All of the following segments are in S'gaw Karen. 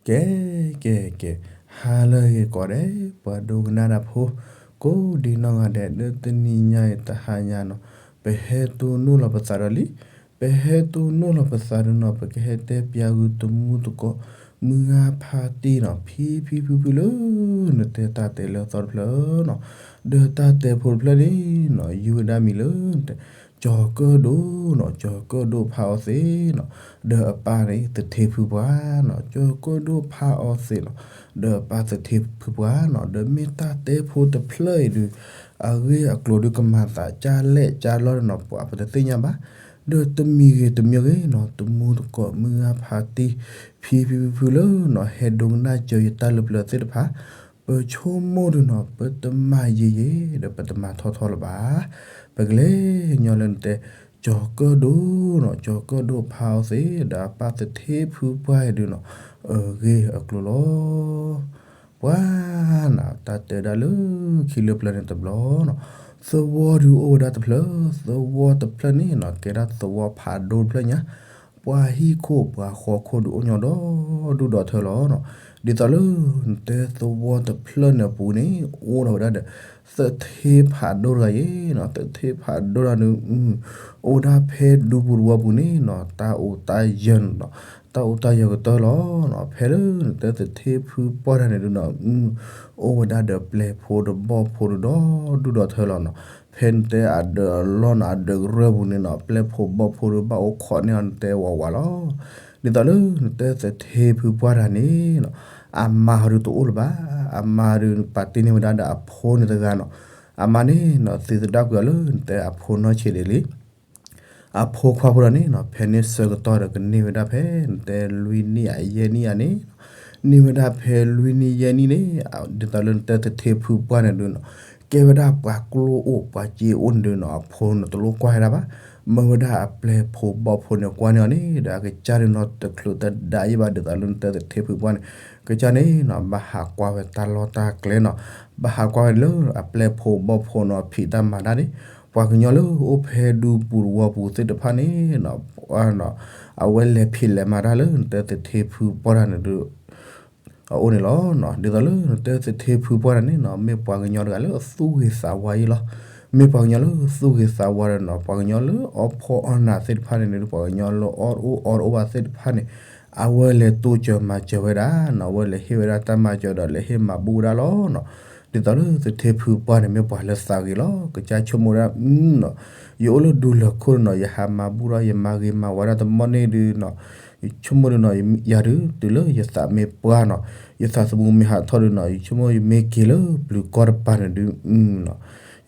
ကဲ ကဲ ကဲ, ဟါလၢအဂ့ၤကိးဂၤဒဲး ပှၤဒိကနၣ်တၢ်ဖိ ကိးဒံနီၢ်ဂၤဒဲး လၢတနံၤညါအံၤတဟါညါနီၤ, ပဟဲတူၢ်နီၣ်လီၤပသးဒီးလံ, ပဟဲတူၢ်နီၣ်လီၤပသးဒီးနီၤ ပကဟဲတဲပျးဂုာ်တမူတကိး မုၢ်ဂၤဖါတံၢ်နီၤ ဖံဖံဖုဖုလၢ နတဲတၢ်တဲလၢအသီတဖျၢၣ်နီၤ, ဒီးတၢ်တဲဖိတဖျၢၣ်န့ၣ်နီၤ ယုၢ်ဝဲဒၣ်မံၤလၢ ကၠီၤကၢၣ်ဒိၣ်နီၤ, ကၠီၤကၢၣ်ဒိၣ်ဖးအီသံးနီၤ, ဒီးအပၢ်န့ၣ်သထ့ဖုပှၢ်နီၤ, ကၠီၤကၢၣ်ဒိၣ်ဖးအီသံးနီၤ, ဒီးအပၢ်သထ့ဖုပှၢ်နီၤ, ဒီးမ့ၢ်တၢ်တဲဖိတဖျၢၣ်အံၤဒုး အဂ့ၢ်အကျိၤဒုးကမၤသးကၢ်လဲၣ်ကၢ်လီၢ်န့ၣ်နီၤ ပှၤပတသ့ၣ်ညါဘၣ်, ဒီးတမံၤဂ့ၤတမံၤဂ့ၤနီၤ တမူတကိးမုၢ်ဂၤဖါတံၢ် ဖံဖံဖုဖုလၢနီၤ ဟဲဒိကနၣ်စၢၤယတၢ်လၢပျၢၤသ့ၣ်တဖၣ် ပဆိကမိၣ်ဒုးနီၤ ပတမၤယံာ်ယံာ် ဒီးပတမၤထီထီလၢၤဘၣ်. ပကလဲၤညီလၢနတဲ ကၠီၤကၢၣ်ဒိၣ်နီၤ, ကၠီၤကၢၣ်ဒိၣ်ဖးအီသံး ဒီးအပၢ်သထ့ဖုပှၢ်အံၤဒုးနီၤ အဂ့ၢ်အကျိၤလီၤ. ပှၤနီၤ တၢ်တဲဒၣ်လၢခံလၢပျၢၤန့ၣ်တဘျီနီၤ, သဝီဒုးအိၣ်ဝဲဒၣ်တဖျၢၣ်, သဝီတဖျၢၣ်န့ၣ်နီၤ ကဲဒၣ်သဝီဖးဒိၣ်တဖျၢၣ်ညါ ပှၤဟံၣ်ခိၣ်ပှၤဃီခိၣ်ဒုးအိၣ်ညီဒီဒူၣ်ဒီထၢလီၤနီၤ. ဒ်သိးလၢ နတဲသဝီတဖျၢၣ်န့ၣ်အပူၤန့ၣ် အိၣ်ဒီးဝဲဒၣ်ဒီး သထ့ဖးဒိၣ်တဂၤအံၤနီၤ, သထ့ဖးဒိၣ်တဂၤန့ၣ် အိၣ်ဝဲဒၣ်ဖဲဒူပူၤတဝီပူၤန့ၣ်နီၤ တၢ်အိၣ်တၢ်ယၢၤနီၤ, တၢ်အိၣ်တၢ်ယၢၤကတၢၢ်လီၤနီၤ. ဖဲလၢနတဲသထ့ဖုပှၢ်တဂၤန့ၣ်ဒုးနီၤ အိၣ်ဝဲဒၣ်ဒီးပျဲၢ်ဖိဒီးဘီၣ်ဖိဒီးဒီဒူၣ်ဒီထၢလီၤနီၤ. ဖဲနတဲအဒၢးအလီၢ်နီၤ အဒၢးကရၢၢ်ပူၤန့ၣ်နီၤ ပျဲၢ်ဖိဘီၣ်ဖိဒီးဘၣ်အိၣ်ခိးန့ၢ်အီၤ နတဲဝးဝးလီၤ. ဒ်သိးလၢနတဲသထ့ဖုပှၢ်တဂၤန့ၣ်နီၤ အမါဟီဒုးတအိၣ်လၢၤဘၣ်. အမါဒုး ပာ်တ့ၢ်န့ၢ်ဝဲဒၣ်ဒီးအဖိန့ၣ်တဂၤနီၤ. အမါန့ၣ်နီၤ သုသဒၣ်ကွံာ်အီၤလၢနတဲအဖိနီၢ်ဆံးဒဲးလံ အဖိခွါဖိတဂၤန့ၣ်နီၤ ဖဲန့ၣ်ဆၢကတီၢ်ဒီးကန့ၢ်ဝဲဒၣ်ဖဲ နတဲလွံၢ်နံၣ်အယဲၢ်နံၣ်ဧါန့ၣ်, န့ၢ်ဝဲဒၣ်ဖဲလွံၢ်နံၣ်ယဲၢ်နံၣ်န့ၣ် ဒ်သိးလၢနတဲသထ့ဖုပှၢ်န့ၣ်ဒုးနီၤ ကဲဝဲဒၣ်ပှၤကျိအိၣ်ပှၤစ့အိၣ်န့ၣ်ဒုးနီၤ အဖိန့ၣ်တလိၣ်ကွၢ်ဝဲဒၣ်ဘၣ်. မၢဝဲဒၣ်အပျဲၢ်ဖိဘီၣ်ဖိန့ၣ်ကွၢ်န့ၢ်အီၤန့ၣ်ဒီး အကစၢ်ဒုးနီၤ တချုးတဒါယံာ်ဘၣ် ဒ်သိးလၢနတဲသထ့ဖုပှၢ်န့ၣ် ကစၢ်န့ၣ်နီၤ ဘၣ်ဟးကွၢ်ဝဲတၢ်လီၢ်တၢ်ကျဲနီၤ, ဘၣ်ဟးကွၢ်ဝဲလၢအပျဲၢ်ဖိဘီၣ်ဖိန့ၣ် ဖံးတၢ်မၤတၢ်န့ၣ်, ပှၤကညီလၢအိၣ်ဖဲဒူပူၤတဝီပူၤသ့ၣ်တဖၣ်န့ၣ်နီၤ အဝဲလဲၤဖံးလဲၤမၤတၢ်လၢနတဲသထ့ဖုပှၢ်တဂၤန့ၣ်ဒုး အအိၣ်န့ၣ်လီၤနီၤ. ဒ်သိးလၢနတဲသထ့ဖုပှၢ်တဂၤန့ၣ်နီၤ မ့ၢ်ပှၤကညီတဂၤလၢအသူၣ်ဂ့ၤသးဝါယံာ်လီၤ. မ့ၢ်ပှၤကညီလၢသူၣ်ဂ့ၤသးဝါဒီးနီၤ ပှၤကညီလၢအီၣ်ဖှီၣ်အီၣ်နးသ့ၣ်တဖၣ်န့ၣ်န့ၣ် ပှၤကညီလၢအီၣ်တအိၣ်အီတအိၣ်ဘၣ်သ့ၣ်တဖၣ်န့ၣ် အဝဲလဲၤတိစၢၤမၤစၢၤဝဲဒၣ်နီၤ, အဝဲလဲၤဟ့ၣ်ဝဲဒၣ်တၢ်မၤစၢၤဒီးလဲၤဟ့ၣ်မၤဘူၣ်ဝဲဒၣ်လီၤနီၤ. ဒ်သိးလၢသထ့ဖုပှၢ်န့ၣ် မ့ၢ်ပှၤလၢသးဂ့ၤလီၤ. ကစၢ်ဆိကမိၣ်ဒၣ်နီၤ ယအိၣ်လၢဒူလၢာ်ခိၣ်န့ၣ်နီၤ ယဟးမၤဘူၣ်ဒီးယမၤဂ့ၤမၤဝါဒၣ်တမီၢ်န့ၣ်ဒုးနီၤ ယဆိကမိၣ်ဒုးနီၤ ယၤဒုး တုၤလၢယသးမ့ၢ်ပှၢ်နီၤ ယသးသမူမ့ၢ်ဟးထီၣ်ဒုးနီၤ ယဆိကမိၣ်ယမ့ၢ်က့ၤလၢပျုၤကီၢ်တပၤန့ၣ်ဒုးနီၤ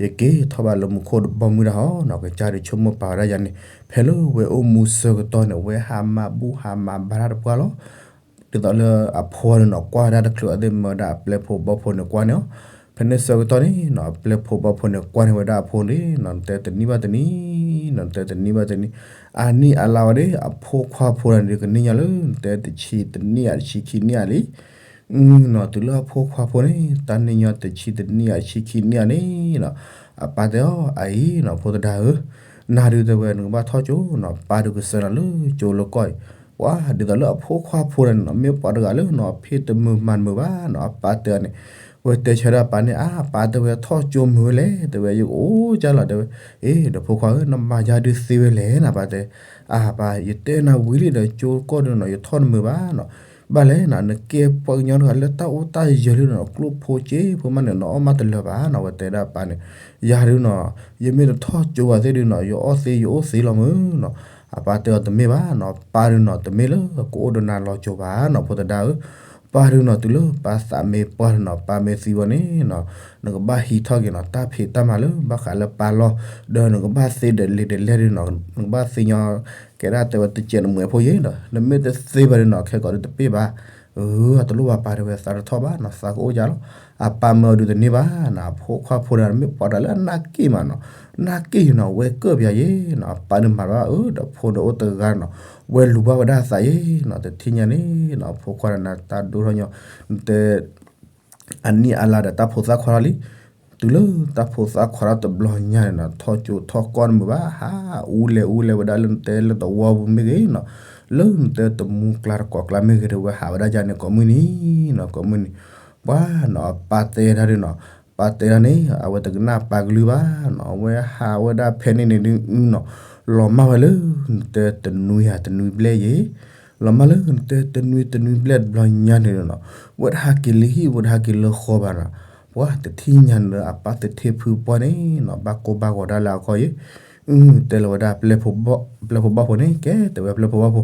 ယက့ၤထီၣ်ဘၣ်လၢမူခိၣ်တဘီမုၢ်ဒၣ်ဟီနီၤ. ကစၢ်ဒုးဆိကမိၣ်ပာ်ဝဲဒၣ်ယၤန့ၣ် ဖဲလၢဝဲအိၣ်မူဆၢကတီၢ်န့ၣ် ဝဲဟးမၤဘူၣ်ဟးမၤဘါတၢ်တပှၢ်လီၤ. ဒ်သိးလၢအဖိဒုးနီၤ ကွၢ်ဝဲဒၣ်တချုးအသ့ၣ်မၢဝဲဒၣ်အပျဲၢ်ဖိဘီၣ်ဖိန့ၣ်ကွၢ်န့ၢ်အီၤ, ဖဲန့ၣ်ဆၢကတီၢ်န့ၣ်နီၤ အပျဲၢ်ဖိဘီၣ်ဖိန့ၣ်ကွၢ်န့ၢ်ဝဲဒၣ်အဖိန့ၣ်နီၤ နတဲတနံၣ်ဘၣ်တနံၣ်နီၤ နတဲတနံၣ်ဘၣ်တနံၣ် အနံၣ်အလါဝဲန့ၣ် အဖိခွါဖိဒၣ်န့ၣ်ဒုးကန့ၢ်ညါလၢ နတဲတဆံတနံၣ်ဧါ တဆံခံနံၣ်ဧါလံ နီၤ တုၤလၢအဖိခွါဖိန့ၣ် တၢ်န့ၢ်ညီတဆံတနံၣ်ဧါ တဆံခံနံၣ်ဧါန့ၣ်နီၤ အပၢ်တဲအီၤ အအံၤနီၤ ဖိသဒါဧၢ, နၤဒုးတဲဝဲ နကဘၣ်ထီၣ်ကၠိနီၤ ပၢ်ဒုးကစၢၢ်နၤလၢကၠိလၢကီၢ်အံၤ, ပှၤဒ်သိးလၢအဖိခွါဖိဒၣ်န့ၣ်နီၤ မ့ၢ်ပှၤတဂၤလၢနီၤ အဖ့ၣ်တမုာ်မၤတမုာ်ဘၣ်နီၤ အပၢ်တဲအီၤန့ၣ်, ဝဲတဲဆၢဒၣ်အပၢ်န့ၣ် အါ ပၢ်တဲဝဲ ထီၣ်ကၠိမုာ်ဝဲလဲၣ် တဲဝဲ ယကအိၣ်ကၢ်လီၤ တဲဝဲ, အ့ ဒီးဖိခွါဧၢ နမၤယၤဒုးသ့ဝဲလဲၣ်နီၤ ပၢ်တဲ, အါ ပၢ် ယတဲနၤဝံၤလံဒီး ကၠိကီၢ်ဒုးနီၤ ယထီၣ်တမုာ်ဘၣ်နီၤ ဘၣ်လဲၣ်နီၤ နကဲပှၤကညီတဂၤလၢတၢ်အိၣ်တၢ်ယၢၤလံနီၤ ကျိၣ်ဖိစ့ဖိမးန့ၣ် နအီၣ်မးတလၢာ်ဘၣ်နီၤ ဝဲတဲဒၣ်ပၢ်န့ၣ်, ယၤဒုးနီၤ ယမ့ၢ်တထီၣ်ကၠိဘၣ်သ့ၣ်ဒုးနီၤ ယအီၣ်သ့ယအိၣ်သ့လီၤမုၢ်နီၤ, အပၢ်တဲအီၤတမ့ၢ်ဘၣ်နီၤ ပၢ်ဒုးနီၤ တမ့ၢ်လၢကအိၣ်ဒီးနၤလီၤကၠိဘၣ်နီၤ ဖိသဒါဧၢ, ပၢ်ဒုးနီၤ တုၤလၢပၢ်သးမ့ၢ်ပှၢ်ဒုးနီၤ ပၢ်မ့ၢ်သံဝဲန့ၣ်နီၤ နကဘၣ်ဟံးထီၣ်က့ၤနီၤ တၢ်ဖံးတၢ်မၤလၢဘၣ်ဃးလၢပၢ်လီၢ်, ဒီးနကဘၣ်သ့ဒီးလံာ်ဒီးလဲၢ်ဒုးနီၤ နကဘၣ်သ့ညီ ကဲဒၣ်တဲဝဲတစဲးနမှဲၤဖိယ့ၣ်ဒီး နမ့ၢ်တသ့ဘၣ်ဒုးနီၤ ခဲကိာ်ဒုးတပ့ၢ်ဘၣ်, အၢ အတလိၣ်ဘၣ်ပၢ်တဲဝဲ သးတထီၣ်ဘၣ်နီၤ သးကအိၣ်ယၤလီၤ, အပၢ်မၢအီၤဒုးတန့ၢ်ဘၣ်နီၤ အဖိခွါဖိဒၣ်န့ၣ် မ့ၢ်ပှၤတဂၤလၢအနၢ်က့ၣ်မးနီၤ, နၢ်က့ၣ်ယံၤနီၤ ဝဲကၢၣ်ပယၤယ့ၣ်နီၤ အပၢ်ဒုးမၤဘၣ်အၢ ဒီးဖိန့ၣ်အိၣ်တဂၤနီၤ, ဝဲလူၤဘၣ်ဝဲဒၣ်အသးယ့ၣ်နီၤ တထံၣ်ညါန့ၣ်နီၤ အဖိခွါဒၣ်နၤတၢ်ဒိၣ်ထီၣ်ညီ, နတဲ အနံၣ်အလါဒီးတၢ်ဖိသၣ်ခွါထီၣ်လံ, တုၤလၢတၢ်ဖိသၣ်ခွါထီၣ်တဘျီညါန့ၣ်နီၤ ထီၣ်ကၠိထီၣ်ကီၢ်တမုာ်ဘၣ် ဟးအူလဲၤအူလဲၤဝဲဒၣ်လၢနတဲလၢသဝီပူၤမ့ၢ်ဂ့ၤနီၤ, လၢနတဲတမူကျါတကိးကျါမ့ၢ်ဂ့ၤဒီး ဝဲဟးဝဲဒၣ်ယၤန့ၣ် ကိးမုၢ်နံၤနီၤ ကိးမုၢ်နံၤ, ပှၤနီၤ အပၢ်တဲဒၣ်ဒုနီၤ, ပၢ်တဲဒၣ်န့ၣ် အဝဲတကနၣ်ပၢ်ကလုၢ်ဘၣ်နီၤ, အဝဲဟးဝဲဒၣ်ဖဲန့ၣ်န့ၣ်ဒုနီၤ, လီၤမၢ်ဝဲလၢနတဲတနွံဧါတနွံဘျဲၣ်ယဲ, လီၤမၢ်လၢနတဲတနွံတနွံဘျဲၣ်တဘျီညါန့ၣ်နီၤ, ဝဲတဟးက့ၤလၢဟံၣ် ဝဲတဟးက့ၤလၢဃီဘၣ်နီၤ, ပှၤတထံၣ်ညါန့ၣ်ဒီး အပၢ်သထ့ဖုပှၢ်န့ၣ်နီၤ ဘၣ်ကိၢ်ဘၣ်ဂီၤဒၣ်လၢအခီယဲ အု တဲလီၤဝဲဒၣ် ပျဲၢ်ဖိဘီၣ်ဖိန့ၣ် ကဲတဲဝဲပျဲၢ်ဖိဘီၣ်ဖိ,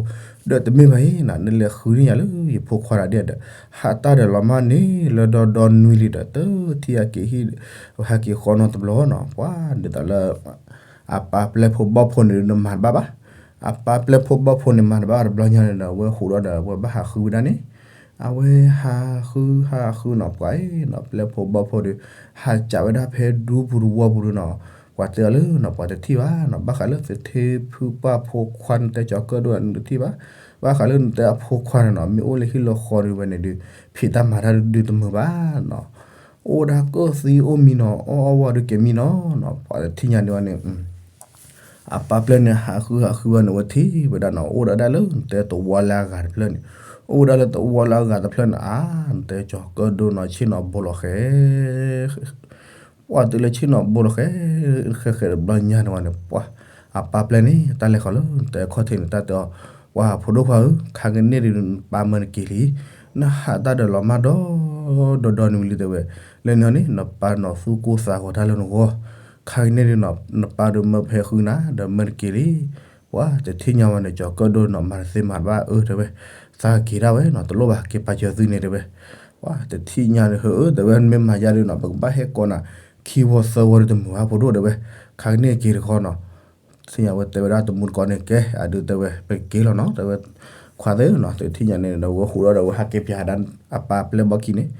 ဒီးတမ့ၢ်ဘၣ်အံၤနီၤ နလဲၤဃုန့ၢ်ယၤလၢယဖိခွါတၢ်ဒ်ဒီး, ဟးတၢ်ဒီးလီၤမၢ်န့ၣ် လၢဒီဒီနွံလံဒီး တထံၣ်ဟဲက့ၤဟံၣ် ဟဲက့ၤဃီနီတဘျီနီၤ, ပှၤဒ်သိးလၢ အပၢ်ပျဲၢ်ဖိဘီၣ်ဖိန့ၣ်ဒုး နမၤတဘၣ်ဘၣ်, အပၢ်ပျဲၢ်ဖိဘီၣ်ဖိန့ၣ် မၤတဘၣ်ဘၣ်တဘျီညါန့ၣ်ဒီး အဝဲဟူးဒီးဒီး အဝဲဘၣ်ဟးဃုဝဲဒၣ်န့ၣ်, အဝဲဟးဃုဟးဃုနီၤ ပှၤအံၤနီၤ ပျဲၢ်ဖိဘီၣ်ဖိဒီး ဟးကးဝဲဒၣ်ဖဲဒူပူၤတဝီပူၤဒုနီၤ, ပှၤတဲအီၤလၢနီၤ ပှၤတထံၣ်ဘၣ်နီၤ ဘၣ်ဃးလၢသထ့ဖုပှၢ်ဖိခွါန့ၣ် တဲကၠီၤကၢၣ်ဒိၣ် နတထံၣ်ဘၣ်, ဘၣ်ဃးလၢနတဲအဖိခွါန့ၣ်နီၤ မ့ၢ်အိၣ်လၢဟံၣ်လၢဃီဒုးဝဲန့ၣ်ဒုး ဖံးတၢ်မၤတၢ်ဒုးတမုာ်ဘၣ်နီၤ, အိၣ်ဒၣ်ကၢၣ်သံအိၣ်မံနီၤ အီၣ်အီၣ်ဝီဒုးကဲမံနီၤနီၤ ပှၤတထံၣ်ညါန့ၣ်ဝဲန့ၣ် အပၢ်ပျဲၢ်န့ၣ် ဟးဃုဟးဃုဝဲန့ၣ် ဝဲထံၣ်ဝဲဒၣ်နီၤ အိၣ်ဒၣ်ဒၣ်လၢနတဲတဝီလၢအဂၤတဖျၢၣ်န့ၣ်, အိၣ်ဝဲဒၣ်လၢတဝီလၢအဂၤတဖျၢၣ်န့ၣ် အါ နတဲကၠီၤကၢၣ်ဒိၣ်နီၤ ဆ့ၣ်နီၤဘိလီၤဃဲၤ ပှၤတုၤလၢဆ့ၣ်နီၤဘိလီၤဃဲၤ ဃဲၤဃဲၤတဘျီညါန့ၣ်ဝဲန့ၣ် ပှၤ အပၢ်ပျဲၢ်န့ၣ် တၢ်လဲၤဃီၤလၢနတဲခီၣ်ထံးန့ၣ် တၢ်တဲအီၤ, ပှၤဖိဒိၣ်ခွါဧၢ ခါကန့ၢ်ဒုးနပၢ်မၢနက့ၤလံ, နဟးတၢ်ဒီးလီၤမၢ်ဒီ ဒီဒီနွံလံတဲဝဲ, လၢန့ၣ်န့ၣ် နပၢ်နီၤသူၣ်ကိၢ်သးဂီၤတၢ်လၢနဂီၢ်, ခါကန့ၢ်ဒုးနီၤ နပၢ်ဒုးမၢဖဲဃုနၤ ဒီးမၢနက့ၤလံ, ပှၤတထံၣ်ညါဝဲန့ၣ် ကၠီၤကၢၣ်ဒိၣ်နီၤ မၤတသ့မၤတဘၣ်အၢတဲဝဲ, သးကက့ၤဒၣ်ဝဲနီၤ တလိၣ်ဘၣ် က့ၤပာ်စၢၤသုန့ၣ်တဲဝဲ, ပှၤတထံၣ်ညါန့ၣ် ဟၢအၢတဲဝဲ မ့ၢ်မၤယါဒုးနီၤ ပကဘၣ်ဟဲကိးနၤ ခံဝီသၢဝီဒုးတမုာ်ဘၣ်ဖိဒိၣ်တဲဝဲ, ခါကန့ၢ်က့ၤတခီနီၤ သ့ၣ်ညါဝဲတဲဝဲဒၣ်တမူတကိးန့ၣ် ကဲအဒုးတဲဝဲ ပက့ၤလီၤနီၤ တဲဝဲ, ခွါသ့ၣ်နီၤ တထံၣ်ညါန့ၣ်ဒီး ဝဲဟူးဒီးဒီး ဝဲဟးက့ၤပၠးဒၣ်အပၢ်ပျဲၢ်ဘီၣ်ခံန့ၣ်,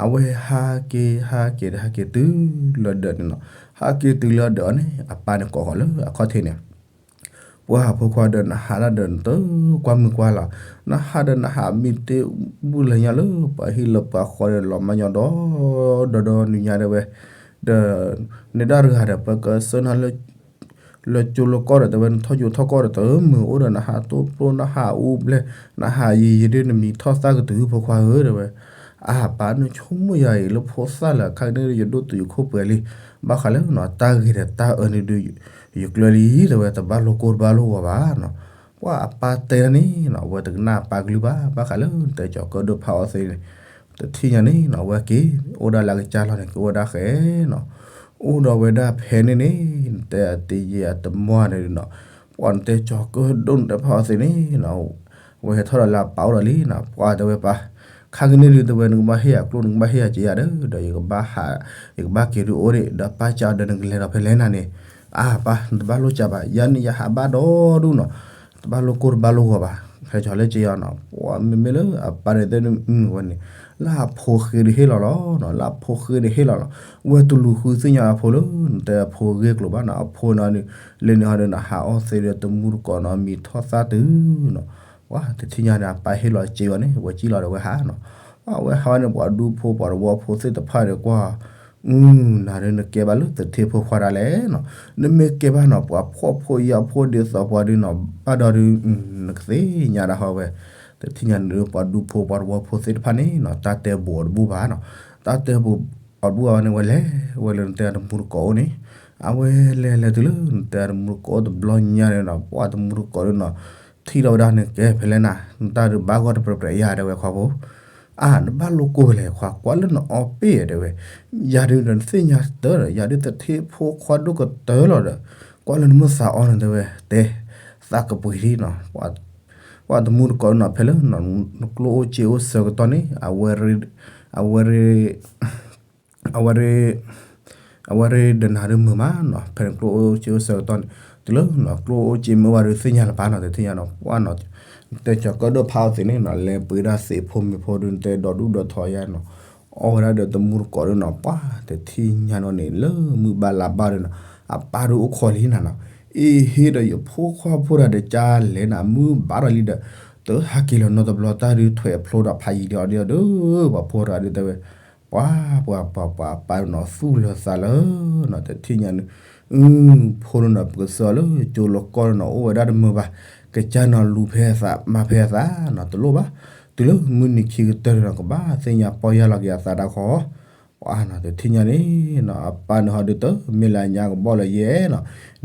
အဝဲဟးက့ၤ ဟးက့ၤ ဟးက့ၤတုၤလၢဒၢးန့ၣ်နီၤ, ဟးက့ၤတုၤလၢဒၢးအီၤန့ၣ် အပၢ်န့ၣ်ကိးဃီၤလၢအခီၣ်ထံးန့ၣ် ပှၤဖိခွါဒီးနဟးဒၣ်ဒီးနတကွၢ်မုၢ်ကွၢ်လီၤ, နဟးဒီးနဟးမံတ့ၢ်ဘူၣ်လၢညါလၢ ပှၤဟံၣ်လၢပှၤဃီဒီးလီၤမၢ်ညီဒီ ဒီဒီနံၤညါတဲဝဲ, ဒီး နဒၣ်တဂၤဒီး ပကဆှၢနၤလၢ လၢကၠိလၢကီၢ်ဒီးတဲဝဲ နထီၣ်ကၠိထီၣ်ကီၢ်ဒီးတမုာ် အိၣ်ဒီးနဟးတိၢ်ဖျိ နဟးအူဘျဲၣ် နဟးယံၤယံၤဒ်နမံၤထီၣ်သၣ်ကတုၤ ဖိခွါဧၢတဲဝဲ, အၢ ပၢ်နဆိကမိၣ်ယၤအံၤလၢဖိသၣ်လၢ ခါကန့ၢ်ယဒိၣ်တုာ်ယခိၣ်ပှဲၤလံ, ဘၣ်ဃးလၢနီၤ တၢ်ဂ့ၤဒီးတၢ်အၢန့ၣ်ဒုး ယကျၢၤလံတဲဝဲ တဘၣ်လိာ်ကိၢ်တဘၣ်လိာ်ဂီၤဘၣ်နီၤ, ပှၤအပၢ်တဲဒၣ်န့ၣ်နီၤ အဝဲတကနၣ်အပၢ်ကလုၢ်ဘၣ် ဘၣ်ဃးလၢတဲကၠီၤကၢၣ်ဒိၣ်ဖးအီသ့န့ၣ်, တထံၣ်ညါန့ၣ်နီၤ အဝဲက့ၤ အိၣ်ဒၣ်လၢအကစၢ်လီၤန့ၣ် ကအိၣ်ဝဲဒၣ်ဃဲနီၤ, အိၣ်ဒီးဝဲဒၣ်ဖဲန့ၣ်န့ၣ် နတဲအတယံာ်အတမီၢ်န့ၣ်နီၤ, ပှၤနတဲကၠီၤကၢၣ်ဒိၣ်နတဲဖးအီသ့န့ၣ်နီၤ အဝဲဟဲထီၣ်ဒီးလၢအပၢ်အိၣ်ဒီးလံနီၤ ပှၤတဲဝဲပၢ်, ခါကန့ၢ်ဒုးတဲဝဲ နကဘၣ်ဟ့ၣ်ယၤကျိၣ် နကဘၣ်ဟ့ၣ်ယၤစ့ယၤဒီး ဒီးယကဘၣ်ဟး ယကဘၣ်က့ၤဒုးအိၣ်ဒံး ဒီးပၢ်ကးအီၤဒီးနကလဲၤဒီးဖဲလဲၣ်နၤန့ၣ်, အၢ ပၢ် နတဘၣ်လိာ်ကးဘၣ် ယၤန့ၣ်ယဟးဘၣ်ဒီဒူၣ်နီၤ, တဘၣ်လိာ်ကိၢ်တဘၣ်လိာ်ဂီၤဘၣ်, ဟဲကၠီၤလၢက့ၤအီၤနီၤ ပှၤမ့မ့ၢ်လၢအပၢ်န့ၣ်တဲန့ၣ်ဝဲန့ၣ်, လၢအဖိဃ့ဒုးဟ့ၣ်လီၤလီၤနီၤ လၢအဖိဃ့ဒုးဟ့ၣ်လီၤလီၤ, ဝဲတလူၤဃုသ့ၣ်ညါအဖိလၢ နတဲအဖိဂ့ၢ်ကျိၤဘၣ်နီၤ အဖိန့ၣ် လၢန့ၣ်ဟီဒုးနဟးအီသ့ဒီးတမူတကိးနီၤ မံၤထီၣ်သၣ်တုၤနီၤ, ပှၤတထံၣ်ညါန့ၣ် အပၢ်ဟ့ၣ်လီၤစ့ဝဲန့ၣ် ဝဲကံၣ်လီၤဒီးဝဲဟးနီၤ, ပှၤဝဲဟးဝဲန့ၣ် ပှၤဒူဖိပှၤတဝီဖိသ့ၣ်တဖၣ်ဒီးကွၢ် အုနၤဒုးနကဲဘၣ်လၢသထ့ဖိခွါဒၣ်လဲာ်နီၤ, နမ့ၢ်ကဲဘၣ်နီၤ ပှၤဖှီၣ်ဖိယာ်ဖိဒ်သိးပှၤဒုးနီၤ ဘၣ်ဒီးဒုး နကသ့ၣ်ညါဒၣ်ဟီဝဲ, တထံၣ်ညါန့ၣ်ဒုး ပှၤဒူဖိပှၤတဝီဖိသ့ၣ်တဖၣ်န့ၣ်နီၤ တၢ်တဲဘူးအီၤတဘူၣ်ဘၣ်နီၤ, တၢ်တဲဘူးအီၤတဘူၣ်ဘၣ်ဝဲန့ၣ် ဝဲလဲၤဝဲလၢနတဲတမူတကိးအိၣ်န့ၣ်, အဝဲလဲၤလဲၤတုၤလၢနတဲတမူတကိးအိၣ်တဘျီညါန့ၣ်နီၤ ပှၤတမူတကိးဒုးနီၤ ထံၣ်ထီၣ်ဝဲဒၣ်န့ၣ် ကဲဖဲလဲၣ်နၤ နတၢ်ဒုးဘၣ်ဂီၢ်တပြဲးပြဲးယၤတဲဝဲခွါဖိ အါ နဘၣ်လိာ်ကိၢ်ဖဲလဲၣ်ခွါ ကွၢ်လၢနအီပ့ၢ်တဲဝဲ, ယၤဒုးဒီးနသ့ၣ်ညါတၢ်ဒီး ယၤဒုးသထ့ဖိခွါဒိၣ်ကတၢၢ်လီၤဒီး ကွၢ်လၢနမ့ၢ်သးအီန့ၣ်တဲဝဲ တဲ သးကပှ့ၤဒံးနီၤ, ပှၤတမူတကိးနီၤ ဖဲလၢနကျိၣ်အိၣ်စ့အိၣ်ဆၢကတီၢ်န့ၣ် အဝဲရ့ အဝဲရ့ အဝဲရ့ဒီးနၤဒုးမုာ်မးနီၤ ဖဲနကျိၣ်အိၣ်စ့အိၣ်ဆၢကတီၢ်န့ၣ် တုၤလၢနကျိၣ်အိၣ်စ့မ့ၢ်ဝဲဒုးသ့ၣ်ညါလၢၤဘၣ်နီၤ တထံၣ်ညါနီၤ ပှၤနီၤ တဲကၠီၤကၢၣ်ဒိၣ်ဖးအီသ့ၣ်န့ၣ်နီၤ လဲၤပှ့ၤဒၣ်သ့ၣ်ဖိမ့ၤဖိဒုး နတဲဒီဒူၣ်ဒီထီယါနီၤ အီၣ်ဝဲဒၣ်ဒီးတမူတကိးဒုးနီၤ ပှၤတထံၣ်ညါနီၤန့ၣ် လၢမုၢ်ဘၣ်လါဘၣ်ဒုးနီၤ အပၢ်ဒုးအိၣ်ခိးလံနၤနီၤ အ့ဟ့ဒီးယဖိခွါဖိတဂၤဒီးကၢ်လဲၣ်နၤ မုၢ်ဘၣ်ဒီးလံဒီး တဟးက့ၤလီၤနီတဘျီတၢ်ဒုးထွဲးဖျိဒီးဖးယံၤဒီးအီၤဒုး ပှၤဖိတဂၤဒုးတဲဝဲ ပှၤ ပှၤ ပှၤ ပှၤ ပၢ်နီၤ သူၣ်လၢသးလၢနီၤ တထံၣ်ညါန့ၣ် အု ဖိန့ၣ်နီၤ ပကစၢ်အီၤလၢကၠိလီၤကီၢ်န့ၣ်နီၤ အိၣ်ဝဲဒၣ်တမုာ်ဘၣ် ကစၢ်နီၤလူၤဖဲအသး မၤဖဲအသးနီၤ တလိၣ်ဘၣ်. တုၤလၢမုၢ်နံၤခံကတၢၢ်န့ၣ်နီၤ ကဘၣ်သ့ၣ်ညါပီၢ်ယၢ်လီၤက့ၤအသးတၢ်ခီ ပှၤနီၤ တထံၣ်ညါန့ၣ်နီၤ အပၢ်န့ၣ်ဟီဒုးတမ့ၢ်လၢအညါကဘီၣ်လၢယဲ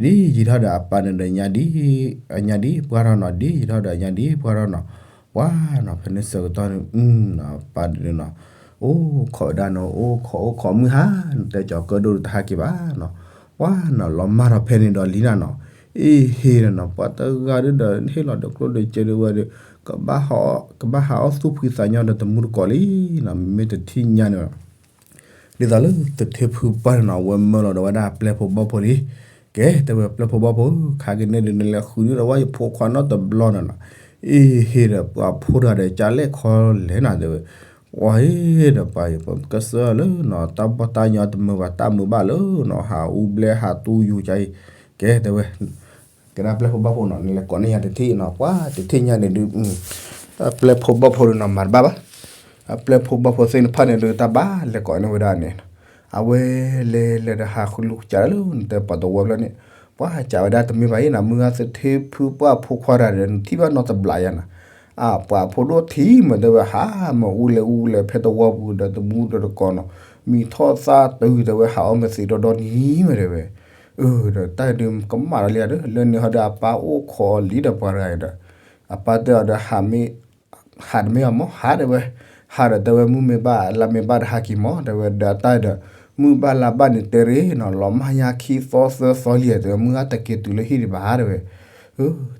နီၤ, ဒ်ယံာ်ထီၣ်ဒီးအပၢ်န့ၣ်ဒီးညါဒ် အညါဒ်ပှၢ်ထီၣ်နီၤ ဒ်ယံာ်ထီၣ်ဒီးအညါဒ်ပှၢ်ထီၣ်နီၤ, ပှၤနီၤ ဖဲန့ၣ်ဆၢကတီၢ်န့ၣ် အပၢ်န့ၣ်နီၤ အိၣ်ခိးဝဲဒၣ်နီၤ အိၣ်ခိးအိၣ်ခိးမုၢ်ဟါ နတဲကၠီၤကၢၣ်ဒိၣ်တဟးက့ၤဘၣ်နီၤ, ပှၤနီၤ လီၤမၢ်ထီၣ်ဖဲန့ၣ်ဒီးလံနၤနီၤ, အ့ဟ့ၣ်ဒီးနီၤ ပှၤတဂၤဒုဒီး ဟ့ၣ်လီၤဒီးကျိၣ်ဒီးစ့ဒုဝဲဒီး ကဘၣ်ဟးအီၣ်သူၣ်ဖှံသးညီဒီးတမူတကိးလံနီၤ, မ့မ့ၢ်တထံၣ်ညါန့ၣ် ဒ်သိးလၢသထ့ဖုပှၢ်န့ၣ်နီၤ အဝဲမၢလီၤဒီးဝဲဒၣ်အပျဲၢ်ဖိဘီၣ်ဖိလံ, ကဲ တဲဝဲပျဲၢ်ဖိဘီၣ်ဖိ ခါက့ၤန့ၣ်ဒုး နလဲၤဃုန့ၢ်ဒီးဝဲယဖိခွါနီတဘျီနီၤနီၤ, အ့ဟ့ၣ်ဒီးပှၤဖိတဂၤဒီး ကၢ်လဲၣ်ခီလဲၣ်နၤ တဲဝဲ, ပှၤဟ့ၣ်ဒီးပှၤ ပကစၢ်လၢနီၤ တၢ်ဘီၣ်တၢ်ညီတမုာ်ဘၣ် တၢ်မုာ်ဘၣ်လၢနီၤ ဟးအူဘျဲဟးတူၢ်ယူၤကါအံၤ, ကဲ တဲဝဲ ကဲဒၣ်ပျဲၢ်ဖိဘီၣ်ဖိနီၤ နလဲၤကိးန့ၢ်ယၤတထံၣ်နီၤ, ပှၤတထံၣ်ညါန့ၣ်ဒုး အပျဲၢ်ဖိဘီၣ်ဖိဒုးနီၤ မၤတဘၣ်ဘၣ်, အပျဲၢ်ဖိဘီၣ်ဖိသ့ၣ်တဖၣ်န့ၣ်ဒုး တၢ်ဘၣ်လဲၤကိးန့ၢ်ဝဲဒၣ်န့ၣ်, အဝဲလဲၤလဲၤဒီးဟးဃုလူၤကၢ်လၢနတဲပှၤတဝီဖျၢၣ်န့ၣ်, ပှၤကၢ်ဝဲဒၣ်တမ့ၢ်ဘၣ်အံၤနီၤ မုၢ်ဂၤသထ့ဖုပှၢ်ဖိခွါတဂၤဒီး နထံၣ်ဘၣ်နီတဘျီယၤနီၤ, အပှၤဖိဒိၣ်ထံၣ်မး တဲဝဲ ဟးမးအူလဲၤအူလဲၤဖဲတဝီပူၤဒီးတမူဒီးတကိးနီၤ, မံၤထီၣ်သၣ်တုၤ တဲဝဲ ဟးအီၣ်မ့ၤသံးဒီဒီနံၤမး တဲဝဲ အၢ ဒီးတၢ်ဒုးကမၣ်လီၤလံဧါဒီး လၢန့ၣ်ဟီဒီးအပၢ်အိၣ်ခိးအီၤလံဒီးပှၤတဂၤအံၤဒီး အပၢ်တဲအီၤဒီး ဟးမ့ၢ် ဟးတမ့ၢ်ဘၣ်မး ဟးဒီး တဲဝဲ မုၢ်မ့ၢ်ဘၣ်လါမ့ၢ်ဘၣ်ဒီးဟးက့ၤမး တဲဝဲ ဒီးတၢ်ဒီး မုၢ်ဘၣ်လါဘၣ်န့ၣ်တဲရ့နီၤ လီၤမၢ်ညါခံသီသၢသီလံ တဲဝဲ မုၢ်ဂၤတက့ၤတုၤလၢဟံၣ်ဒံးဘၣ် တဲဝဲ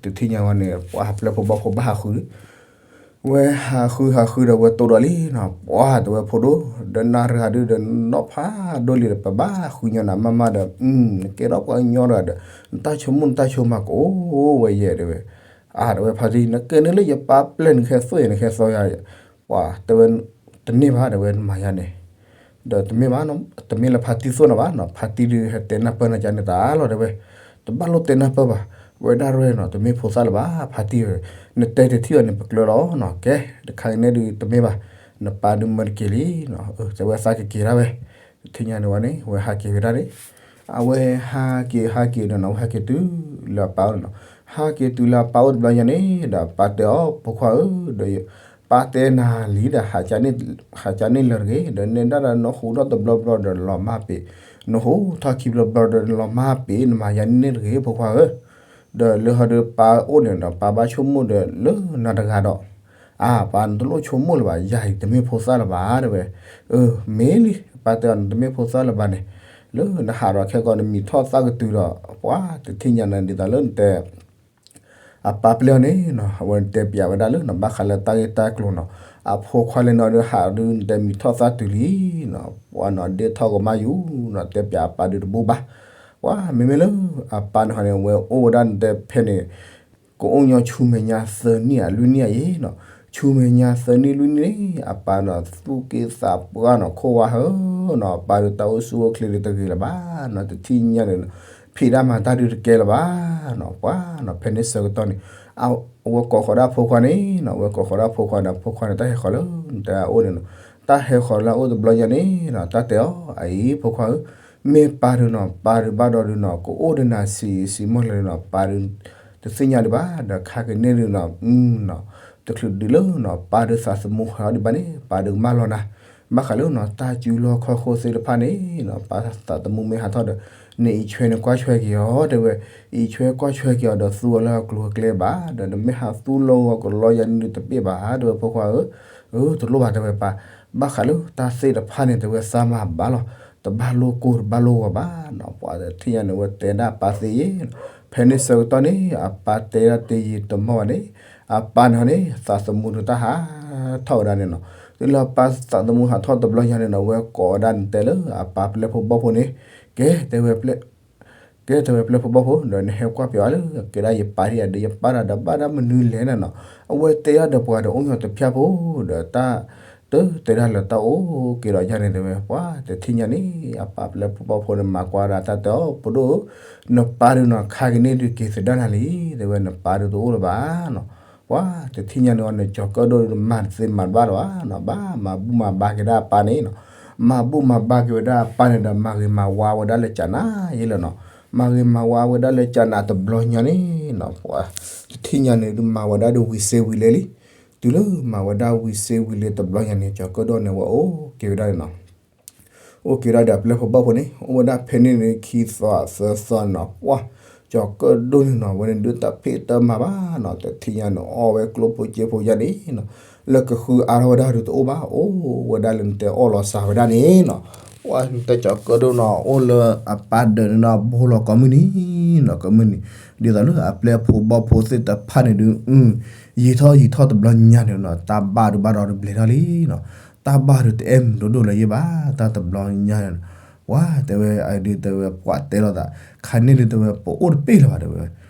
တထံၣ်ညါဝဲန့ၣ် ပှၤပျဲၢ်ဖိဘီၣ်ဖိဘၣ်ဟးဃု ဝဲဟးဃုဟးဃုဒီးဝဲတိၢ်ဒီးလံနီၤ ပှၤတဲဝဲဖိဒိၣ် ဒီးနၤတဂၤဒုဒီးနီၢ်ဖးဒိၣ်လံဒီး ပဘၣ်ဃုညီနၤမးမးဒီး နကဲထီၣ်ပှၤကညီတဂၤဒီး နတၢ်ဆိကမိၣ်နတၢ်ဆိကမးကအိၣ်ဝဲယဲ တဲဝဲ အါ တဲဝဲ ဖါတံၢ် နကဲန့ၣ်လၢယပၢ်ပျဲၢ်နကဟဲသိၣ်ယၤ နကဟဲသိၣ်ယၤ ပှၤတဲဝဲ တန့ၢ်ဘၣ် တဲဝဲ နမၤယၤန့ၣ် ဒီးတမ့ၢ်ဘၣ် တမ့ၢ်လၢဖါတံၢ်သိၣ်နၤဘၣ်နီၤ ဖါတံၢ်ဒုးဟဲတဲနၢ်ပၢၢ်နၤကန့ၣ်တၢ်လီၤ တဲဝဲ တဘၣ်လိၣ်တဲနၢ်ပၢၢ်ဘၣ် ဝဲဒၣ်ရဲၣ်နီၤ တမ့ၢ်ဖိသၣ်လၢၤဘၣ် ဖါတံၢ်ဧၢ နတဲတထံၣ်အီၤန့ၣ် ပကျၢၤလီၤနီၤ ကဲ တခါကန့ၣ်ဒုးတမ့ၢ်ဘၣ် နပၢ်ဒုးမၢတက့ၤလံနီၤ တဲဝဲသးကက့ၤဒၣ်ဝဲ တထံၣ်ညါန့ၣ်ဝဲန့ၣ် ဝဲဟးက့ၤဝဲဒၣ်န့ၣ် အဝဲဟးက့ၤဟးက့ၤဒီးနီၤ ဝဲဟဲက့ၤတုၤလၢအပၢ်အိၣ်န့ၣ်နီၤ ဟးက့ၤတုၤလၢအပၢ်အိၣ်တဘျီညါန့ၣ် ဒီးပၢ်တဲအီၤ ဖိခွါဧၢ ဒီး ပၢ်တဲနၤလံဒီး ဟးကန့ၢ်လၢၤတဂ့ၤ ဒီးနဲဒၣ်ဒီးနဟူးထီၣ်တဘျီဘျီဒီးလီၤမၢ်ပ့ၤ နဟူးထီၣ်ခံဘျီဘျီဒီးနလီၤမၢ်ပ့ၤ နမၤယၤန့ၢ်တဂ့ၤ ဖိခွါဧၢ ဒီးလၢဟီဒီးပၢ်အိၣ်န့ၣ်ဒီး ပၢ်ဘၣ်ဆိကမိၣ်ဒီးလၢနၤတဂၤဒီး အါ ပၢ်နတလိၣ်ဆိကမိၣ်လၢၤဘၣ် ယၤအံၤတမ့ၢ်ဖိသၣ်လၢၤဘၣ် တဲဝဲ အၢ မ့ၢ်လံ ပၢ်တဲအီၤ နတမ့ၢ်ဖိသၣ်လၢၤဘၣ်န့ၣ် လၢနဟးဒီးခဲကီးနမံၤထီၣ်သၣ်ကတုၤဒီး ပှၤတထံၣ်ညါန့ၣ် ဒ်သိးလၢနတဲ အပၢ်ပျဲၢ်အီၤန့ၣ်နီၤ အဝဲတဲပျးဝဲဒၣ်လၢနီၤ ဘၣ်ဃးလၢတၢ်ဂ့ၢ်တၢ်ကျိၤနီၤ အဖိခွါလဲၤနီၤဒီးဟးဒုး နတဲမံၤထီၣ်သၣ်တုၤလံနီၤ ပှၤနီၤဒ့ထီၣ်ကမၣ်ယူၤနီၤ တဲပျးအပၢ်ဒုးတဘိဘၣ် ပှၤမ့မ့ၢ်လၢ အပၢ်န့ၣ်ဟီန့ၣ် အဝဲအိၣ်ဝဲဒၣ်နတဲဖဲန့ၣ် ကအိၣ်ညီဆူမဲာ်ညါသၢနံၣ်ဧါလွံၢ်နံၣ်ဧါယဲနီၤ ဆူမဲာ်ညါသၢနံၣ်လွံၢ်နံၣ်န့ၣ် အပၢ်နီၤသူၣ်က့သးပှၢ်နီၤ ခိၣ်ဝါဟၢနီၤ အပၢ်ဒုးတၢ်အိၣ်ဆူၣ်အိၣ်ချ့ဒုးတဂ့ၤလၢၤဘၣ်နီၤ တထံၣ်ညါန့ၣ်နီၤ ဖံးတၢ်မၤတၢ်ဒုးတကဲလၢၤဘၣ်နီၤ ပှၤနီၤ ဖဲန့ၣ်ဆၢကတီၢ်န့ၣ် အဝဲကိးဃီၤဒၣ်ဖိခွါန့ၣ်နီၤ အဝဲကိးဃီၤဒၣ်ဖိခွါန့ၣ် ဖိခွါန့ၣ် တၢ်ဟဲဃီၤလၢနတဲအအိၣ်န့ၣ်နီၤ တၢ်ဟဲဃီၤလၢအအိၣ်တဘျီညါန့ၣ်နီၤ တၢ်တဲအီၤ အအံၤ ဖိခွါဧၢ မ့ၢ်ပၢ်ဒုးနီၤ ပၢ်ဒုးဘၣ်ဒီးဒုးနီၤ ကအိၣ်ဒီးနၤဆံးဆံးမီၢ်လၢၤနီၤ ပၢ်ဒုး တသ့ၣ်ညါဒံးဘၣ် ဒီးခါကန့ၣ်ဒုးနီၤ တချုးဒုးလၢနီၤ ပၢ်ဒုးသးသမူဟးထီၣ်ဒံးဘၣ်န့ၣ် ပၢ်ဒုးကမၢလီၤနၤ ဘၣ်ဃးလၢနီၤ တၢ်စုလီၢ်ခီၣ်ခိၣ်သ့ၣ်တဖၣ်န့ၣ်နီၤ ပၢ်သးသမူမ့ၢ်ဟးထီၣ်ဒီး နအံးဆွဲန့ၣ်ကွၢ်ဆွဲက့ၤအီၤ တဲဝဲ အံးဆွဲကွၢ်ဆွဲက့ၤအီၤဒီး သူအီၤလၢအကျိၤအကျဲဘၣ် ဒီးနမ့ၢ်ဟးသူလီၤဂီၤကလီယၤန့ၣ်ဒုးတပ့ၢ်ဘၣ် တဲဝဲ ဖိခွါဧၢ အၢ တလိၣ်ဘၣ် တဲဝဲပၢ် ဘၣ်ဃးလၢတၢ်သ့ၣ်တဖၣ်န့ၣ် တဲဝဲသးမၤဘၣ်လီၤ တဘၣ်လိၣ်ကိၢ်တဘၣ်လိၣ်ဂီၤဘၣ်နီၤ ပှၤတထံၣ်ညါန့ၣ် အဝဲတဲဒၣ်ပၢ်သ့ယဲ ဖဲန့ၣ်ဆၢကတီၢ်န့ၣ် အပၢ်တဲဒၣ်တယံာ်တမီၢ်ဘၣ်န့ၣ် အပၢ်န့ၣ်ဟီန့ၣ် သးသမူဒုးတၢ်ဟးထီၣ်ဝဲဒၣ်န့ၣ်နီၤ တုၤလၢအပၢ်သးသမူဟးထီၣ်တဘျီညါန့ၣ်နီၤ အဝဲကိးဝဲဒၣ်နတဲလၢအပၢ်ပျဲၢ်ဖိဘီၣ်ဖိန့ၣ် ကဲ တဲဝဲ ကဲ တဲဝဲပျဲၢ်ဖိဘီၣ်ဖိ ဒီးနဟဲကွၢ်ပၠးအီၤလၢ ကဲဒၣ်ယပၢ်ဒံးဧါဒီး ယပၢ်တၢ်ဒီးဘၣ်ဒၣ်မနုၤလဲၣ်န့ၣ်နီၤ အဝဲတဲဒၣ်ဒီးပှၤဒီးအိၣ်ညီတဖၠၣ်ဖိ ဒီးတၢ် တတဲဒၣ်လၢတၢ်အိၣ်က့ၤဒီးယၤန့ၣ် တဲဝဲ ပှၤတထံၣ်ညါန့ၣ် အပၢ်ပျဲၢ်ဖိဘီၣ်ဖိန့ၣ် မၤကွၢ်ဒၣ်တၢ်တဲအီၤ ဖိဒိၣ်ဧၢ နပၢ်ဒုးနီၤ ခါကန့ၣ်ဒုးက့ၤသဒၣ်နၤလံ တဲဝဲ နပၢ်ဒုးတအိၣ်လၢၤဘၣ်နီၤ ပှၤတထံၣ်ညါန့ၣ်အီၤန့ၣ် ကၠီၤကၢၣ်ဒိၣ်ဒုးမၤတသ့မၤတဘၣ်လၢၤဘၣ်နီၤ ဘၣ်မၤဘူၣ်မၤဘါက့ၤဒၣ်အပၢ်န့ၣ်နီၤ မၤဘူၣ်မၤဘါက့ၤဝဲဒၣ်အပၢ်န့ၣ်ဒီး မၤဂ့ၤမၤဝါဝဲဒၣ်လၢကၠးနးယဲလၢာ်နီၤ မၤဂ့ၤမၤဝါဝဲဒၣ်လၢကၠးနးတဘျီညါန့ၣ်နီၤ ပှၤ တထံၣ်ညါန့ၣ်ဒုးမၤဝဲဒၣ်ဒုးဝံၤစ့ဝံၤလဲလံ. တုၤလၢမၤဝဲဒၣ်ဝံၤစ့ဝံၤလဲတဘျီညါန့ၣ် ကၠီၤကၢၣ်ဒိၣ်န့ၣ် ဝဲအိၣ်က့ၤဝဲဒၣ်န့ၣ်နီၤ. အိၣ်က့ၤဝဲဒၣ်ဒီးအပျဲၢ်ဖိဘီၣ်ဖိန့ၣ် အိၣ်ဝဲဒၣ်ဖဲန့ၣ်န့ၣ် ခံသီသၢသီနီၤ. ပှၢ် ကၠီၤကၢၣ်ဒိၣ်န့ၣ်နီၤ ဝဲန့ၣ်ဒုးတၢ်ဖံးတၢ်မၤဘၣ်နီၤ. တထံၣ်ညါန့ၣ် အီၣ်ဝဲကျိၣ်ဖိစ့ဖိယါန့ၣ်နီၤ လၢကဃုအါထီၣ်ဝဲဒၣ်ဒုးတအိၣ်ဘၣ်, အိၣ်ဝဲဒၣ်လၢနတဲအီၣ်လီၤစၢ်ဝဲဒၣ်န့ၣ်နီၤ. ပှၢ် နတဲကၠီၤကၢၣ်ဒိၣ်နီၤ အိၣ်လၢအပၢ်ဒၢးန့ၣ်နီၤ ဘိလီၤကိးမုၢ်နံၤနီၤ ကိးမုၢ်နံၤ ဒ်သိးလၢအပျဲၢ်ဖိဘီၣ်ဖိသ့ၣ်တဖၣ်န့ၣ်ဒုး ယံာ်ထီၣ်ယံာ်ထီၣ်တဘျီညါန့ၣ်နီၤ တၢ်ဘၣ်ဒုးဘၣ်ဒီးတဘျဲးထီၣ်လံနီၤ. တၢ်ဘၣ်ဒုးတအဲၣ်မုာ်ဒိၣ်ဒိၣ်လၢၤယဲၢ်ဘၣ် တၢ်တဘျီညါန့ၣ်နီၤ. ပှၢ် တဲဝဲအဒုးတဲဝဲပှၤတဲလိာ်သး ခါန့ၣ်ဒုးတဲဝဲပအိၣ်တပ့ၢ်လၢၤဘၣ်တဲဝဲ,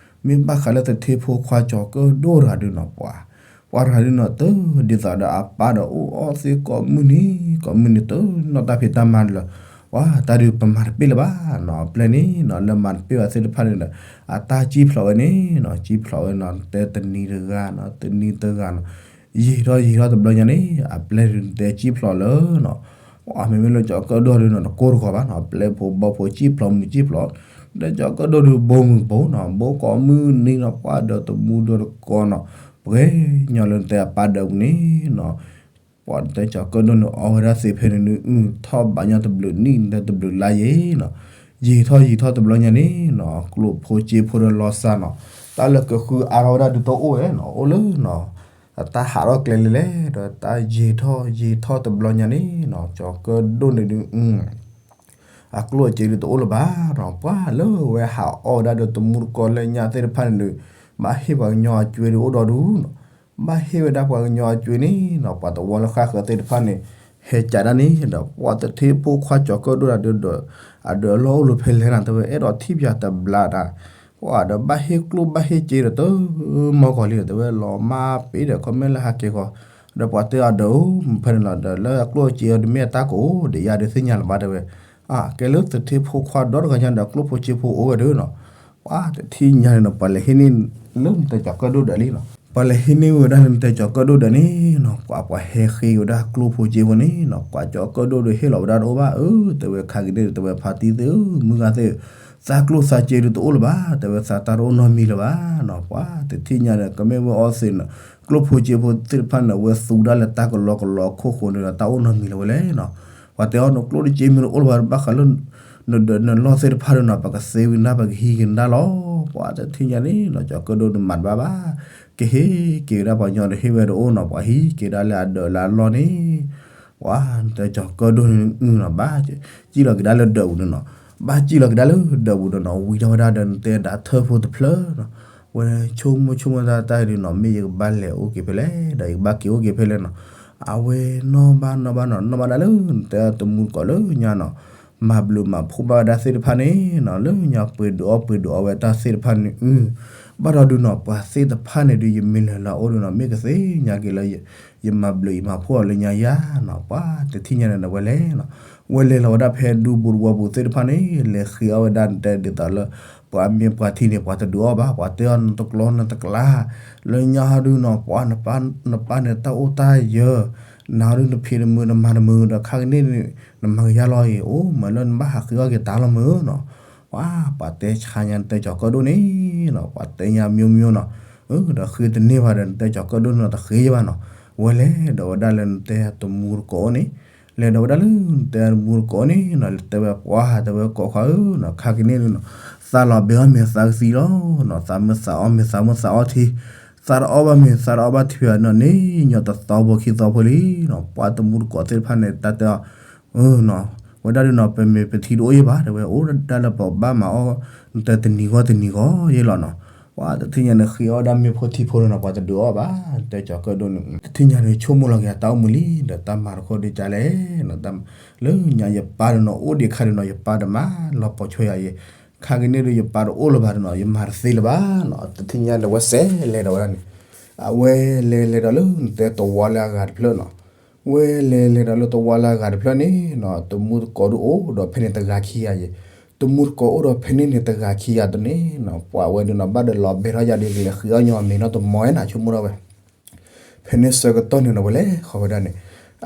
မ့ၢ်ဘၣ်ဃးလၢသထ့ဖိခွါကၠီၤကၢၣ်ဒိၣ်တဂၤဒုးနီၤ ပှၤ ပှၤတဂၤဒုးနီၤ တဒ်သိးဒီးအပၢ်ဒီးအိၣ်အီၣ်သ့ကိးမုၢ်နံၤ ကိးမုၢ်နံၤ တနီၣ်တၢ်ဖံးတၢ်မၤလၢၤ. ပှၤ တၢ်ဒုးပမၤတပ့ၢ်လၢၤဘၣ်နီၤ အပျဲၢ်န့ၣ်နီၤ လၢမၤတပ့ၢ်ဘၣ်သ့ၣ်တဖၣ်န့ၣ်ဒီး အတၢ်စံၣ်ဖျိးဝဲန့ၣ်နီၤ စံၣ်ဖျိးဝဲနီၤ တဲတနံၤတဂၤနီၤ တနံၤတဂၤနီၤ ယံာ်ထီၣ်ယံာ်ထီၣ်တဘျီညါန့ၣ် အပျဲၢ်ဒုးတဲစံၣ်ဖျိးလၢနီၤ. ပှၤ မ့မ့ၢ်လၢကၠီၤကၢၣ်ဒိၣ်ဒုးနီၤ တကိၢ်တဂီၤဘၣ်နီၤ အပျဲၢ်ဖိဘီၣ်ဖိစံၣ်ဖျိးမုၢ်စံၣ်ဖျိး ဒီးကၠီၤကၢၣ်ဒိၣ်ဒုးဘိမုၢ်ဘိနီၤ ဘိကိးမုၢ်နံၤနီၤ ပှၤဒီးတမူဒီးတကိးနီၤ ပှဲၤညီလၢနတဲအပၢ်ဒၢးပူၤန့ၣ်နီၤ ပှၤတဲကၠီၤကၢၣ်ဒိၣ်န့ၣ် အီၣ်ဝဲဒၣ်သ့ဖဲန့ၣ်ဒုး ထီၣ်ဘးညီတဘျုးနံၣ်ဒီးတဘျုးလါယဲၢ်နီၤ ယံာ်ထီၣ်ယံာ်ထီၣ်တဘျီညါန့ၣ်နီၤ ကျိၣ်ဖိစ့ဖိဒီးလီၤစၢ်နီၤ တၢ်လၢကဃုအါထီၣ်ဝဲဒၣ်ဒုးတအိၣ်ဝဲနီၤ အိၣ်လၢနီၤ အတၢ်ဟးထီၣ်ကျဲလဲၣ်လဲၣ် ဒီးတၢ်ယံာ်ထီၣ်ယံာ်ထီၣ်တဘျီညါန့ၣ်နီၤ ကၠီၤကၢၣ်ဒိၣ်န့ၣ်ဒုး အကျိၣ်အစ့ဒုးတအိၣ်လၢၤဘၣ်နီၤ ပှၤလၢဝဲဟးအီၣ်ဝဲဒၣ်ဒီးတမူတကိးလၢညါသ့ၣ်တဖၣ်န့ၣ်ဒုး ဘၣ်ဟ့ၣ်ပှၤကညီအကွ့ဒုးအိၣ်ဒီးဒုးနီၤ ဘၣ်ဟ့ၣ်ဝဲဒၣ်ပှၤကညီအကွ့န့ၣ်နီၤ ပှၤတဝီလၢဃၣ်ဃၢၤသ့ၣ်တဖၣ်န့ၣ် ဟဲကးဒၣ်န့ၣ်ဒီး ပှၤသထ့ဖိခွါကၠီၤကၢၣ်ဒိၣ်ဒၣ်ဒုးဒီး အဒၢးအလီၢ်အိၣ်လၢဖဲလဲၣ်နီၤ တဲဝဲအဲၣ်ဒိးထံၣ်ပၠးတဘျးဒၣ် ပှၤဒီးဘၣ်ဟ့ၣ်ကျိၣ်ဘၣ်ဟ့ၣ်စ့ဒီးတမီၢ်ကီၢ်လံဒီး တဲဝဲလီၤမၢ်ပ့ၤဒီး ခီမ့ၢ်လၢဟးက့ၤဃီၤ ဒီးပှၤတဲအီၤဒီး မုၢ်ဖဲန့ၣ်လီၤ ဒီးလၢအကျိၣ်အစ့အီၤဒုးမ့ၢ်အတၢ်ကအိၣ်ဒီးယၤဒုးသ့ၣ်ညါလၢၤဘၣ်တဲဝဲ အကဲလၢသထ့ဖိခွါဒီတဂၤညါဒီးကျိၣ်ဖိစ့ဖိအိၣ်ဝဲဒၣ်နီၤ ပှၤတထံၣ်ညါန့ၣ်နီၤ ပှၤလဲၤဟံးန့ၢ်လၢနတဲကၠီၤကၢၣ်ဒိၣ်ဒၢးလံနီၤ ပှၤလဲၤဟံးန့ၢ်ဝဲဒၣ်လၢနတဲကၠီၤကၢၣ်ဒိၣ်ဒၢးန့ၣ်နီၤ ပှၤ ပှၤဟဲဃ့ဝဲဒၣ်ကျိၣ်ဖိစ့ဖိန့ၣ်နီၤ ပှၤကၠီၤကၢၣ်ဒိၣ်ဒုးဟ့ၣ်လီၤဝဲဒၣ်တအိၣ်ဘၣ် အၢ တဲဝဲခါက့ၤန့ၣ် တဲဝဲဖါတံၢ်သ့ၣ်ဧၢ မုၢ်ဂၤသ့ၣ်ဧၢ သးကျိၣ်သးစ့ဒုးတအိၣ်လၢၤဘၣ် တဲဝဲသးတၢ်တအိၣ်နီတမံၤလၢၤဘၣ်နီၤ ပှၤတထံၣ်ညါဒီး ကမ့ၢ်ဝဲအီသ့ၣ်နီၤ ကျိၣ်ဖိစ့ဖိသ့ၣ်တဖၣ်န့ၣ် အဝဲသူဒၣ်လၢတၢ်ကလီကလီအခိၣ်ဃိန့ၣ်ဒီး တၢ်အိၣ်နီတမံၤလၢၤဝဲလဲၣ်နီၤ ပှၤတဲအီၤနကျိၣ်နစ့မ့ၢ်တအိၣ်လၢၤဘၣ် ဘၣ်ဃးလၢ နဒၢးနလီၢ်သ့ၣ်တဖၣ်ဒီးနီၤ ပကသ့ဝံၤနၤ ပကဟံးက့ၤနၤလီၤ ပှၤတထံၣ်ညါန့ၣ်နီၤ ကၠီၤကၢၣ်ဒိၣ်န့ၣ်မၤတဘၣ်ဘၣ် ကဟ့ၣ်က့ၤဝဲဒၣ်ပှၤကညီဒီးဟ့ၣ်ဝဲတအိၣ်နီၤ ပှၤဟံးက့ၤဒၣ်လၢအဒၢးလၢအလီၢ်န့ၣ် ပှၤနတဲကၠီၤကၢၣ်ဒိၣ်န့ၣ်နီၤ ဘၣ်စံၣ်လီၤက့ၤဒၣ်လၢဒၢးပူၤန့ၣ်နီၤ ဘၣ်စံၣ်လီၤက့ၤဒၣ်လၢဒၢးပူၤဒီးနီၤ ဝံၤထီၣ်ဝဲဒၣ်ဒီးနတဲဒၣ်ထၢၣ်ဖိတဖျၢၣ်နီၤ ဝဲဆိကမိၣ်ဆိကမိၣ်တၢ်တၢ်အံၤဒုးနီၤ မ့ၢ်ယကဘၣ်လဲၤအိၣ်က့ၤဖဲလဲၣ် ဒီးယကဘၣ်က့ၤအိၣ်က့ၤဖဲလဲၣ်နီၤ အဝဲနီၣ်ဘၣ်နီၣ်ဘၣ်နီၤ နီၣ်ဘၣ်ဒၣ်လၢနတဲတမူတကိးလၢညါနီၤ မၤဘျုးမၤဖှိၣ်ဘၣ်ဝဲဒၣ်သ့ၣ်တဖၣ်န့ၣ်နီၤ လၢညါပှ့ၤဒုးအီၣ်ပှ့ၤဒုးအီဝဲတၢ်သ့ၣ်တဖၣ်န့ၣ် အု ဘၣ်ဒီးဒုးနီၤ ပှၤသ့ၣ်တဖၣ်န့ၣ်ဒုး ယမ့ၢ်လဲၤလၢအအိၣ်ဒုးနီၤ မ့ၢ်ကသ့ၣ်ညါက့ၤလၢ ယမၤဘျုးယမၤဖှိၣ်အီၤလၢညါယၤနီၤ ပှၤတထံၣ်ညါန့ၣ်ဒီးဝဲလဲၤနီၤ ဝဲလဲၤလီၤဝဲဒၣ်ဖဲဒူပူၤတဝီပူၤသ့ၣ်တဖၣ်န့ၣ် လဲၤဃ့အီၣ်ဝဲဒၣ်နတဲဒ်သိးလၢ ပှၤမ့ၢ်ပှၤထံန့ၣ် ပှၤတဒုးအီၣ်ဘၣ် ပှၤတဲအီၤနတကျီနတကျါ လၢညါဟီဒုးနီၤ ပှၤနပၢ်န့ၣ်တၢ်အိၣ်တၢ်ယၢၤ နၤဒုးနဖံးတမုာ်နမၤတမုာ်ဒီး ခါကန့ၣ်န့ၣ် နမၤကယၤလီၤအံၤ အိၣ်မၤလၢနဘၣ်ဟးဃ့အီၣ်က့ၤတၢ်လီၤမုာ်နီၤ ပှၤ ပှၤတဲဆါညါနတဲကၠီၤကၢၣ်ဒိၣ်န့ၣ်နီၤ ပှၤတဲညါမိမိနီၤ ဒီးဃ့တန့ၢ်ဘၣ်ဒီး နတဲကၠီၤကၢၣ်ဒိၣ်န့ၣ်နီၤ တဃ့ဘၣ်နီၤ ဝဲလဲၤဒီးဝဲဒၣ်လၢနတဲတမူတကိးန့ၣ် လဲၤဒီးဝဲဒၣ်လၢနတဲတမူတကိးန့ၣ်နီၤ တဲဝဲပှၤ တဲဝဲကိးခွါဧၢနီၤ ခါကန့ၣ်နီၤ သးလီၤဘဲအီၣ်မ့ၤသးကသံလီၤနီၤ သးမုၢ်သးအီၣ်မ့ၤသးမုၢ်သးအီၣ်ထံ သးတအီၣ်ဘၣ်မ့ၤ သးတအီၣ်ဘၣ်ထံဘၣ်နီၤ န့ၣ်ညီတသီဖိခံသီဖိလံနီၤ ပှၤတမူတကိးသ့ၣ်တဖၣ်န့ၣ် တၢ်တဲအီၤ ဝဲဒၣ်ဒုးနီၤ ပမ့ၢ်ပထံတအိၣ်အံၤဘၣ် တဲဝဲအိၣ်ဒၣ်လၢပဘၣ်မၤအီၣ် နတဲတနံၤဂီၢ်တနံၤဂီၢ်ယဲလီၤနီၤ ပှၤတထံၣ်ညါန့ၣ် ဃ့အီၣ်ဝဲဒၣ်မ့ၤဖိထံဖိန့ၣ်နီၤ ပှၤတဒုးအီၣ်ဘၣ် တဲကၠီၤကၢၣ်ဒိၣ်န့ၣ် တထံၣ်ညါန့ၣ် ဆိကမိၣ်လီၤက့ၤအတၢ်အိၣ်မူလံ ဒီးတၢ်မၤတခီဒုးကလဲၣ်နီၤ လၢညါယပၢ်ဒုးနီၤ အိၣ်ဒံးခါဒုးနီၤ ယပၢ်ဒုးမၤလီၤပိာ်ဆွဲယၤအံၤ ခါကန့ၣ်ဒုးယပၢ်တအိၣ်လၢၤဘၣ်ဒုးနီၤ ယမၤတသ့လၢၤဘၣ်နီၤ တထံၣ်ညါန့ၣ်ဝဲစဲးလဲၤဒီးဝဲဒၣ်န့ၣ် အဝဲလဲၤလဲၤဒီးလၢနတဲတဝီလၢအဂၤတဖျၢၣ်နီၤ ဝဲလဲၤလဲၤဒီးလၢတဝီလၢအဂၤတဖျၢၣ်န့ၣ်နီၤ တမူတကိးဒုးအိၣ်ဒီးဖဲန့ၣ်တဂၤခံဂၤယဲၢ် တမူတကိးအိၣ်ဒီးဖဲန့ၣ်န့ၣ်တဂၤခံဂၤတန့ၣ်နီၤ ပှၤဝဲဒုးနီၤ ဘၣ်ဒီးလီၤဘဲထီၣ်ယၤဒုးကလဲၤဃ့အီၣ်ညီမ့ၤနီၤတမီၤဝဲနၤဆိကမိၣ်ထီၣ်ဝဲ ဖဲန့ၣ်ဆၢကတီၢ်န့ၣ်နီၤ ဝဲလဲၤဃီၤဝဲဒၣ်န့ၣ်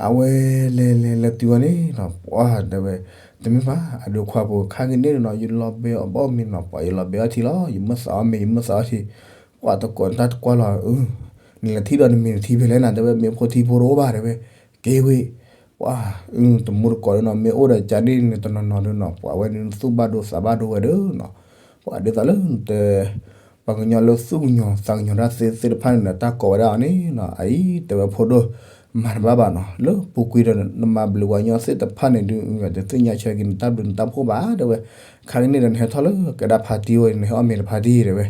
အဝဲလဲၤလဲၤလဲၤတုၤဝဲန့ၣ်နီၤ ပှၤတဲဝဲ တမ့ၢ်ဘၣ် အဒုးခွါဖိ ခါက့ၤန့ၣ်နီၤ ယလီၤဘဲအီၣ်ဘၣ်မ့ၤနီၤ ပှၤယလီၤဘဲအီၣ်ထံလီၤ ယမုၢ်သးအီၣ်မ့ၤ ယမုၢ်သးအီၣ်ထံ ပှၤတကိးတၢ်တကွၢ်လီၤ, နလဲၤထံၣ်ဒီးနမ့ၢ်နထံဖဲလဲၣ်နၤ တဲဝဲ, မ့ၢ်ဖိထံဖိတအိၣ်ဘၣ် တဲဝဲ, က့ၤဝံၤ, ပှၤ, တမူတကိးဒ်နီၤ မ့ၢ်အိၣ်ဒီးကန့ၣ် နတနီၤနီၤဒ်နီၤ ပှၤဝဲန့ၣ်နသူၣ်ဘၣ်ဒိသးဘၣ်ဒိဝဲဒီးနီၤ, ပှၤဒ်သိးလၢနတဲ ပှၤကညီလၢသူၣ်ကညီၤသးကညီၤတၢ်သ့သ့ၣ်တဖၣ်န့ၣ်ဒီး တၢ်ကိးဝဲဒၣ်အီၤန့ၣ်နီၤ အအံၤ တဲဝဲဖိဒိၣ်, မၤတဘၣ်ဘၣ်နီၤ လၢပူၤကွံာ်ဒီး နမၤဘျုးပှၤကညီသ့ၣ်တဖၣ်န့ၣ်ဒုး တသ့ၣ်ညါဆၢက့ၤနတၢ်ဘျုးနတၢ်ဖှိၣ်ဘၣ် တဲဝဲ, ခါကန့ၣ်ဒီးနဟဲထီၣ်လၢကဒါဖါတံၢ်ဝဲ နဟဲအီၣ်မ့ၤတဖါတံၢ် တဲဝဲ,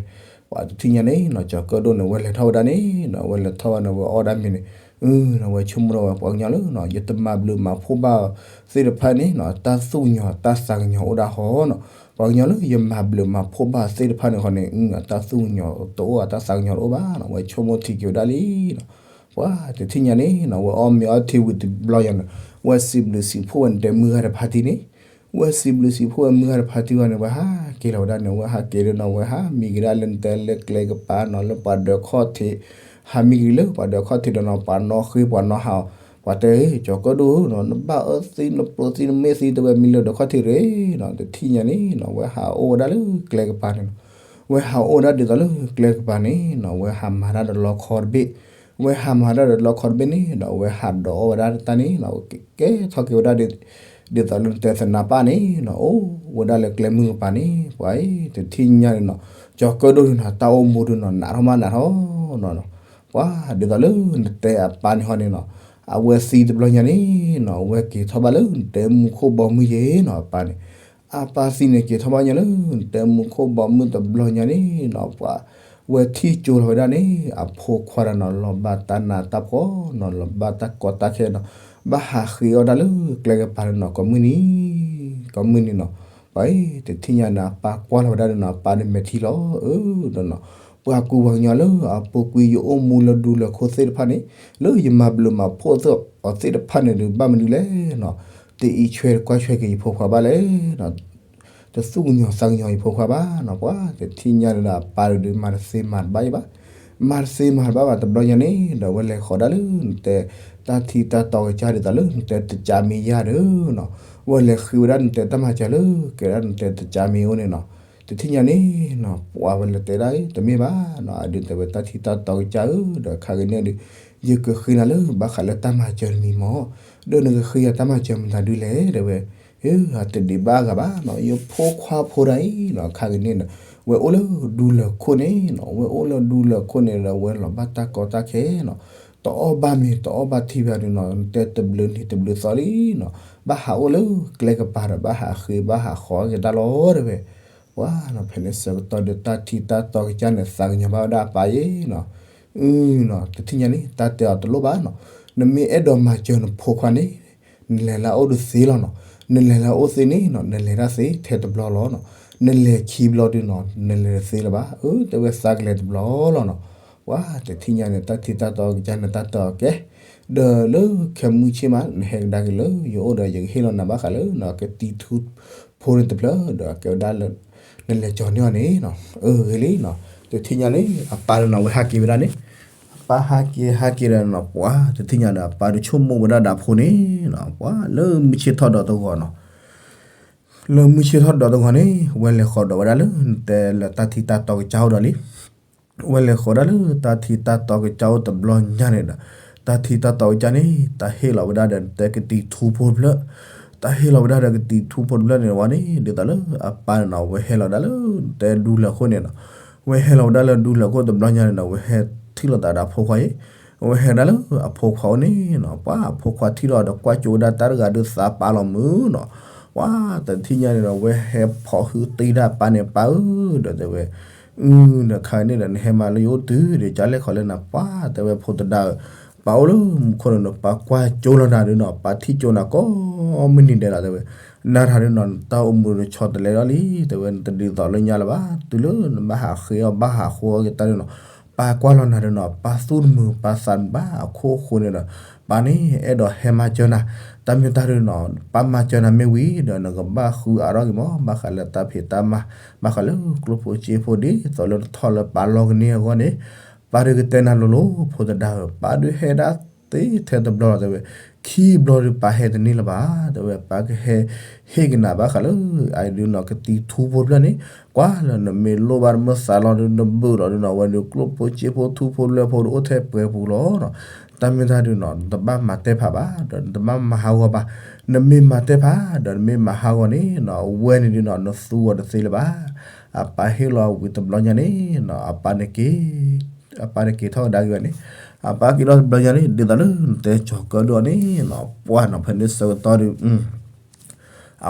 ပှၤတထံၣ်ညါန့ၣ်နီၤ ကၠီၤကၢၣ်ဒိၣ်န့ၣ် ဝဲလဲၤထီၣ်ဝဲဒၣ်န့ၣ်နီၤ ဝဲလဲၤထီၣ်ဝဲန့ၣ် ဝဲအီၣ်ဒၣ်မ့ၤန့ၣ်, အဝဲဆိကမိၣ်ထီၣ်ဝဲပှၤကညီလၢနီၤ ယတမၤဘျုးမၤဖှိၣ်ဘၣ်သ့ၣ်တဖၣ်န့ၣ်နီၤ တၢ်သူၣ်ကညီၤတၢ်သးကညီၤအိၣ်ဒၣ်ဃီနီၤ, ပှၤကညီလၢယမၤဘျုးမၤဖှိၣ်ဘၣ်သ့ၣ်တဖၣ်န့ၣ်ဃီန့ၣ် အတၢ်သူၣ်ကညီၤတအိၣ် အတၢ်သးကညီၤတအိၣ်ဘၣ်နီၤ ဝဲဆိကမိၣ်ထံက့ၤဝဲဒၣ်လံနီၤ, ပှၤတထံၣ်ညါန့ၣ်နီၤ ဝဲအီၣ်မ့ၤအီထံဝံၤတဘျီယၤန့ၣ်, ဝဲစံးဘျုးစံးဖှိၣ်ဝဲနတဲမုၢ်ဂၤတဖါတံၢ်န့ၣ် ဝဲစံးဘျုးစံးဖှိၣ်ဝဲမုၢ်ဂၤတဖါတံၢ်ဝဲန့ၣ် ဝဲဟးက့ၤလီၤဝဲဒၣ်န့ၣ် ဝဲဟးက့ၤဒီးနီၤ ဝဲဟးမံက့ၤဒၣ်လၢနတဲလၢကျဲကပၤနီၤ လၢပှၤဒၢးခီၣ်ထံး, ဟးမံက့ၤလၢပှၤဒၢးခီၣ်ထံးဒီးနီၤ ပှၤနီၣ်ဃ့ပှၤနီၣ်ဟးအီၤ, ပှၤတဲ ကၠီၤကၢၣ်ဒိၣ်နီၤ နဘၣ်အၢသံနပျိသံနမ့ၢ်သံ တဲဝဲမံလၢဒၢးခီၣ်ထံးရ့နီၤ တထံၣ်ညါန့ၣ်နီၤ ဝဲဟးအိၣ်ဝဲဒၣ်လၢကျဲကပၤန့ၣ်နီၤ, ဝဲဟးအိၣ်ဝဲဒၣ်ဒ်သိးလၢကျဲကပၤန့ၣ်နီၤ ဝဲဟးမၤတၢ်ဒီးလီခီတဘ့ၣ်, ဝဲဟးမၤတၢ်ဒီးလီခီတဘ့ၣ်န့ၣ်ဒီး ဝဲဟးဒိးအီၣ်ဝဲဒၣ်တၢ်န့ၣ်နီၤ ကဲထီၣ်က့ၤဝဲဒၣ် ဒ်သိးလၢနတဲသနါပၢ်န့ၣ်နီၤ အိၣ်ဝဲဒၣ်လၢကျဲမုၢ်ကပၤန့ၣ် ပှၤအံၤ တထံၣ်ညါန့ၣ်နီၤ ကၠီၤကၢၣ်ဒိၣ်န့ၣ်နီၤ တၢ်အိၣ်မူဒုးနီၤ နးထီၣ်မးနးထီၣ်နီၤ, ပှၤဒ်သိးလၢနတဲအပၢ်န့ၣ်ဟီန့ၣ်နီၤ အဝဲသံတဘျီညါန့ၣ်နီၤ အဝဲက့ၤထီၣ်ဘၣ်လၢနတဲမူခိၣ်ဘီမုၢ်ယဲနီၤ အပၢ်န့ၣ် အပၢ်သံန့ၣ်က့ၤထီၣ်ဘၣ်ညါလၢနတဲမူခိၣ်ဘီမုၢ်တဘျီညါန့ၣ်နီၤ ပှၤဝဲထံၣ်ကၠိလီၤဝဲဒၣ်န့ၣ် အဖိခွါဒီးနီၤ လီၤဘၣ်တၢ်နးတၢ်ဖှီၣ်နီၤ လီၤဘၣ်တၢ်ကီတၢ်ခဲနီၤ ဘၣ်ဟးဃ့အီၣ်တၢ်လၢကျဲကပၤန့ၣ်နီၤ ကိးမုၢ်နံၤ ကိးမုၢ်နံၤနီၤ, ပှၤအံၤ တထံၣ်ညါန့ၣ် အပၢ်ကွၢ်လီၤဝဲဒၣ်န့ၣ်နီၤ အပၢ်န့ၣ်မဲာ်ထံလီၤ အၢ ဒီးနီၤ ပှၤကူပှၤကညီလၢအပူၤကွံာ်ယအိၣ်မူလၢဒူလၢာ်ခိၣ်သ့ၣ်တဖၣ်န့ၣ် လၢယမၤဘျုးမၤဖှိၣ်အီၤသ့ၣ်တဖၣ်န့ၣ်ဒီး ဘၣ်မနုၤလဲၣ်နီၤ, တအံးဆွဲတကွၢ်ဆွဲက့ၤယဖိခွါဘၣ်လဲၣ်နီၤ တသူၣ်ကညီၤသးကညီၤယဖိခွါဘၣ်နီၤ ပှၤတထံၣ်ညါန့ၣ်ဒီး အပၢ်ဒီးမၤတသ့မၤတဘၣ်ယဘၣ်, မၤတသ့မၤတဘၣ်ဘၣ် တဘျီညါန့ၣ်ဒီး ဝဲလဲၤဃီၤဒၣ်လၢနတဲ တၢ်ထံတၢ်တီကစၢ်ဒ်သိးလၢနတဲတကးမ့ၢ်ယၤဒီးနီၤ, ဝဲလဲၤဃ့ဝဲဒၣ်နတဲတၢ်မၤစၢၤလၢ ကဲဒၣ်နတဲတကးမ့ၢ်အိၣ်န့ၣ်နီၤ, တထံၣ်ညါန့ၣ်နီၤ ပှၤဝဲလဲၤတဲဒၣ် တမ့ၢ်ဘၣ်နီၤ အဒုးတဲဝဲတၢ်ထံတၢ်တီကစၢ်ဧၢ ဒီးခါက့ၤန့ၣ်ဒီး ယကဃ့နၤလၢဘၣ်ဃးလၢတၢ်မၤစၢၤတမံၤမး, ဒီးနကဃ့ယၤတၢ်မၤစၢၤမတၤဒုလဲၣ် တဲဝဲ အတဒံးဘၣ်အဂၤဘၣ်နီၤ ယဖိခွါဖိဒၣ်အံၤနီၤ ခါက့ၤန့ၣ်ဒီး ဝဲအိၣ်လၢဒူလၢာ်ခိၣ်န့ၣ်နီၤ ဝဲအိၣ်လၢဒူလၢာ်ခိၣ်န့ၣ်ဒီး ဝဲလီၤဘၣ်တၢ်ကီတၢ်ခဲနီၤ တအီၣ်ဘၣ်မ့ၤတအီၣ်ဘၣ်ထံဘၣ်ဒုးနီၤ နတဲတဘျုးနံၤတဘျုးသီလံနီၤ ဘၣ်ဟးအိၣ်လၢကျဲကပၤဒီး ဘၣ်ဟးဃ့ဘၣ်ဟးဃီက့ၤတၢ်လီၤ တဲဝဲ ပှၤနီၤ ဖဲန့ၣ်ဆၢကတီၢ်ဒီး တၢ်ထံတၢ်တီကစၢ်န့ၣ် သးကညီၤဘၣ်ဝဲဒၣ်အပၢ်ယဲနီၤ အနီၤ တထံၣ်ညါန့ၣ် တၢ်တဲအီၤတလိၣ်ဘၣ်နီၤ နမ့ၢ်အဲၣ်ဒိးမၤစၢၤနဖိခွါန့ၣ် နလဲၤလၢအအိၣ်ဒုးသ့လီၤနီၤ နလဲၤလၢအအိၣ်သ့န့ၣ်နီၤ နလဲၤတၢ်သ့ထဲတဘျီလီၤနီၤ နလဲၤခံဘျီဒုးနီၤ နလဲၤတသ့လၢၤဘၣ် အၢ တဲဝဲသးကလဲၤတဘျီလီၤနီၤ ပှၤတထံၣ်ညါန့ၣ် တၢ်ထံတၢ်တီကစၢ်န့ၣ် တၢ်တဲအီၤကဲ ဒီးလၢခဲမုၢ်ဆ့ၣ်မး နဟဲကဒါက့ၤလၢယအိၣ်ဒီး ယကဟ့ၣ်လီၤနၤဘၣ်ဃးလၢနီၤ ကတံၤထူဖိန့ၣ်တဖျၢၣ် ဒီးကဲဝဲဒၣ်လၢ နလဲၤကၠီၤန့ၢ်အီၤန့ၣ်နီၤ အၢ ဂ့ၤလံနီၤ တထံၣ်ညါန့ၣ် အပၢ်လၢနီၤ ဝဲဟးက့ၤဝဲဒၣ်န့ၣ် အပၢ်ဟးက့ၤဟးက့ၤဒီးနီၤ ပှၤတထံၣ်ညါဒီး အပၢ်ဒုးဆိကမိၣ်ဝဲဒၣ်ဒီးအဖိန့ၣ်နီၤ ပှၤလၢမုၢ်ဆ့ၣ်ထီၣ်ဒီးတဂီၤနီၤ လၢမုၢ်ဆ့ၣ်ထီၣ်ဒီးတဂီၤန့ၣ် ဝဲလဲၤဃီၤဒီးဝဲဒၣ်လၢ နတဲလၢတၢ်ထံတၢ်တီကစၢ်အိၣ်ဒီးလံ ဝဲလဲၤဃီၤဒၣ်လၢတၢ်ထံတၢ်တီကစၢ်အိၣ်တဘျီညါန့ၣ်ဒီး တၢ်ထံတၢ်တီကစၢ်န့ၣ် တၢ်ဟ့ၣ်လီၤဝဲဒၣ်ဒီး နတဲကတံၤထူဖိတဖျၢၣ် တၢ်ဟ့ၣ်လီၤဝဲဒၣ်ဒီးကတံၤထူဖိတဖျၢၣ်န့ၣ်ဝဲန့ၣ် ဒ်သိးလၢအပၢ်န့ၣ်နီၤ ဝဲဟဲလီၤဝဲဒၣ်လၢ နတဲဒူလၢာ်ခိၣ်န့ၣ်နီၤ ဝဲဟဲလီၤဝဲဒၣ်လၢဒူလၢာ်ခိၣ်တဘျီညါန့ၣ်နီၤ ဝဲဟဲထံၣ်လိာ်သးဒီးအဖိခွါအံၤ ဝဲဟဲဒၣ်လၢအဖိခွါအိၣ်န့ၣ်နီၤ ပှၤအဖိခွါထံၣ်ဒီး ဒီးကွၢ်ကၠိဝဲဒၣ်တၢ်တဂၤဒီးသးပာ်လီၤမုာ်နီၤ ပှၤတထံၣ်ညါန့ၣ်ဒီး ဝဲဟဲဖီၣ်ဟုတ့ဒၣ်ပၢ်န့ၣ် ပၢ်ဧၢ ဒီးတဲဝဲ အု ဒီးခါန့ၣ်ဒီး နဟဲမးလၢယအိၣ်တုၤဒီး ကလဲၣ်ခီလၢနၤ ပှၤတဲဝဲဖိသဒါဧၢ ပၢ်အိၣ်လၢမူခိၣ်န့ၣ်ဒီး ပၢ်ကွၢ်ကၠိလီၤနၤဒုးနီၤ ပၢ်ထံၣ်ကၠိနၤကိးမုၢ်နံၤဒဲးလီၤ တဲဝဲ နၤတၢ်ဒုးနီၤ နတၢ်အိၣ်မူဒီးဆီတလဲလီၤလံ တဲဝဲ နတဒ်သိးလၢညါလၢၤဘၣ် တုၤလၢနဘၣ်ဟးဃ့အီၣ်ဘၣ်ဟးဃုအီၣ်က့ၤတၢ်ဒုးနီၤ ပၢ်ကွၢ်လီၤနၤဒုးနီၤ ပၢ်သူၣ်တမုာ်ပၢ်သးတမုာ်ဘၣ် အခိၣ်ဃိန့ၣ်ဒီး ပၢ်န့ၣ်အဲၣ်ဒိးဟဲမၤစၢၤနၤ တၢ်မ့ၢ်တၢ်ဒုးနီၤ ပၢ်မၤစၢၤနၤမ့ၢ်ဝံၤဒီး နကဘၣ်ဃုအါထီၣ်က့ၤမး ဘၣ်ဃးလၢတၢ်ဖံးတၢ်မၤ ဘၣ်ဃးလၢကျိဖိစ့ဖိဒ်သိးလၢတထီၣ်လၢပၢ်လီၢ်ကန့ၢ်အဂီၢ်န့ၣ် ပၢ်ဒုးကတဲနၤလိၤလိၤ ဖိသဒါဧၢ ပၢ်ဒုးဟဲဒၣ်သ့ထဲတဘျီလီၤ တဲဝဲ ခံဘျီဒုးပၢ်ဟဲတန့ၢ်လၢၤဘၣ်, တဲဝဲပၢ်ကဟဲဟ့ၣ်ကနၣ်ဘၣ်ဃးလၢ အဒုးနီၤ ကသံၣ်ထူဖိတဖျၢၣ်န့ၣ်, ကွၢ်လၢနမ့ၢ်လိၣ်ဘၣ်နမ့ၢ်သးလီၤဒုး နဘုၣ်လီၤဒုးနီၤ အဝဲဒုးကျိၣ်ဖိစ့ဖိထူဖိလွဲဖိဒုးအိၣ်ထဲပှဲၤပူၤလီၤနီၤ. တၢ်မ့ၢ်တၢ်ဒုးနီၤ နတဘၣ်မၤတဲဖးဘၣ် ဒီးနတဘၣ်မၤဟးဂီၤဘၣ်. နမ့ၢ်မၤတဲဖး ဒီးနမ့ၢ်မၤဟးဂီၤန့ၣ်နီၤ အဝဲန့ၣ်ဒုးနီၤ နသူအီၤတသ့လၢၤဘၣ်. အပၢ်ဟ့ၣ်လီၤဝံၤတဘျီညါန့ၣ်နီၤ အပၢ်န့ၣ်က့ၤ အပၢ်န့ၣ်က့ၤထီၣ်ကဒါက့ၤဝဲန့ၣ်, အပၢ်က့ၤထီၣ်တဘျီညါန့ၣ် ဒ်သိးလၢနတဲကၠီၤကၢၣ်ဒိၣ်န့ၣ်နီၤ ပှၢ်နီၤ ဖဲန့ၣ်ဆၢကတီၢ်ဒုး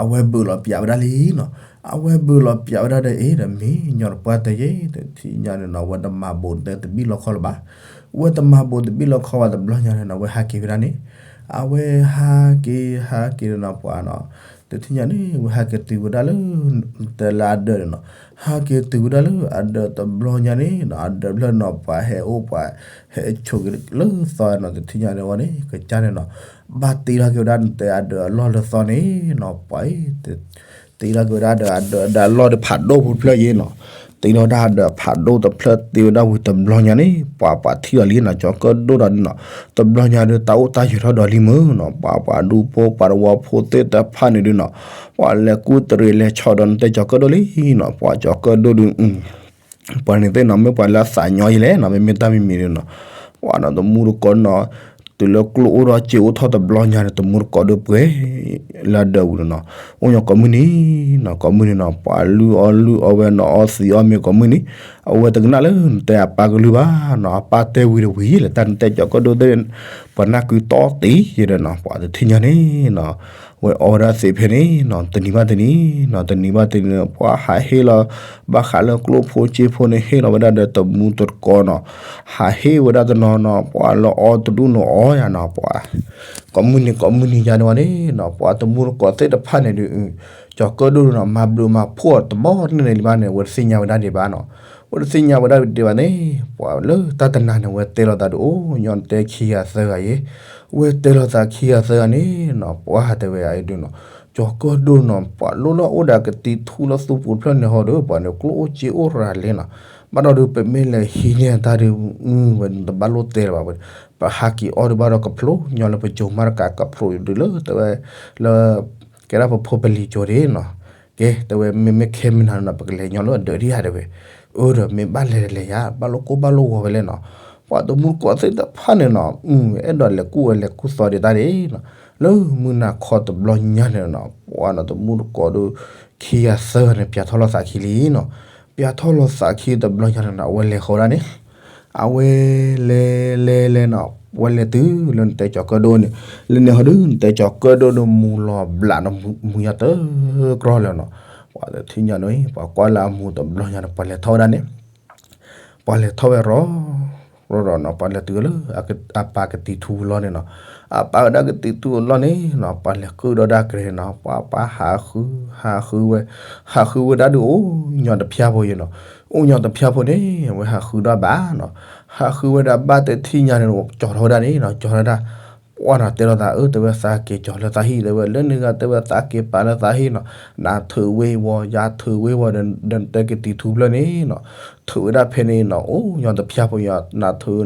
အဝဲဘုၣ်လီၤပျးဝဲဒၣ်လံနီၤ. အဝဲဘုၣ်လီၤပျးဝဲဒၣ်ဒီး အ့ဒီးမ့ၢ်ညီတပှၢ်တဲယဲ တထံၣ်ညါန့ၣ်နီၤ ဝဲတမၤဘူးတဲတဘံၣ်လီခီလၢၤဘၣ်. ဝဲတမၤဘူးတဘံၣ်လီခီဘၣ်တဘျီညါန့ၣ်နီၤ ဝဲဟးက့ၤဝဲဒၣ်န့ၣ်, အဝဲဟးက့ၤဟးက့ၤန့ၣ်နီၤ ပှၢ်နီၤ တထံၣ်ညါန့ၣ် ဝဲဟးက့ၤတုၤဝဲဒၣ်လၢ တဲလၢအဒၢးန့ၣ်နီၤ, ဟးက့ၤတုၤဝဲဒၣ်လၢအဒၢးတဘျီညါန့ၣ်နီၤ အဒၢးဖျၢၣ်နီၤ ပှၢ်ဟဲအိၣ်ပှၢ်ဟဲဆိးက့ၤလၢသီနီၤ တထံၣ်ညါန့ၣ်ဝဲန့ၣ် ကစၢ်န့ၣ်နီၤ ဘၣ်တ့ထီၣ်က့ၤဝဲဒၣ်တဲအဒၢးအလီၢ်လၢသီန့ၣ်နီၤ ပှၢ် တ့ထီၣ်က့ၤဝဲဒၣ်ဒီးအဒၢးအလီၢ်ဒီးဖးဒိၣ်ဖိတဖျၢၣ်ယဲနီၤ, တ့ထီၣ်ဒၣ်ဒီးဖးဒိၣ်တဖျၢၣ်တ့ဝဲဒၣ်ဝံၤတဘျီညါန့ၣ် ပှၤပှၤထံၣ်အီၤလံနီၤ ကၠီၤကၢၣ်ဒိၣ်ဒီးန့ၣ်နီၤ, တဘျီညါဒုးတၢ်အိၣ်တၢ်ယၢၤထီၣ်ဒီးလံမုၢ်နီၤ ပှၤပှၤဒူဖိပှၤတဝီဖိသ့ၣ်တဖၣ်န့ၣ်ဒုးနီၤ, ပှၤလဲၤကူၣ်တရံးလဲၤဆီဒီးနတဲကၠီၤကၢၣ်ဒိၣ်လံနီၤ, ပှၤကၠီၤကၢၣ်ဒိၣ်ဒုး ပှၤန့ၣ်သ့ၣ်နီၤ မ့ၢ်ပှၤလၢအသးညီယဲလဲၣ်နီၤ မ့မ့ၢ်တၢ်မံၤမံၤဒုးနီၤ, ပှၤနီၤ တမူတကိးနီၤ, တုၤလၢကျိၣ်အိၣ်ထီၣ်စ့အိၣ်ထီၣ်တဘျီညါန့ၣ် တမူတကိးဒုးပှဲၤ လၢအဒၢးပူၤန့ၣ်နီၤ, အိၣ်ညီကိးမုၢ်နံၤနီၤ ကိးမုၢ်နံၤနီၤ ပှၤလုၢ်အီၣ်လုၢ်အီဝဲနီၤ အီသံးအီမ့ၤကိးမုၢ်နံၤ, အဝဲတကနၣ်လၢနတဲအပၢ်ကလုၢ်ဘၣ်နီၤ အပၢ်တဲဝံၤတဝံၤလၢတၢ်နတဲကၠီၤကၢၣ်ဒိၣ်သ့ၣ်, ပှၤနၢ်ကုတီတ့ယဲဒီးနီၤ ပှၤတထံၣ်ညါန့ၣ်နီၤ ဝဲအီဝဲဒၣ်သ့းဖဲန့ၣ်နီၤ တနံၤဘၣ်တနံၤနီၤ တနံၤဘၣ်တနံၤ ပှၤဟးဟ့ၣ်လီၤ ဘၣ်ဃးလၢကျိၣ်ဖိစ့ဖိန့ၣ် ဟ့ၣ်လီၤဝဲဒၣ်ဒီးတမူတကိးနီၤ, ဟးဟ့ၣ်ဝဲဒၣ်တနီၤနီၤ ပှၤလၢအီတဒူၣ်န့ၣ်အီယၤနီၤ ပှၤ ကိးမုၢ်နံၤကိးမုၢ်နံၤယါန့ၣ်ဝဲန့ၣ်နီၤ ပှၤတမူတကိးသ့ၣ်တဖၣ်န့ၣ်ဒုး ကၠီၤကၢၣ်ဒိၣ်နီၤ မၤဘျုးမၤဖှိၣ်အီၤတဘျီန့ၣ်န့ၣ်လံဘၣ်န့ၣ် အဝဲတသ့ၣ်ညါဝဲဒၣ်ဒံးဘၣ်နီၤ, အဝဲတသ့ၣ်ညါဝဲဒၣ်ဒံးဘၣ်န့ၣ် ပှၤလၢတၢ်တနၤန့ၣ် ဝဲတဲလိာ်သးဒုးအိၣ်ညီတဲခံဂၤသၢဂၤယဲ, ဝဲတဲလိာ်သးခံဂၤသၢဂၤန့ၣ်နီၤ ပှၤတဲဝဲအံၤဒုးနီၤ, ကၠီၤကၢၣ်ဒိၣ်နီၤ ပှၤလိၣ်လၢအိၣ်ဒီးကသံၣ်ထူလၢသူပူၤတဖျၢၣ်န့ၣ်ဟီဒီး ပှၤန့ၣ်ကျိၣ်အိၣ်စ့အိၣ်ရၤလဲၣ်နီၤ, ဘၣ်ဒီးဒုးပမ့ၢ်လဲၤဟံးန့ၢ်တၢ်ဒုး ဝဲတဘၣ်လိၣ်တဲလၢၤဘၣ်ဝဲ, ပဟးက့ၤအီၣ်ဒုးဘၣ်ဒီးကဖျိညီလၢပစိၤမၤတကးကဖျိဒုးလၢတဲဝဲ လၢ ကဲဒၣ်ပဖိပလံၤကၠိဒၣ်နီၤ, ကဲတဲဝဲမ့မ့ၢ်ခဲမုၢ်နၤနီၤ ပကလဲၤညီလၢအဒၢးဒံးဧါတဲဝဲ, အၢဒီးမ့ၢ်ဘၣ်လဲၤတလဲၤယါ ဘၣ်လိၣ်ကိၢ်ဘၣ်လိၣ်ဂီၤဝဲလဲၣ်နီၤ, ပှၤတမူတကိးသ့ၣ်တဖၣ်န့ၣ်နီၤ အဲၣ်ဒိးလဲၤကူၣ်ဝဲလဲၤကူၣ်သီဒံးတၢ်ဒၣ်နီၤ, လၢမုၢ်နၤခီတဘျီညါန့ၣ်နီၤ ပှၤနီၤတမူတကိးဒုး ခံဂၤသၢဂၤန့ၣ် ပျးထီၣ်လိာ်သးခံလံနီၤ, ပျးထီၣ်လိာ်သးခံတဘျီညါန့ၣ်နီၤ အဝဲလဲၤဃီၤဝဲဒၣ်န့ၣ် အဝဲလဲၤလဲၤလဲၤနီၤ ဝဲလဲၤတုၤလၢနတဲကၠီၤကၢၣ်ဒိၣ်န့ၣ် လၢန့ၣ်ဟီဒုး နတဲကၠီၤကၢၣ်ဒိၣ်န့ၣ် မူၤလီၤဘျးန့ၣ် မူၤညါတကြၢးလၢၤနီၤ, ပှၤတထံၣ်ညါန့ၣ် ပှၤကွၢ်လၢအမူၤတဘျီညါန့ၣ် ပှၤလဲၤထီၣ်ဝဲဒၣ်န့ၣ် ပှၤလဲၤထီၣ်ဝဲရီၤ ရီၤရီၤနီၤ ပှၤလဲၤတုၤလၢ အပၢ်ကသံၣ်ထူအလီၢ်န့ၣ်နီၤ, အပၢ်ဝဲဒၣ်ကသံၣ်ထူအလီၢ်န့ၣ်နီၤ ပှၤလဲၤဃုဒီးဒၣ်ကရဲၤနီၤ ပှၤပှၤဟးဃု ဟးဃုဝဲ ဟးဃုဝဲဒၣ်ဒုးအိၣ်ညီတဖၠၣ်ဖိယဲနီၤ, အိၣ်ညီတဖၠၣ်ဖိန့ၣ် အဝဲဟးဃုဒီးဘၣ်နီၤ, ဟးဃုဝဲဒၣ်ဘၣ်တထံၣ်ညါန့ၣ် ကၠီၤထီၣ်ဝဲဒၣ်န့ၣ်နီၤ ကၠီၤထီၣ်ဝဲဒၣ် ပှၤနီၤတဲလိာ်သး အၢ တဲဝဲသးက့ၤကၠီၤလၢသးဟံၣ် တဲဝဲလၢန့ၣ်ဂၤ တဲဝဲသးက့ၤပာ်လၢသးဟံၣ်နီၤ, နၤထုးဝ့ၤဝီၤ ယၤထုးဝ့ၤဝီၤ ဒီးနတဲကသံၣ်ထူဖျၢၣ်န့ၣ်နီၤ, ထုးဝဲဒၣ်ဖဲန့ၣ်နီၤ အိၣ်ညီတဖၠၣ်ဖိယၤ နၤထုး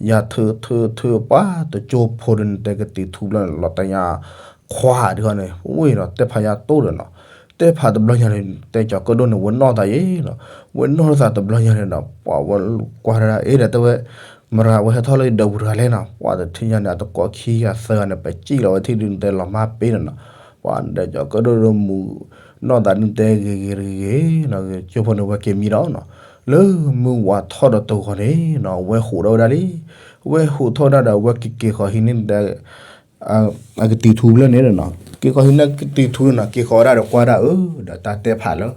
ယၤထုးထုးထုး ပှၤတကၠိဖိဒီးနတဲကသံၣ်ထူဖျၢၣ်န့ၣ် လီၤတၢ်ညါ ခွါဒုးဃီန့ၣ် ဝ့ၢ်နီၤ တဲဖးယၤတိၢ်ဒီးနီၤ, တဲဖးတဘျီညါန့ၣ် တဲကၠီၤကၢၣ်ဒိၣ်န့ၣ် ဝဲနီၢ်သးယဲနီၤ, ဝဲနီၢ်သးတဘျီညါန့ၣ်နီၤ ပှၤဝဲကွၢ်ဒၣ် အ့ ဒီးတဲဝဲ မရၤဝဲဟဲထီၣ်လၢယဒၢးပူၤတဂၤလဲၣ်နီၤ, ပှၤတထံၣ်ညါန့ၣ် အတကိးခံဂၤသၢဂၤန့ၣ် ပစံၣ်လီၤဝဲထံၣ်ဒုးနတဲလီၤမၢ်ပ့ၤနီၤနီၤ, ပှၤတဲကၠီၤကၢၣ်ဒိၣ်ဒုးမူၤနီၢ်သးဒုးတဲဂ့ၤဂ့ၤတဂ့ၤဂ့ၤနီၤ ကၠိဖိန့ၣ်ဝဲက့ၤမံဒီးနီၤ, လၢမုၢ်ဝၤထီၣ်ဒီးတဂီၤန့ၣ်နီၤ ဝဲဟူးထီၣ်ဝဲဒၣ်လံ, ဝဲဟူးထီၣ်ဝဲဒၣ်ဒီး ဝဲက့ၤက့ၤဃီၤဟံးန့ၢ် အကသံၣ်ထူဖျၢၣ်န့ၣ်နီၤ, က့ၤဃီၤဟံးန့ၢ်ကသံၣ်ထူန့ၣ်နီၤ က့ၤဃီၤဝဲဒၣ်ဒီးကွၢ်ဒၣ်အၢ ဒီးတၢ်တဲဖးလၢ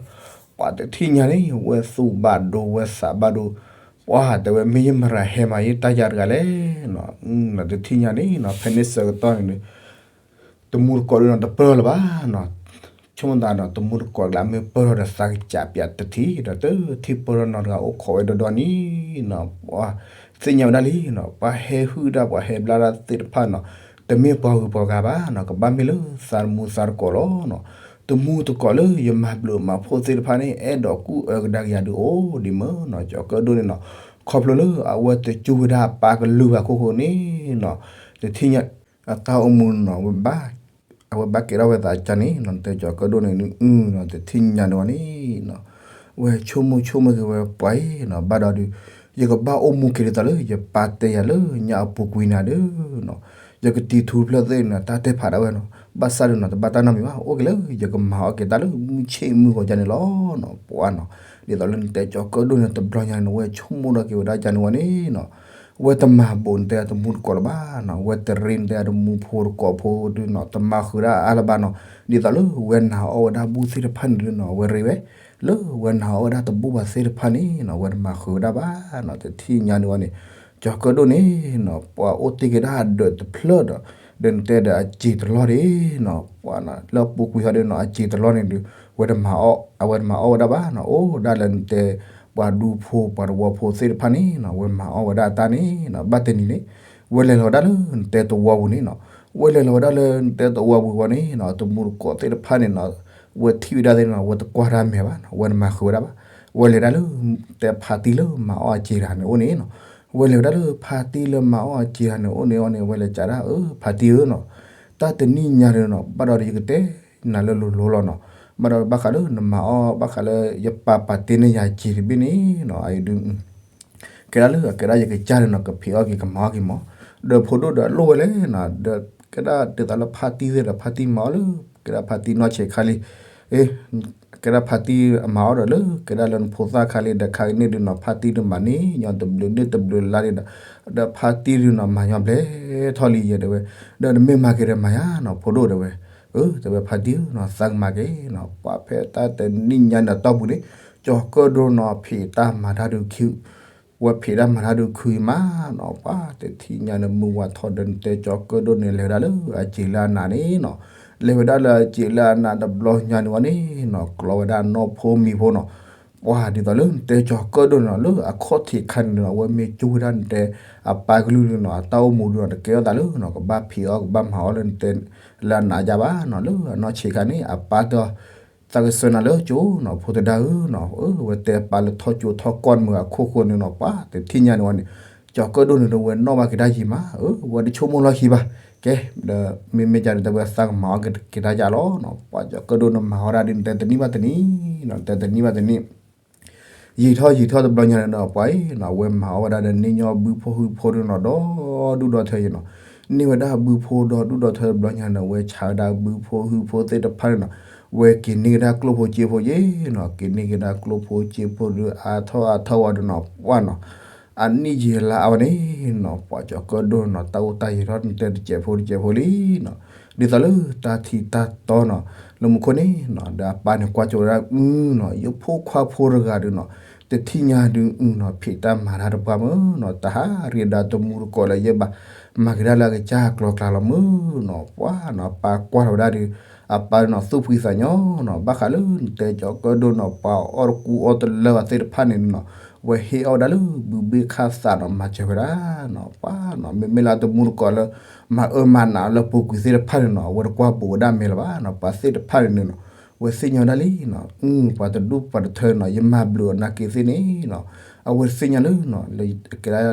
ပှၤတထံၣ်ညါန့ၣ် ဝဲသူၣ်ဘၣ်ဒိဝဲသးဘၣ်ဒိ, ပှၤတဲဝဲမ့ၢ်ယမရၤဟဲမၤယတၢ်ယၤတဂၤလဲၣ်နီၤ, တထံၣ်ညါန့ၣ်နီၤ ဖဲန့ၣ်ဆၢကတီၢ်န့ၣ် တမူတကိးဒုးနီၤ တပၢၢ်လၢၤဘၣ်နီၤ, ဆိကမိၣ်သးနီၤ တမူတကိးကျါမ့ၢ်ပၢၢ်ထီၣ်ဒီးသးကစးပၠးတထံၣ် ဒီးတထံၣ်ပၢၢ်ထီၣ်နီတဂၤအိၣ်ခိးဝဲဒီဒီန့ၣ်နီၤ, ပှၤသ့ၣ်ညါဝဲဒၣ်လံနီၤ, ပှၤဟဲဟုၣ်တၢ် ပှၤဟဲဘျါတၢ်သ့ၣ်တဖၣ်နီၤ, တမ့ၢ်ပှၤဂုၤပှၤဂၤဘၣ်နီၤ, ကဘၣ်မ့ၢ်လၢသးတမူသးတကိးလီၤနီၤ, တမူတကိးလၢယမၤဘျုးမၤဖှိၣ်သ့ၣ်တဖၣ်န့ၣ် အဲၣ်ဒိးကူၣ်အၢကဒါက့ၤယၤဒုးအိၣ်ဒံးမ့ၢ်နီၤ, ကၠီၤကၢၣ်ဒိၣ်န့ၣ်နီၤ, ခီဖျိလၢအဝဲတစူၢ်ဝဲဒၣ်ပၢ်ကလုၢ်ဘၣ်ခိၣ်ဃိန့ၣ်နီၤ, တထံၣ်ညါ အတၢ်အိၣ်မူနီၤ အဝဲဘၣ်ကဲထီၣ်ဝဲသးကၢ်န့ၣ်နီၤ တဲကၠီၤကၢၣ်ဒိၣ်န့ၣ် အုနီၤ တထံၣ်ညါန့ၣ်ဝဲန့ၣ်နီၤ ဝဲဆိကမိၣ်ဆိကမးက့ၤဝဲပှၤအံၤနီၤ ဘၣ်ဒီးဒုး ယကဘၣ်အိၣ်မူက့ၤဒ်သိးလၢ ယပၢ်တဲယၤလၢညါအပူၤကွံာ်နၤဒီးနီၤ ယကတံၤထူတဖျၢၣ်သ့ၣ်န့ၣ် တၢ်တဲဖးဒၣ်ဝဲနီၤ ဘၣ်ဆၣ်ဒီးနီၤ တဘၣ်တၢ်နီတမံၤဘၣ် အိၣ်က့ၤလၢ ယကမၤအီၣ်က့ၤတၢ်လၢမုၢ်ဆ့ၣ်မုၢ်ဂီၤကၢ်န့ၣ်လီၤနီၤ ပှၤနီၤ ဒ်သိးလၢနတဲကၠီၤကၢၣ်ဒိၣ်န့ၣ် တဘျီညါန့ၣ် ဝဲဆိကမိၣ်ဒီးက့ၤဝဲဒၣ်ကၢ်န့ၣ်ဝဲန့ၣ်နီၤ ဝဲတမၤဘူးနတဲတမူတကိးလၢၤဘၣ်နီၤ ဝဲတရ့နတဲတမူဖိတကိးဖိဒုးနီၤ တမၤဃုာ်ဒၣ်အါလၢၤဘၣ်နီၤ ဒ်သိးလၢဝဲနာ်အီၣ်ဝဲဒၣ်ဘူၣ်သ့ၣ်တဖၣ်န့ၣ်ဒုးနီၤ ဝဲရ့ဝဲ လၢဝဲနာ်အီၣ်ဝဲဒၣ်တဘူၣ်ဘၣ်သ့ၣ်တဖၣ်န့ၣ်နီၤ ဝဲတမၤဃုာ်ဝဲဒၣ်ဘၣ်နီၤ တထံၣ်ညါန့ၣ်ဝဲန့ၣ် ကၠီၤကၢၣ်ဒိၣ်န့ၣ်နီၤ ပှၤအိၣ်တ့ၢ်က့ၤဒၣ်အဒၢးတဖျၢၣ်ဒီး ဒီးနတဲဒီးအစ့ၤတလီၢ်ဒၣ်နီၤ ပှၤနီၤ လၢအပူၤကွံာ်ဟီဒုးနီၤ အစ့ၤတလီၢ်န့ၣ်ဒုး ဝဲတမၤအီၣ် အဝဲတမၤအီၣ်ဝဲဒၣ်ဘၣ်နီၤ အိၣ်ဒၣ်လၢနတဲ ပှၤဒူဖိပှၤတဝီဖိသ့ၣ်တဖၣ်န့ၣ်နီၤ ဝဲမၤအီၣ်ဝဲဒၣ်အတၢ်န့ၣ်နီၤ ဘၣ်တနံၤန့ၣ် ဝဲလဲၤလီၤဝဲဒၣ်လၢနတဲတဝီပူၤန့ၣ်နီၤ ဝဲလဲၤလီၤဝဲဒၣ်လၢနတဲတဝီပူၤဝဲန့ၣ်နီၤ တမူတကိးသ့ၣ်တဖၣ်န့ၣ်နီၤ ဝဲထံၣ်ဝဲဒၣ်သ့ၣ်နီၤ ဝဲတကွၢ်တၢ်မဲာ်ဘၣ်နီၤ ဝဲတမၤဃုာ်ဝဲဒၣ်ဘၣ် ဝဲလဲၤဒၣ်လၢ တဲဖါတံၢ်လၢမၤအီၣ်အစ့ၤတဂၤန့ၣ်အိၣ်န့ၣ်နီၤ ဝဲလဲၤဝဲဒၣ်လၢဖါတံၢ်လၢမၤအီၣ်အစ့ၤတဂၤန့ၣ်အိၣ်န့ၣ်အီၤန့ၣ် ဝဲလဲၤကးဒၣ် အၢ ဖါတံၢ်ဧၢနီၤ တၢ်တနံၣ်ညါန့ၣ်နီၤ ဘၣ်ဒီးယကတဲနၤလၢလိၤလိၤလီၤနီၤ ဘၣ်ဒီးဘၣ်ဃးလၢနမၤအီၣ် ဘၣ်ဃးလၢယပၢ်ပာ်တ့န့ၢ်ယၤစ့ၤတဘ့ၣ်န့ၣ်နီၤ အအံၤဒုး ကဲဒၣ်လၢအကဲဒၣ်ယကစၢ်န့ၣ်နီၤ ကဖံးအီၣ်က့ၤကမၤအီၣ်က့ၤမး ဒီးဖိဒိၣ်ဒီးလိၣ်ဝဲလဲၣ်နီၤ ဒီးကဲဒၣ်ဒ်သိးလၢဖါတံၢ်သ့ၣ်ဒီး ဖါတံၢ်မၤအီၣ်လၢ ကဲဒၣ်ဖါတံၢ်နီၢ်ဆံးခါလံ ကဲဒၣ်ဖါတံၢ်အမၤအီၣ်ဒီးလၢ ကဲဒၣ်လၢနဖိသၣ်ခါလံ ဒီးခါကန့ၣ်ဒုးနီၤ ဖါတံၢ်ဒုးမၤန့ၢ်ညီတဘျုးနံၣ်တဘျုးလါဒံးဒီး ဒီးဖါတံၢ်ဒုးနီၤ မၤညီဘျဲၣ်ထီၣ်လံယဲဒၣ်ဝဲ ဒီးနမ့ၢ်မၤက့ၤဒီးမၤယၤနီၤ ဖိဒိၣ်ဒၣ်ဝဲ အၢ တဲဝဲဖါတံၢ်ဧၢနီၤ သးကမၤက့ၤနီၤ ပှၤဖဲတၢ်တနံၣ်ညါန့ၣ်အတီၢ်ပူၤန့ၣ် ကၠီၤကၢၣ်ဒိၣ်နီၤ ဖံးတၢ်မၤတၢ်ဒုးခံ ဝဲဖံးတၢ်မၤတၢ်ဒုးခံမးနီၤ ပှၤတထံၣ်ညါန့ၣ် မုၢ်ဝါထီၣ်ဒီး နတဲကၠီၤကၢၣ်ဒိၣ်န့ၣ် လဲၤဝဲဒၣ်လၢအစ့ၤလၢအနးန့ၣ်နီၤ လဲၤဝဲဒၣ်လၢအစ့ၤလၢအနးတဘျီညါန့ၣ်ဝဲန့ၣ်နီၤ ကျီဝဲဒၣ်နီၢ်ဖိမံၤဖိနီၤ ပှၤဒ်သိးလၢနတဲကၠီၤကၢၣ်ဒိၣ်န့ၣ်နီၤ လၢအခီၣ်ထံးခါန့ၣ်နီၤ အဝဲမ့ၢ်ကၠိဝဲဒၣ်နတဲ အပၢ်ကလုၢ်န့ၣ်နီၤ အတၢ်အိၣ်မူဒုးနီၤ တကဲထီၣ်သးလၢနီၤ ကဘၣ်ဖံးအီၣ်ကဘၣ်မၤအီၣ်လၢနတဲ လၢအနးယါဘၣ်နီၤ လၢအနီၢ်ဆံးခါန့ၣ် အပၢ်တ သးကဆှၢနၤလၢကၠိနီၤ ဖိသဒါဧၢနီၤ အၢ ဝဲတဲပၢ်လၢထီၣ်ကၠိထီၣ်ကီၢ်မုၢ်အခိၣ်ဃိန့ၣ်နီၤ ပှၤတထံၣ်ညါန့ၣ်ဝဲန့ၣ် ကၠီၤကၢၣ်ဒိၣ်န့ၣ်ဒီး ဝဲနီၣ်ဘၣ်က့ၤတၢ်ယံၤမး အၢ ဝဲတဆိကမိၣ်လီၢ်ခံဘၣ် ကဲ ဒီးမ့မ့ၢ်ကန့ၣ် တဲဝဲသးကမၤအီၣ်က့ၤတၢ်ယါလီၤနီၤ ပှၤကၠီၤကၢၣ်ဒိၣ်န့ၣ် မၤအီၣ်ဒၣ်ဒ်နတဲတနံၣ်ဘၣ်တနံၣ်နီၤ နတဲတနံၣ်ဘၣ်တနံၣ် ယံာ်ထီၣ်ယံာ်ထီၣ်တဘျီညါန့ၣ်ဒီး ပှၤအံၤနီၤ ဝဲမၤအီၣ်ဝဲဒၣ်ဒီးန့ၢ်ညီဘုဖိဟုဖိဒုးနီၤ ဒီဒူၣ်ဒီထၢအံၤနီၤ န့ၢ်ဝဲဒၣ်ဘုဖိဒီဒူၣ်ဒီထၢတဘျီညါန့ၣ် ဝဲဆါဝဲဒၣ်ဘုဖိဟုဖိသ့ၣ်တဖၣ်န့ၣ်နီၤ ဝဲက့ၤန့ၢ်ကဒါကျိၣ်ဖိစ့ဖိယ့ၣ်နီၤ က့ၤန့ၢ်ကဒါကျိၣ်ဖိစ့ဖိဒီး အါထီၣ်အါထီၣ်ဝဲဒီးနီၤ ပှၤနီၤ အနံၣ်ယံာ်လါအါဝဲန့ၣ်နီၤ ပှၤကၠီၤကၢၣ်ဒိၣ်နီၤ တၢ်အိၣ်တၢ်ယံာ်ထီၣ်န့ၣ်တဲတစဲးဖိတစဲးဖိလံနီၤ ဒ်သိးလၢတၢ်ထံးတၢ်တီနီၤ လၢမူခိၣ်န့ၣ်နီၤ ဒီးအပၢ်န့ၣ်ကွၢ်ကၠိဝဲဒၣ်အုနီၤ ယဖိခွါဖိတဂၤဒုးနီၤ တထံၣ်ညါဒုးအုနီၤ ဖံးတၢ်မၤတၢ်တပှၢ်မုၢ်နီၤ တဟးရ့ဒီးတမူတကိးလၢယဲဘၣ် မၤက့ၤဒၣ်လၢအကစၢ်ကျီၤကျါလီၤမုၢ်နီၤ ပှၤနီၤ ပၢ်ကွၢ်ထီၣ်ဝဲဒၣ်ဒီး အပၢ်နီၤ သူၣ်ဖှံသးညီနီၤ ဘၣ်ဃးလၢနတဲကၠီၤကၢၣ်ဒိၣ်နီၤ ပှၤအီၣ်တကူအီၣ်တလၢဘၣ်သ့ၣ်တဖၣ်န့ၣ်နီၤ ဝဲဟ့ၣ်အီၣ်ဝဲဒၣ်လၢဘုဘ့ၣ်ခၣ်သးနီၤ မၤစၢၤဝဲဒၣ်နီၤ ပှၤနီၤ မ့မ့ၢ်လၢတမူတကိးလၢ မၤအၢမၤနးလၢပူၤကွံာ်သ့ၣ်တဖၣ်န့ၣ်နီၤ အဝဲတကွၢ်ဘူးဝဲဒၣ်မဲာ်လၢၤဘၣ်နီၤ ပှၤသ့ၣ်တဖၣ်န့ၣ်နီၤ ဝဲသ့ၣ်ညါဝဲဒၣ်လံနီၤ အု ပှၤတဒူၣ်ပှၤတထၢနီၤ ယမၤဘျုးအီၤနာ်က့သ့ၣ်န့ၣ်နီၤ အဝဲသ့ၣ်ညါလၢနီၤ လၢ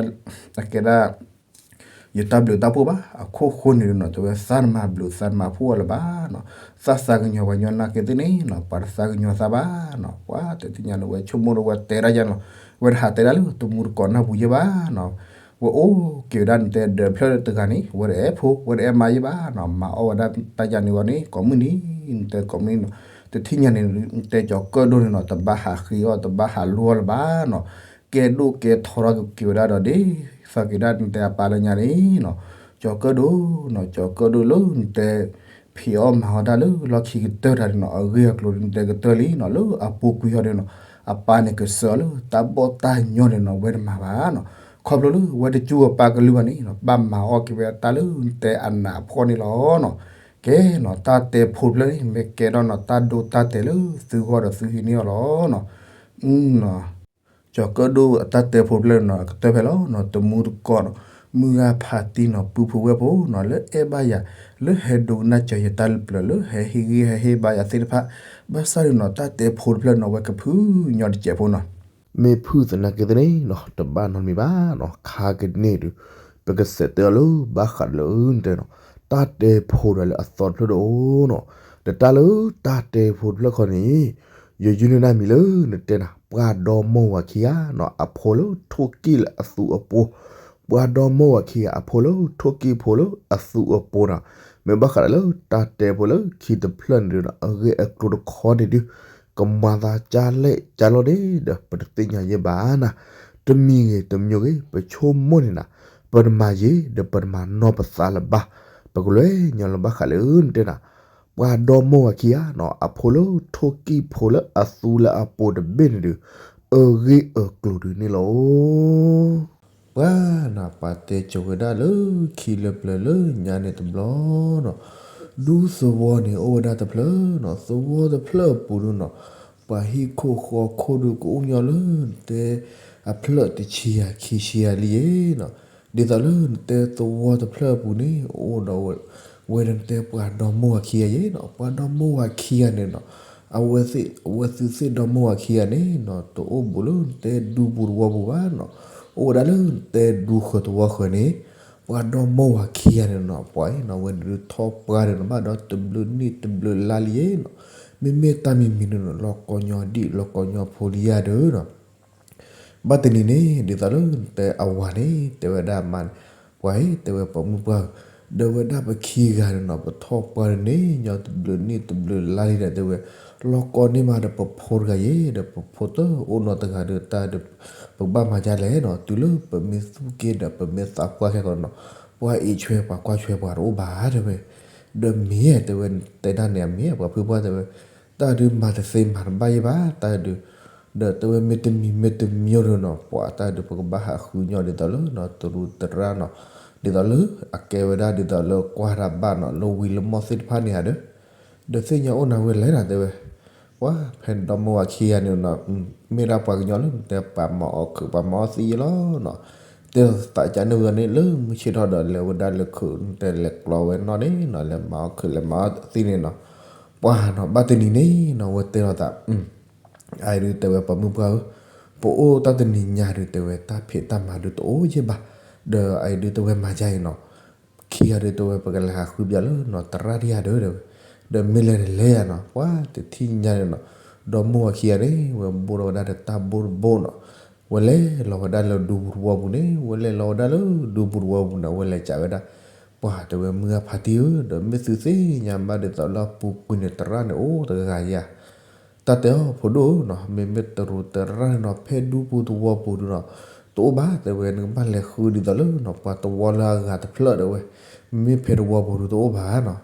အကဲဒၣ် ယတၢ်ဘျုးတၢ်ဖှိၣ်ဘၣ် အခိၣ်ဃိန့ၣ်နီၤ တဲဝဲသးနမၤဘျုးသးနမၤဖှိၣ်အီၤလၢၤဘၣ်နီၤ သးသးကညီၤပှၤညီနာ်က့သ့ၣ်န့ၣ်နီၤ ပှၤတသးကညီၤသးဘၣ်နီၤ ပှၤတသ့ၣ်ညါန့ၣ် ဝဲဆိကမိၣ်ဒီးဝဲတဲဒၣ်ယါနီၤ ဝဲတဟးတဲဒၣ်လၢတမူတကိးနၢ်ပူၤယဲဘၣ်နီၤ ဝဲအိၣ်က့ၤဝဲဒၣ်နတဲဒၢးဖျၢၣ်တဂၤန့ၣ် ဝဲတအဲၣ်ဖိ ဝဲတအဲၣ်မါယဲဘၣ်နီၤ မၤအီၣ်ဝဲဒၣ်တၢ်ယါန့ၣ်ဝဲန့ၣ် ကိးမုၢ်နံၤ နတဲကိးမုၢ်နံၤနီၤ တထံၣ်ညါန့ၣ် နတဲကၠီၤကၢၣ်ဒိၣ်န့ၣ်နီၤ တဘၣ်ဟးဃ့အီၣ် တဘၣ်ဟးလိအီၣ်လၢၤဘၣ်နီၤ ကဲဒိၣ်ကဲထီထီၣ်က့ၤဝဲဒၣ်ဒီးဒ်သိးက့ၤဒၣ်နတဲအပၢ်လၢညါန့ၣ်နီၤ ကၠီၤကၢၣ်ဒိၣ်နီၤ ကၠီၤကၢၣ်ဒိၣ်လၢနတဲ ဖံးအီၣ်မၤအီၣ်တၢ်လၢလီၢ်ခံကတၢၢ်တၢ်န့ၣ်နီၤ အဂ့ၢ်အကျိၤနတဲကတၢၢ်လံနီၤ လၢအပူၤကွံာ်ဟီဒုးနီၤ အပၢ်န့ၣ်ကစၢ်အီၤလၢတၢ်ဘီၣ်တၢ်ညီန့ၣ်နီၤ ဝဲတမၤဘၣ်နီၤ ခီဖျိလၢဝဲတကၠူအပၢ်ကလုၢ်ဘၣ်န့ၣ်နီၤ ဘၣ်မၤအီၣ်က့ၤဝဲတၢ်လၢနတဲအနးအဖှီၣ်န့ၣ်လီၤနီၤ ကဲနီၤ တၢ်တဲဖိတဖျၢၣ်န့ၣ် မ့ၢ်ကဲထီၣ်နီၤ တၢ်ဒိတၢ်တဲာ်လၢသုဂီၢ်ဒီးသုဟံးန့ၢ်အီၤလီၤနီၤ နီၤ ကၠီၤကၢၣ်ဒိၣ်အတၢ်တဲဖိတဖျၢၣ်န့ၣ်နီၤ ကတၢၢ်ဖဲလီၤနီၤ တမူတကိးနီၤ မုၢ်ဂၤဖးတံၢ်နီၤ ပုၢ်ဖိဝဲၢ်ဖိနီၤ လၢအဲၣ်ဘၣ်ယၤ လၢဟဲဒိကနၣ်စၢၤယတၢ်လၢပျၢၤ လၢဟဲဟ့ၣ်ဂံၢ်ဟဲဟ့ၣ်ဘါယၤသ့ၣ်တဖၣ် ဘၣ်ဆၣ်ဒုးနီၤ တၢ်တဲဖိတဖျၢၣ်နီၤ ဝဲကဖုၣ်ညီတစဲးဖိနီၤ မ့ၢ်ဖုၣ်သနာ်က့သ့ၣ်န့ၣ်နီၤ တဘၣ်နီတမံၤဘၣ်နီၤ ခါကန့ၣ်ဒုး ပကစဲးတဲအီၤလၢဘၣ်ဃးလၢနတဲနီၤ တၢ်တဲဖိဒီးလၢအသီတဖျၢၣ်တအိၣ်နီၤ, ဒီးတၢ်လၢတၢ်တဲဖိတဖျၢၣ်ခီန့ၣ် ယယုၢ်န့ၢ်နၢ်မံၤလၢနတဲနၤ ပှၤဒီမိၢ်ဝၤခံဂၤနီၤ အဖိလၢထိၣ်ကံၢ်လၢအသူအပိၤ, ပှၤဒီမိၢ်ဝၤခံဂၤအဖိလၢထိၣ်ကံၢ်ဖိလၢအသူအပိၤနီၤ, မ့ၢ်ဘၣ်ဃးဒီးလၢတၢ်တဲဖိလၢခံတဖျၢၣ်န့ၣ်ဒုးနီၤ အဂ့ၢ်အကျိၤတခီန့ၣ်ဒုး ကမၤသးကၢ်လဲၣ်ကၢ်လီၤန့ၣ်ဒီး ပတသ့ၣ်ညါယဲၢ်ဘၣ်နၤ, တမံၤဂ့ၤတမံၤဂ့ၤ ပဆိကမိၣ်န့ၣ်နၤ, ပတမၤယ့ၤ ဒီးပတမၤနီၢ်ပသးလၢၤဘၣ်, ပကလဲၤညီလၢဘၣ်ဃးလၢနတဲနၤ ပှၤဒီမိၢ်ဝၤခံဂၤနီၤ အဖိလၢထိၣ်ကံၢ်ဖိလၢအသူလၢအပိၤတဘ့ၣ်န့ၣ်ဒုး အဂ့ၢ်အကျိၤဒုးန့ၣ်လီၤ. ပှၤနၤ ပှၤတဲကၠိၤဝဲဒၣ်လၢခံလၢပျၢၤလၢညါန့ၣ်တဘျီနီၤ, ဒူသဝီန့ၣ်အိၣ်ဝဲဒၣ်တဖျၢၣ်နီၤ, သဝီတဖျၢၣ်အပူၤဒုးနီၤ, ပှၤဟံၣ်ခိၣ်ဃီခိၣ်ဒုးကအိၣ်ညီလၢနတဲ အဖျၢၣ်တဆံယၤခံဆံယၤလံယဲနီၤ, ဒ်သိးလၢနတဲသဝီတဖျၢၣ်အပူၤန့ၣ် အိၣ်ဒီးဝဲ ဝဲဒၣ်နတဲပှၤဒီမိၢ်ဝၤခံဂၤယဲနီၤ, ပှၤဒီမိၢ်ဝၤခံဂၤန့ၣ်နီၤ, အဝဲသ့ၣ် အဝဲသုးသ့ၣ်ဒီမိၢ်ဝၤခံဂၤန့ၣ်နီၤ တအိၣ်ဘူးလၢနတဲဒူပူၤသဝီပူၤဘၣ်နီၤ, အိၣ်ဝဲဒၣ်လၢနတဲဒူဃၢၤသဝီဃၢၤန့ၣ်, ပှၤဒီမိၢ်ဝၤခံဂၤန့ၣ်နီၤ ပှၤအံၤနီၤ ဝဲဒုးထီၣ်ပှၢ်ဒုးနီၤ ဘၣ်ဒီးတဘျုးနံၣ်တဘျုးလါလံယဲနီၤ, မ့မ့ၢ်တၢ်မံၤမံၤန့ၣ်နီၤ လီၤကီညီဒံၣ်လီၤကီညီဖိလံယၤဒုးနီၤ ဘၣ်တနံၤန့ၣ် ဒ်သိးလၢနတဲအဝၤန့ၣ် တဲဝဲဒၣ်မါန့ၣ်, ပှၤအံၤ တဲဝဲပိာ်မုၣ်ပှၢ်ဧၢ, ဒီးဝဲဒၣ်ပခံဂၤန့ၣ်နီၤ ပထီၣ်ပှၢ်ဒုးန့ၣ် ညီတဘျုးနံၣ်တဘျုးလါလံဒီး တဲဝဲ လီၤကီန့ၢ်မးဒီးပဖိတဂၤယဲ ဒီးပဖိတအိၣ်နီတဂၤဒီးတၢ်ဒီး ပကဘၣ်မၤဒ်လဲၣ်နီၤ, တုၤလၢပမ့ၢ်သူၣ်က့ဒီးပမ့ၢ်သးပှၢ်ခဲကီးနီၤ, ပှၤအံးဆွဲပှၤကွၢ်ဆွဲပှၤတအိၣ်ဘၣ်တဲဝဲ, ဒီးမ့ၢ်တဲဝဲ တဲဒၣ်န့ၣ်အမ့ၢ် ပှၤဖုပှၢ်တဲဝဲ တၢ်ဒုးမၤတသ့မၤတဘၣ်ယဲဘၣ် တၢ်ဒုး ဒီးတဲဝဲမ့ၢ်တမံၤမ့ၢ်တမံၤဒုးနီၤ ပှၤတၢ်ဒုးပကဘၣ်ဟးဃုညီဒ်သိးလၢနီၤ တရူးတရၣ်နီၤ, ဒ်သိးလၢအကဲဝဲဒၣ်ဒ်သိးလၢကွၢ်တၢ်ဘၣ်နီၤ လၢဝံၤလၢမီၢ်သ့ၣ်တဖၣ်န့ၣ်ဧါဒီး, ဒီးသ့ၣ်ညါအိၣ်နၤဝဲလဲၣ်နီၤ တဲဝဲ, ပှၤဖဲဒီမိၢ်ဝၤခံဂၤန့ၣ်နီၤ, မ့ၢ်ဒၣ်ပှၤကညီလၢနတဲပှၤမၤအီၣ်ခုးပှၤမၤအီၣ်သံယဲလီၤနီၤ, တဲသးကၢ်န့ၢ်ဝဲန့ၣ်လၢမုၢ်ဆ့ၣ်ထီၣ်ဒီးလဲၤဝဲဒၣ်လၢခုး တဲလဲၤကျီဝဲနီၣ်န့ၣ်နီၤ လဲၤမၤအီၣ်ခုးလဲၤမၤအီၣ်သံန့ၣ်နီၤ, ပှၤနီၤ ဘၣ်တနံၤန့ၣ်နီၤ ဝဲတဲလိာ်သး အအံၤဒုးတဲဝဲပိာ်မုၣ်ပှၢ်ဧၢ, ပအိၣ်တၢ်တနံၤညါဒုးတဲဝဲ တၢ်ဖံးတၢ်မၤဒုးတအိၣ်ယဲၢ်ဘၣ်, ဒီးအအံၤဒုးတဲဝဲမၤယါအံၤနီၤ, ခံဂၤဒုးတဲဝဲပကလဲၤဟးဃုပၠးလၢနီၤ တရၣ်ဒံယၤဒုးတဲဝဲ, ဒီးမ့ၢ်လဲၤန့ၣ်လဲၤယၤနီၤ ပှၤတထံၣ်ညါန့ၣ်နီၤ, ဒီမိၢ်ဝၤခံဂၤန့ၣ် ဝဲဘိၣ်ထီၣ်ဝဲဒၣ်ဒီးတၢ်ဘိၣ်တဘိၣ်နီၤ, ဝဲလဲၤလီၤဝဲဒၣ်လၢဒူပူၤတဝီပူၤန့ၣ် ဝဲလဲၤလီၤဝဲဒၣ်လၢဒူပူၤတဝီပူၤန့ၣ် ဝဲလဲၤကးဝဲဒၣ် ပှၤတဲဝဲမုၢ်ဂၢ်ဖါတံၢ်ဧၢ, ဒီးမ့ၢ်သုသ့ၣ်ညါဘၣ်ဒ်သိးလၢအပူၤကွံာ်န့ၣ် တရၣ်န့ၣ်အိၣ်တဂၤယၤ, တၢ်တဲအီၤဖိဒိၣ်ဧၢနီၤ, မ့မ့ၢ်တရူးတရၣ်န့ၣ်နီၤ ဖဲဒူပူၤတဝီပူၤဒုးနီၤ တအိၣ်ဘၣ် တဲဝဲ နကဘၣ်လဲၤဃုဒ်သိးလၢနီၤ ပှၤတဝီလၢအဂၤတဖျၢၣ်တဲဝဲ, မ့မ့ၢ်ဖဲတဝီပူၤဒုးတအိၣ်ဘၣ်နီၤ,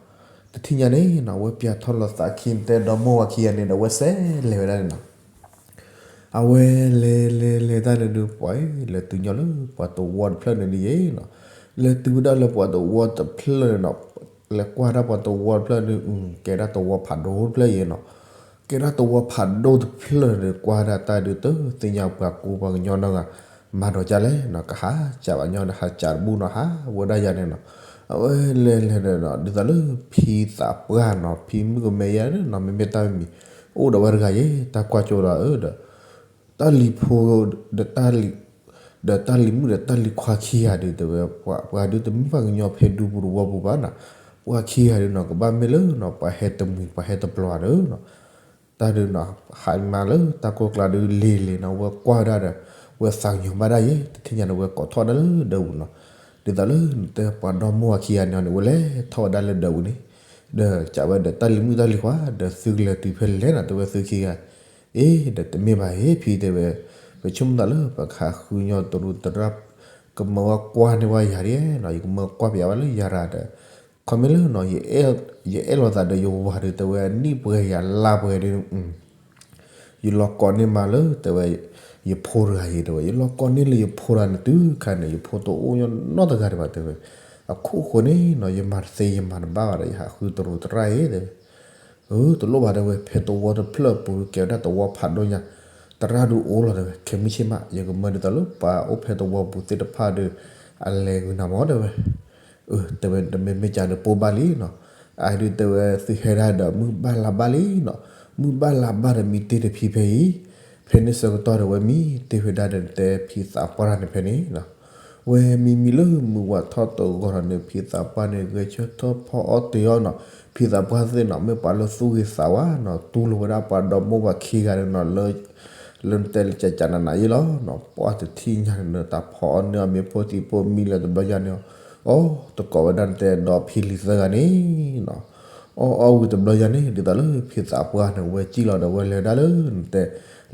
တထံၣ်ညါန့ၣ်နီၤ ဝဲပၠးထီၣ်လီၤသးခံတဲဒီမိၢ်ဝၤခံဂၤန့ၣ်ဒီး ဝဲစဲးလဲၤဝဲဒၣ်န့ၣ်နီၤ အဝဲလဲၤလဲၤလဲၤတၢ်န့ၣ်ဒုး ပှၤလဲၤတုၤညီလၢပှၤတဝီတဖျၢၣ်န့ၣ်ဒ်ယဲနီၤ, လဲၤတုၤဝဲဒၣ်လၢပှၤတဝီတဖျၢၣ်န့ၣ်နီၤ, လဲၤကွၢ်ဒၣ်ပှၤတဝီတဖျၢၣ်ဒုး ကဲဒၣ်တဝီဖးဒိၣ်တဖျၢၣ်ယဲနီၤ, ကဲဒၣ်တဝီဖးဒိၣ်တဖျၢၣ်န့ၣ် ကွၢ်ဒၣ်တၢ်ဒုး တသ့ၣ်ညါပှၤကူပှၤကညီနီတဂၤ, မၤဒီးကၢ်လဲၣ်နီၤ ကဟးကးဘၣ်ညီဒီး ဟးကးတဘူၣ်နီၤ ဟးဝဲဒၣ်ယၤန့ၣ်နီၤ, အဝဲလဲၤလဲၤဒီး ဒ်သိးလၢဖံသးပှၢ်နီၤ ဖံမုၣ်ကမဲယဲနီၤ မ့မ့ၢ်တၢ်မံၤ အိၣ်ဒီးဝဲတဂၤယဲ တၢ်ကွၢ်ကၠိဒီး အၢ ဒီး တၢ်လံၤဖိ ဒီးတၢ်လံၤ ဒီးတၢ်လံၤမုၣ်ဒီးတၢ်လံၤခွါခံဂၤဒုး တဲဝဲ ပှၤဒုးတမ့ၢ်ပှၤကညီဖဲဒူပူၤတဝီပူၤဘၣ်နီၤ, ပှၤခံဂၤဒုးနီၤ ကဘၣ်မ့ၢ်လၢနီၤ ပှၤဟဲတမှံၤ ပှၤဟဲတပျီၤဒီးနီၤ, တၢ်ဒုးနီၤ ဟးမၤလၢတၢ်ကိၢ်ကျါဒုးလံၤလံၤနီၤ ဝဲကွၢ်ဝဲဒၣ်ဒီး ဝဲသးကညီၤဘၣ်ဒၣ်ယဲ တထံၣ်ညါန့ၣ် ဝဲကိးထီၣ်ဒၣ်လၢဒၢးပူၤနီၤ, ဒ်သိးလၢနတဲပှၤဒီမိၢ်ဝၤခံဂၤန့ၣ်န့ၣ် ဝဲလဲၤထီၣ်ဝဲဒၣ်လၢဒၢးပူၤန့ၣ်, ဒီးကးဝဲဒီးတၢ်လံၤမုၣ်တၢ်လံၤခွါ ဒီးသုကလဲၤတုၤဖဲလဲၣ်နီၤ တဲဝဲသုခံဂၤ အ့ ဒီးတမ့ၢ်ဘၣ်အ့ ဖံတဲဝဲ, ပဆိကမိၣ်သးလၢပကဟးဃုညီတရူးတရၣ် ကမၢဝဲကွၢ်န့ၢ်ဝဲယၤဒ်နီၤ ယကမၢကွၢ်ပၠးဝဲလၢယၤရၤဒီး, ခီမ့ၢ်လၢနီၤ ယအဲၣ်လိာ်သးဒီးယဝၤဒုး တဲဝဲနံၣ်ပှဲၤယၤလါပှဲၤဒုး ယလီၤကိးန့ၢ်မးလၢ တဲဝဲ ယဖိတဂၤအံၤ တဲဝဲ ယလီၤကိးန့ၢ်လၢယဖိတဂၤန့ၣ် တုၤခါန့ၣ် ယဖိတအိၣ်ညီနီတဂၤဒံးဘၣ် တဲဝဲ, အခိၣ်ဃိန့ၣ်နီၤ ယမၤတသ့ယမၤတဘၣ်ဘၣ်ဒီး ယဟးဃုတရူးတရၣ်အံၤ တဲဝဲ, အၢ တလိၣ်ဘၣ် တဲဝဲ ဖဲတဝီတဖျၢၣ်အပူၤ ကဲဝဲဒၣ်တဝီဖးဒိၣ်ညါ, တရၣ်ဒုးအိၣ်လီၤ တဲဝဲ ခဲမုၢ်ဆ့ၣ်မး ယကမၢဒ်သိးလၢပှၤအိၣ်ဖဲတဝီပူၤသ့ၣ်တဖၣ်ဒီး အလဲၤဂုာ်နၤမး တဲဝဲ အၢ တဲဝဲ တမ့မ့ၢ်ကဒီးပိၢ်ဘၣ်လံနီၤ, အဒုးတဲဝဲသုဟဲဒၣ်ဒီးမုၢ်ဘၣ်လါဘၣ်လံနီၤ, မုၢ်ဘၣ်လါဘၣ်ဒီးမံတ့ၢ်တဖံဖဲအံၤ, ဖဲန့ၣ်ဆၢကတီၢ်ဒီးဝဲမံတ့ၢ်ဝဲဒၣ်ဒီးတဲဖံသးပှၢ်န့ၣ်ဖဲန့ၣ်နီၤ, ဝဲမံမံလၢမုၢ်ဝါထီၣ်တဂီၤထီၣ်န့ၣ် ဖံသးပှၢ်န့ၣ် ဂဲၤဆၢထၢၣ်ဖီအီၣ်တ့ၤအီၤနီၤ. ဖံသးပှၢ်သ့ၣ်နီၤ မ့ၢ်ပှၤလၢသူၣ်ဂ့ၤသးဝါနီၤ, တူၢ်လိာ်ဝဲဒၣ်ပှၤဒီမိၢ်ပှၤခံဂၤန့ၣ်နီၤ လၢ လၢနတဲလၢကကနးနးယ့လီၤနီၤ. ပှၢ်တထံၣ်ညါန့ၣ် တၢ်ဖီအီၣ်န့ၢ်အီၤမ့ၤဖိသံးဖိမံလၢတဘျီညါန့ၣ် အိၣ်တကိးဝဲဒၣ်နတဲဒီဖံလံၤသၢဂၤန့ၣ် အီၣ်အီၣ်ဝံၤတဘျီညါန့ၣ် ဒ်သိးလၢဖံသးပှၢ်န့ၣ် ဝဲစံၣ်လီၤဒီးဝဲလဲၤဒၣ်လၢနတဲ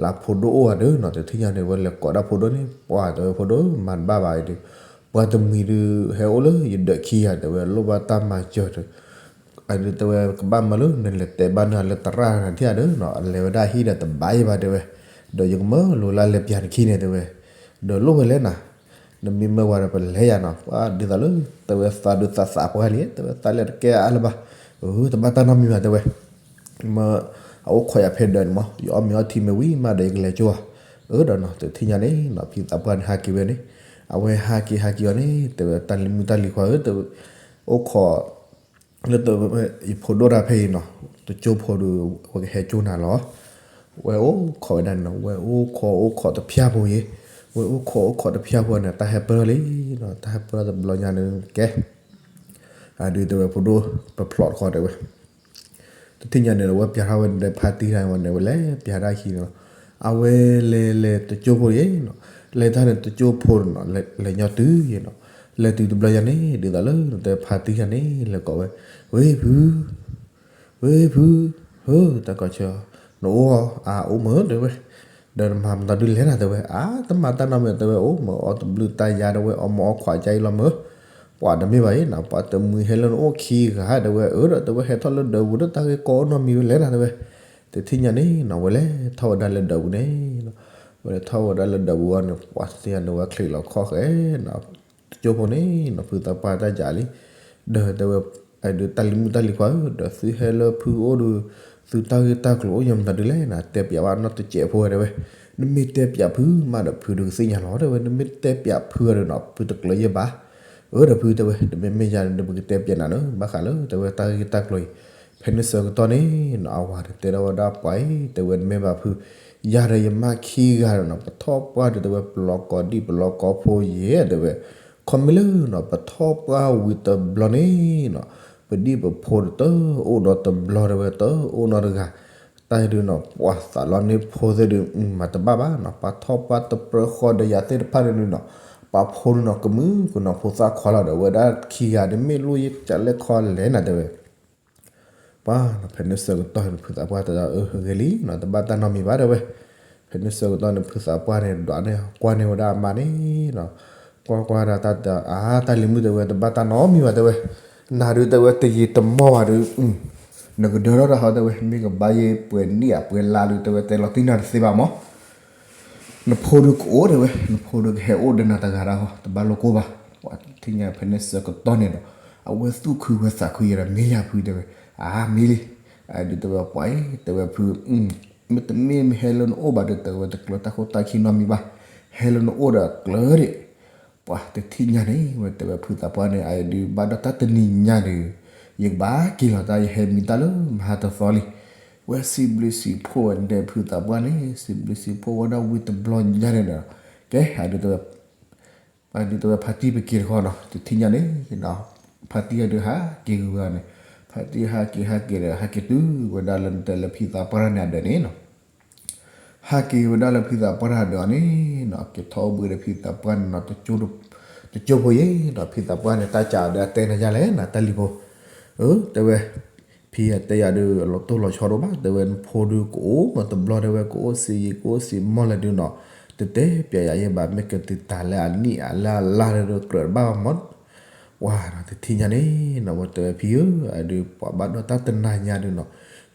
လၢဖိဒိၣ်အိၣ်ဂၤဒီးနီၤ. တထံၣ်ညါန့ၣ် ဝဲလဲၤကိးဒၣ်ဖိဒိၣ်န့ၣ် ပှၢ်တဲဝဲဖိဒိၣ် မၤတဘၣ်ဘၣ်အံၤဒီး ပှၤတမှံၤဒုး ဟဲအိၣ်လၢယဒၢးခံဂၤတဲဝဲ လိၣ်ဘၣ်တၢ်မၤစၢၤဒီး အဒုးတဲဝဲကဘၣ်မၤလၢနလဲၤတဲဘၣ်နၤလၢသရၣ်နၤထံၣ်ဧါဒီးနီၤ အလဲၤဝဲဒၣ်ဟံၣ်ဒီးတဘၣ်ယံၤဘၣ်တဲဝဲ ဒီးယကမၢလိာ်လၢလဲၤပျၢၤနခံန့ၣ်တဲဝဲ ဒီးလိၣ်ဝဲလဲၣ်နၤ နမ့ၢ်မၢဝဲဒီးပလဲၤယၤနီၤ. ပှၤဒ်သိးလၢ တဲဝဲသးဒုးသးသးပှၢ်လံ တဲဝဲသးလဲၤတကဲအါလၢၤဘၣ် အတဘၣ်တၢ်နီတမံၤဘၣ်တဲဝဲ မ့ၢ်အအိၣ်ခိးယၤဖဲဒၢးန့ၣ်မး ယအီၣ်မ့ၤအီထံမ့ၢ်ဝံၤမးဒီးယကလဲၤကၠိဧါ. အၢဒီးနီၤ တထံၣ်ညါန့ၣ်နီၤ ဖံသးပှၢ်န့ၣ်ဟးက့ၤဝဲန့ၣ် အဝဲဟးက့ၤဟးက့ၤအီၤန့ၣ် တဲဝဲတၢ်လံၤမုၣ်တၢ်လံၤခွါဧၢ တဲဝဲ အိၣ်ခိး လၢတ ယဖိဒိၣ်တၢ်ဖဲအံၤနီၤ တကၠိဖိဒီး ဝဲကဟဲကၠိနၤလီၤ. ဝဲအိၣ်ခိးဝဲဒၣ်န့ၣ်နီၤ ဝဲအိၣ်ခိးအိၣ်ခိးတဖၠၣ်ဖိအံၤ ဝဲအိၣ်ခိးအိၣ်ခိးတဖၠၣ်ဖိန့ၣ် တၢ်ဟဲပၢၢ်ထီၣ်လံနီၤ တၢ်ဟဲပၢၢ်ထီၣ်တဘျီညါန့ၣ်ကဲ အဒုးတဲဝဲဖိဒိၣ် ပဖျိးတခီတဲဝဲ တထံၣ်ညါန့ၣ် အဝဲပျၢ်ထီၣ်ဝဲန့ၣ် ဖါတံၢ်တၢ်ဝဲန့ၣ် ဝဲလဲၤပျၢ်တၢ်ခံန့ၣ်လီၤ. အဝဲလဲၤလဲၤတကၠိဖိအံၤနီၤ လဲၤတၢ်န့ၣ်တကၠိဖိန့ၣ်နီၤ လဲၤညီတုၤအံၤနီၤ လဲၤတုၤတဘျီညါန့ၣ် ဒ်သိးလၢနတဲဖါတံၢ်တၢ်န့ၣ် လဲၤကိးဝဲ ဝ့ၢ်ဖု ဝ့ၢ်ဖု ဧၢ တၢ်ကီဆၢ နအိၣ်ဧါ အအိၣ်မ့ၢ်တဲဝဲ ဒီးနမၤမတၤဒုလဲၣ်နၤတဲဝဲ အါ တမၤတၢ်နီတမံၤတဲဝဲ အိၣ်မ့ၢ်အီၣ်တဘျုးတၢ်ယါတဲဝဲ အီၣ်မ့ၢ်အီၣ်ခွးကါအံၤလီၤမ့ၢ် ပှၤတမ့ၢ်ဘၣ်အံၤနီၤ ပှၤတမှံၤဟဲလၢနအိၣ်ခံဂၤတဲဝဲ အၢဒီးတဲဝဲဟဲထီၣ်လၢဒၢးပူၤဒီးတၢ်ဂ့ၢ်ကီအိၣ်နီတမံၤဝဲလဲၣ်နၤတဲဝဲ တထံၣ်ညါန့ၣ်နီၤ ဝဲလဲၤထီၣ်ဝဲဒၣ်လၢဒၢးပူၤန့ၣ် ဝဲလဲၤထီၣ်ဝဲဒၣ်လၢဒၢးပူၤအံၤန့ၣ် ပှၤတထံၣ်ညါန့ၣ်ဝဲချံးလီၤခီၣ်ဃဲနီၤ တကၠိဖိန့ၣ်နီၤ ဖုသးပှၢ်တၢ်ယၤလံ ဒီးတဲဝဲ အဒုးတၢ်လံၤမုၣ်တၢ်လံၤခွါဧၢ ဒီးသုဟဲလၢဖုအိၣ်ဒီး သုတၢ်ဂ့ၢ်တၢ်ကျိၤအိၣ်ညီမတၤဒုလဲၣ်နၤ တဲပျးဘၣ်နီတစဲးဖိတဲဝဲ နမ့ၢ်တဲပျးဖုမးဒီးဖုဒုးကသ့ၣ်ညါလီၤတဲဝဲ နမ့ၢ်တဲပျးဖုအံၤဒီးနီၤ ဖုတကျၢၤယဲၢ်ဘၣ် အၢဒီးဖုတဲဝဲ နမ့မ့ၢ်ယၤန့ၣ် ပကတဲပျးနၤလၢ ဘၣ်ဃးလၢ တဲဝဲတၢ်ဂ့ၢ်တၢ်ကျိၤအံၤ ဖဲန့ၣ်ဆၢကတီၢ်န့ၣ်နီၤ အဝၤန့ၣ်တဲထီၣ်ဝဲဒၣ်ပှၤအံၤ တဲဝဲနမ့ၢ်ဘၣ်ဖု ယၤဒီးယမါခံဂၤဒီးနီၤ ပထီၣ်ပှၢ်ဒီးတဲဝဲ ပလီၤကီၤဒံၣ်ပလီၤကီၤဖိယဲၢ်တဲဝဲ ခီမ့ၢ်လၢနီၤ ပထီၣ်ပှၢ်ဝံၤတဘျီန့ၣ်နီၤ ပဒံၣ်ပဖိတအိၣ်ဒီးတဘျီတဲဝဲ တအိၣ်နီတဂၤ တၢ်ဒုးနီၤ ပှၤသးလီန့ၢ်ဖိသ့ၣ်ဒုး မၤတဘၣ်ဘၣ်နီၤ ပှၤထီၣ်ပှၢ်တပြၢဃီဒီးယၤသ့ၣ်တဖၣ်န့ၣ်နီၤ ပှၤဖိန့ၣ်နီၤ ကမုာ်ကနီၤဖိသၣ်ခွါလီၤဒီး ဝဲဒၣ်ခံဂၤဒုးမ့ၢ်လိၣ်ယကလဲၣ်ခီလဲၣ်နၤတဲဝဲ ပှၤနီၤ ဖဲန့ၣ်ဆၢကတီၢ်န့ၣ် ဖုသးပှၢ်တဲဒီး အၢ ဂ့ၤလံနီၤ တဘၣ်တၢ်နီတမံၤဘၣ်တဲဝဲ ဖဲန့ၣ်ဆၢကတီၢ်န့ၣ် ဖုသးပှၢ်န့ၣ် ဒွးန့ၢ်ကွၢ်န့ၢ်ဝဲဒၣ်အမါန့ၣ်နီၤ ကွၢ်ကွၢ်ဒၣ်တၢ်တဲ အါ တၢ်လံၤမုၣ်တဲဝဲ တဘၣ်တၢ်နီတမံၤဘၣ်တဲဝဲ နၤဒုးတဲဝဲတယံာ်တမီၢ်ဘၣ်ဒုး နကဒၢထီၣ်တၢ်ဟီတဲဝဲ မ့ၢ်ကဘၣ်ယဲၢ်ပှဲၤနံၣ်ဧါပှဲၤလါဒုး တဲဝဲတဲလီၤတံၢ်နၤတသ့ဘၣ်မး နဖိဒုးကအိၣ်တဲဝဲ နဖိဒုးကဟဲအိၣ်ဒီးနၤတဂၤဒၣ်ဃီ တဘၣ်လိၣ်ကိၢ်ဘၣ် ပှၤတထံၣ်ညါဖဲန့ၣ်ဆၢကတီၢ်န့ၣ်ဒီး အဝဲသူၣ်ခုဝဲသးခုယဲဒီးမ့ၢ်ယၤဖုတဲဝဲ အါမ့ၢ်လံ ဒုးတဲဝဲပှၤအံၤ တဲဝဲဖု မ့တမ့ၢ်မ့ၢ်ဟဲလၢနအိၣ်ဘၣ်ဒီး တဲဝဲတကျၢၤတၢ်ခိၣ်တၢ်ခံနီတမံၤဘၣ် ဟဲလၢနအိၣ်ဒီးကျၢၤဒံး ပှၤတထံၣ်ညါန့ၣ် ဝဲတဲဝဲဖုသးပှၢ်န့ၣ် အဒုးဘၣ်ဒီးတၢ်တနံၤညါဒီး ယကဘၣ်က့ၤလီၤတၢ် ယဟဲမံတၢ်လၢမဟါတသီလံ ဝဲစံးဘျုးစံးဖှိၣ်ဝဲဒၣ်ဖုသးပှၢ်န့ၣ် စံးဘျုးစံးဖှိၣ်ဝဲဒၣ်ဝံၤတဘျီညါန့ၣ်ဒီး ကဲ အဒုးတဲဝဲ အဒုးတဲဝဲဖါတံၢ်ပက့ၤတခီနီၤ တထံၣ်ညါန့ၣ် ဖါတံၢ်အဒုးဟးက့ၤဝဲန့ၣ် ဖါတံၢ်ဟးက့ၤဟးက့ၤဒီး ဟးက့ၤတုၤဝဲဒၣ်လၢနတဲလၢဖံသးပှၢ်တၢ်န့ၣ်အဒၢးန့ၣ်နီၤ ဟးက့ၤဝဲဒၣ်လၢဖံသးပှၢ်တၢ်အဒၢးန့ၣ်နီၤ က့ၤထီၣ်အိၣ်ဘှံးဒီးဖံသးပှၢ်န့ၣ်နီၤ တကၠိဖိယဲၢ်နီၤ ဖံသးပှၢ်န့ၣ် တၢ်ကးအဒုးအတဲနၤယါလဲၣ်နၤ တၢ်လံၤဖိ အၢ တဲဝဲ ဖံအတဲယၤဒုး အလီၤတိၢ်လီၤဆီဒိၣ်ဘၣ် တဲဝဲ နဖိဒုးကအိၣ်မးတဘျီ တဲဝဲ ကအိၣ်စံးယံာ် ကအိၣ်စံးမီၢ်လဲၣ်ဒုးနီၤ တတဲပျးယၤယဲၢ်ဘၣ် မ့ၢ်ကတုၤတၢ်လၢအနံၣ်အလၢအလါဒီး ကြၢးတဘၣ်ဘၣ်မး ပှၤနီၤ တထံၣ်ညါန့ၣ်နီၤ ဝဲတဲဝဲဖံဧၢ အဒုးပှၤဘၣ်ဒီးတၢ်တနၤညါဒုးနီၤ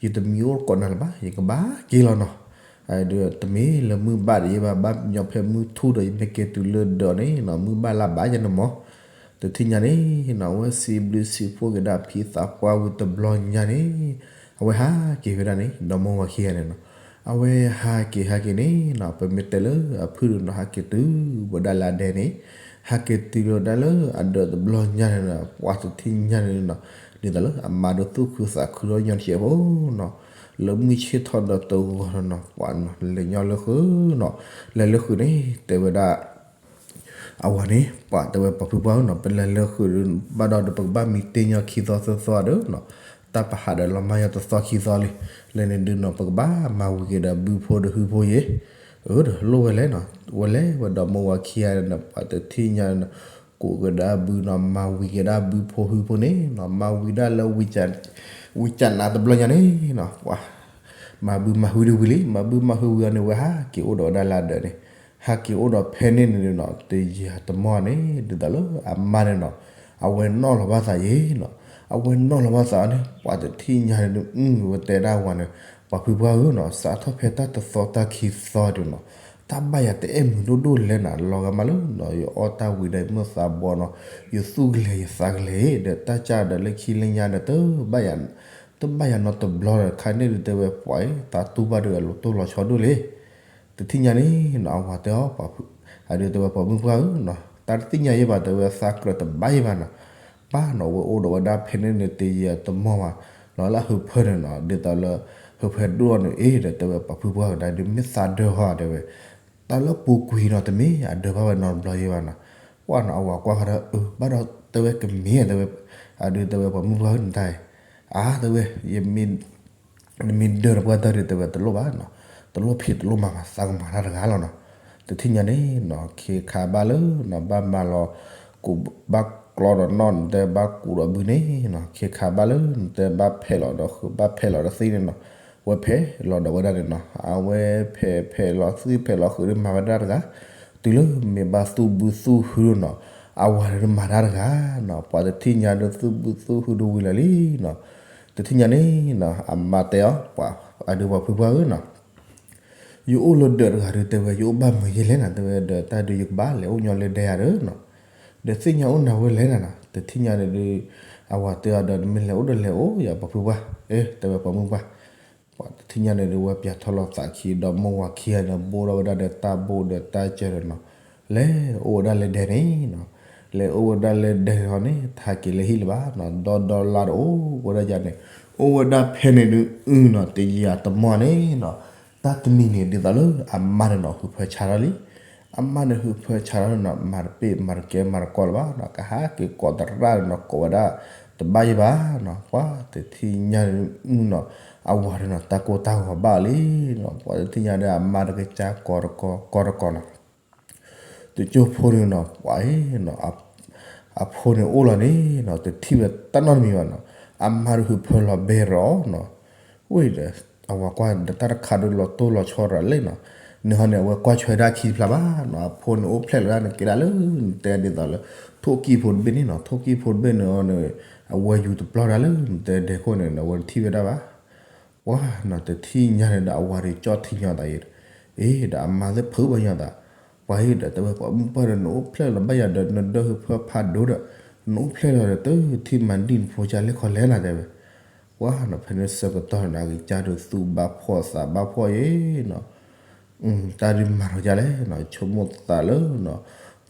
ယတမံၤအိၣ်ကိးနၤလၢၤဘၣ် ယကဘၣ်က့ၤလီၤနီၤ အဒုးတမ့ၢ်လၢမုၢ်ဘၣ်ဒံးယဲၢ်ဘၣ် ဘၣ်ညီဖဲမုၢ်ထူၣ်ဒီး ယမ့ၢ်က့ၤတုၤလၢဒၢးန့ၣ်နီၤ မုၢ်ဘၣ်လါဘၣ်ယဲၢ်န့ၣ်မး တထံၣ်ညါန့ၣ်နီၤ အဝဲစံးဘျုးစံးဖှိၣ်က့ၤဒၣ်ဖံသးပှၢ်ဝံၤတဘျီညါန့ၣ် အဝဲဟးက့ၤဝဲဒၣ်န့ၣ် ဒီမိၢ်ဝၤခံဂၤန့ၣ်နီၤ အဝဲဟးက့ၤဟးက့ၤန့ၣ်နီၤ ပမ့ၢ်တဲလၢအဖုၣ်ဒုးနီၤ ဟးက့ၤတုၤဝဲဒၣ်လၢအဒဲန့ၣ် ဟးက့ၤတုၤလီၤဒၣ်လၢအဒၢးတဘျီညါန့ၣ်နီၤ ပှၤတထံၣ်ညါန့ၣ်နီၤ ဒ်သိးလၢအမါဒုးသူၣ်ခုသးခုဒီးညီတစဲးဖိနီၤ လၢမုၢ်ဆ့ၣ်ထီၣ်ဒီးတဂီၤနီၤ ပှၤနီၤ လဲၤညီလၢဃုာ်နီၤ လဲၤလၢဃုာ်န့ၣ် တဲဝဲဒၣ် အဝဲန့ၣ် ပှၤတဲဝဲပှၤဖုပှၢ်ဧၢနီၤ, ပလဲၤလၢဃုာ်ဒုး ဘၣ်ဒီးပကဘၣ်မံတ့ၢ်ညီခံသီသၢသီဒီးနီၤ, တၢ်ပဟးဒီးလီၤမၢ်ညီတသီခံသီလံ. လၢန့ၣ်ဒုးနီၤ ပကဘၣ်မၤဝံၤက့ၤဒီးဘုဖိဒီးဟုဖိယ့ၣ်, အၢ ဒီးလိၣ်ဝဲလဲၣ်နီၤ, ဝဲလဲၤဝဲဒီးမိၢ်ဝၤခံဂၤန့ၣ် ပှၤတထံၣ်ညါနီၤ, ကိးကဒါဘုနီၤ, မၤဝံၤကဒါဘုဖိဟုဖိန့ၣ်နီၤ, မၤဝံၤဒၣ်လၢ ဝံၤကနးတဘျီညါန့ၣ်နီၤ, ပှၤ မၤဘုမၤဟုဒုးဝံၤလံ, မၤဘုမၤဟုဝံၤအီၤန့ၣ် ဝဲဟးက့ၤအိၣ်ဒီးဝဲဒၣ်လၢအဒၢးန့ၣ်, ဟးက့ၤအိၣ်ဒီးဖဲန့ၣ်န့ၣ်နီၤ တယံာ်တမီၢ်န့ၣ် ဒ်သိးလၢအမါန့ၣ်နီၤ, အဝဲနီၣ်လီၤဘၣ်သးယ့ၣ်နီၤ, အဝဲနီၣ်လီၤဘၣ်သးအီၤန့ၣ် ပှၤတထံၣ်ညါန့ၣ်ဒုး အဝဲတဲဒၣ်ဝၤန့ၣ်, ပှၤဖုပှၢ်ဧၢနီၤ, စးထီၣ်ဖဲတၢ်တသီတၢ်ခံသီဒုးနီၤ, တၢ်ဘၣ်ယၤတအဲၣ်မုာ်ဒိၣ်ဒိၣ်လဲၣ်နီၤ, လီၤဂာ်မးလၢနီၤ ယအီၣ်တၢ်ဝံၤဒီးယမိၢ်သးဘီနီၤ, ယသူၣ်ကလဲၤယသးကလဲၤ ဒီးတၢ်ကၢ်ဒီးလၢခံလၢညါဒီး တဘၣ်ယၤ တဘၣ်ယၤနီတဘျီဒီး ခါန့ၣ်ဒုးတဲဝဲပှၤအံၤ သးတူၢ်ဘၣ်ဒုးအလီၤတိၢ်လီၤဆီဒိၣ်လံ. တထံၣ်ညါန့ၣ်နီၤ အဝၤတဲအီၤပှၤဖု, အဒုးတဲဝဲပှၤမုၣ်ပှၢ်ဧၢနီၤ, တၢ်တသ့ၣ်ညါယဲဘၣ် တဲဝဲသးကြၢးတဘၣ်ယဲဘၣ်နီၤ, ပၢ်နီၤ ဝဲအိၣ်ဒီးဝဲဒၣ်ဖဲန့ၣ်န့ၣ် တယံာ်တမီၢ်ဘၣ်, လီၤလၢဟုးဖၢန့ၣ်နီၤ ဒ်သိးလၢ ဟုးဖၢဒိၣ်န့ၣ်အ့ၣ် ဒီးတဲဝဲပှၤဖုပှၢ်ဧၢ ဒုးမ့ၢ်သးဒၢဟီတဲဝဲ တၢ်လၢပူၤကွံာ်နီၤ တမ့ၢ်အဒၢးဘၣ်ဝဲနီတဘျီယဲဘၣ်နီၤ. ပှၤနီၤ အဝၤကွၢ်ဃီဒီး အၢ ဘၣ်ဒီးတဲဝဲကမ့ၢ်တဲဝဲ, အဒုးတဲဝဲ ပှၤမုၣ်ပှၢ်ဧၢ နတၢ်အံၤ, အါ တဲဝဲ ယမ့ၢ်, နမ့ၢ်ဒၢးဒီးပှၤတၢ်ဒုးတဲဝဲတလိၣ်ဘၣ်နီၤ, တလိၣ်ဖံးတလိၣ်မၤဘၣ် သးကမၤတၢ်တဂၤလီၤနီၤ. တထံၣ်ညါန့ၣ်နီၤ ခ့ခါဘၣ်လၢနီၤ ဘၣ်မၤလီၤ ကူးဘၣ်ကျီဒီးနီၣ် နတဲဘၣ်ကူးဒီးဘုန့ၣ်နီၤ, ခ့ခါဘၣ်လၢနတဲဘၣ်ဖဲးလီၤဒီးဃုာ် ဘၣ်ဖဲးလီၤဒီးသ့ၣ်န့ၣ်နီၤ, ဝဲဖဲးလီၤဒီးဝဲဒၣ်န့ၣ်နီၤ, အဝဲဖဲးဖဲးလီၤသ့ၣ်ဖဲးလီၤဃုာ်ဒီးမၤဝဲဒၣ်တဂၤ, တုၤလၢမ့ၢ်ဘၣ်သူၣ်ဘုသူၣ်ဟုနီၤ, အဝၤဒီးမၤတၢ်တဂၤနီၤ, ပှၤတထံၣ်ညါဒီးသူၣ်ဘုသူၣ်ဟုဒိၣ်ဝံၤလီၤလံနီၤ. တထံၣ်ညါန့ၣ်နီၤ အမါတဲအီၤ ပှၤအဒုးပှၤဖုပှၢ်ဧၢနီၤ ယအိၣ်လၢဒၢးတဂၤဒုးတဲဝဲ ယအိၣ်ဘၣ်မုာ်ယဲလဲၣ်နီၤ, တဲဝဲဒီးတၢ်ဒုး ယကဘၣ်လဲၤအိၣ်ညီလၢဒဲယၤဒီးနီၤ, ဒီးသ့ၣ်ညါအိၣ်နၤဝဲလဲၣ်နီၤနီၤ. တထံၣ်ညါန့ၣ်ဒုး အဝၤတဲအီၤဒီး နမ့ၢ်လဲၤအိၣ်ဒီးလဲၤအိၣ်ယၤပှၤဖုပှၢ်, အၢ တဲဝဲပှၤမုၣ်ပှၢ်. ပှၤတထံၣ်ညါန့ၣ်ဒုး ဝဲပၠးထီၣ်လီၤသးခံဒီးမိၢ်ဝၤခံဂၤန့ၣ် ဘိထီၣ်ဝဲဒၣ်ဒီးတၢ်ဘိဒီးတၢ်စၢၤဒီးနီၤ, လဲၤအိၣ်ဝဲဒၣ်လၢဒဲန့ၣ်နီၤ, လဲၤအိၣ်ဝဲဒၣ်လၢဒဲဟီန့ၣ် တဟဲက့ၤလၢဟံၣ်လၢၤဘၣ်နီၤ, ဒီဒီလါတအိၣ်ဝဲဒၣ်ယၤန့ၣ်, အိၣ်ဝဲဒၣ်ဖဲန့ၣ်ဒုး အုနီၤ တယံာ်တမီၢ်န့ၣ်နီၤ, တၢ်တနံၤန့ၣ် ဒ်သိးလၢအမါန့ၣ်နီၤ ဟုးဖၢဆါထီၣ်လံ. အမါန့ၣ်ဟုးဖၢဆါထီၣ်နီၤ မၤတပ့ၢ်မၤတကဲမၤတကီလၢၤဘၣ်နီၤ, ကဟးက့ၤကိးသရၣ်နီၤ ကိးဝဲဒၣ်တဘၣ်ယဲဘၣ်နီၤ, ပှၤတထံၣ်ညါနီၤ အဝၤန့ၣ်နီၤ တၢ်ကိၢ်တၢ်ဂီၤဘၣ်လံနီၤ, ပှၤတထံၣ်ညါဒီးအမါတကစၢ်ကိးတကီကိးတကီနီၤ တကၠိဖိန့ၣ်နီၤ ပှၤအံၤနီၤ, အဖိန့ၣ်အိၣ်လီၤန့ၣ်နီၤ တထံၣ်ဝဲတၢ်နီတမံၤဘၣ်နီၤ, အမါတဟုးဖၢလီၤဘဲရီနီၤ, ဝံၤဒီး အဝၤကွၢ်ဒီးတၢ်တခါဒုးလီၤတိၢ်လီၤဆီရၤလဲၣ်နီၤ, န့ၣ်ဟီန့ၣ် အဝဲကွၢ်ဆွဲဒၣ်ခံဖျါဘၣ်နီၤ, အဖိန့ၣ်အိၣ်ဖျဲၣ်လီၤဒၣ်န့ၣ် ကဲဒၣ်လၢနတဲဒ်သိးလၢ ထိၣ်ကံၢ်ဖိတဘ့ၣ်န့ၣ်နီၤ, ထိၣ်ကံၢ်ဖိတဘ့ၣ်န့ၣ်န့ၣ် အဝဲယူၤတပျီၢ်ဒၣ်လၢနတဲဒဲခိၣ်န့ၣ် အဝဲတထံၣ်ဝဲဒၣ်ဘၣ် ပှၤနီၤ တထံၣ်ညါန့ၣ်ဒီး အဝၤဒုးကၠီၣ်ထံညီသးအံၤ, အ့ ဒီးအမါသ့ၣ်ဖုးဘၣ်ညီသး, ပှၤအံၤဒီးတဲဝဲပှၤမုၣ်ပှၢ်ဒီး နအိၣ်ဖျဲၣ်လီၤဘၣ်ယၤဒီး နဒၢဟုးဖၢဖးဒိၣ်ဒီး နအိၣ်ဖျဲၣ်လီၤဒီး တထံၣ်မၤဒံၣ်နဖိကၢ်လဲၣ်ခီလဲၣ်နီၤ တဲဝဲ, ပှၤနီၤ ဖဲန့ၣ်ဆၢကတီၢ်န့ၣ် အကစၢ်ဒုးသူၣ်ဘၣ်ဖှီၣ်သးဘၣ်ဖှီၣ်ယဲနီၤ တၢ်ဒုးမၤထီၣ်ကလဲၣ်နီၤ ဆိကမိၣ်သးလၢနီၤ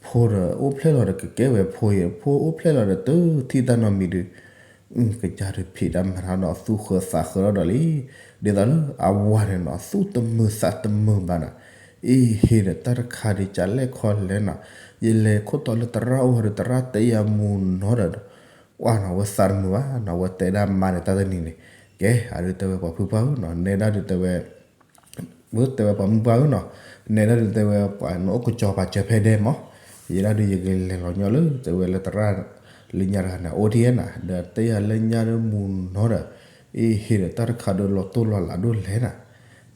ဖိဒီးအိၣ်ဖျဲၣ်လီၤဒီးကကဲဝဲဖိယဲ ဖိအိၣ်ဖျဲၣ်လီၤဒီးတထံၣ်တၢ်နီတမံၤဒုး ကစၢ်ဒုးဖံးတၢ်မၤတၢ်ဒီးသူၣ်ဃၢသးဃၢထီၣ်ဒီးလံ. ဒ်သိးလၢအဝၤန့ၣ်နီၤ သူၣ်တမုာ်သးတမုာ်ဘၣ်နီၤ အ့ဟ့ဒီးတၢ်တခါဒုးကလဲၣ်ခီလဲၣ်နီၤ ယလဲၤခိၣ်တီလၢသရၣ်အိၣ်ဒီးသရၣ်တဲယၤမူၤနီၤဒီး ပှၤနီၤ အဝဲသးတမုာ်ဘၣ်နီၤ အဝဲတဲဒၣ်မါန့ၣ်တၢ်တနံၤန့ၣ် ကဲ အဒုးတဲဝဲပှၤဖုပှၢ်ဧၢနီၤ နဲဒၣ်ဒုးတဲဝဲ တဲဝဲပှၤမုၣ်ပှၢ်ဧၢနီၤ နဲဒၣ်ဒုးတဲဝဲပှၤနအိၣ်ကစီၤပၤစၢၤဖဲဒဲမး ယဲဒၣ်ဒုးယကလဲၤလီၤညီလၢတဲဝဲလၢသရၣ် လၢညါတဂၤန့ၣ် အိၣ်ဒ်ယဲနီၤ ဒီးတဲယၤလၢညါဒုးမူၤနီၤဒီး အ့ဟ့ဒီးတၢ်တခါဒုးလီၤတိၢ်လီၤလးဒိၣ်လဲၣ်နီၤ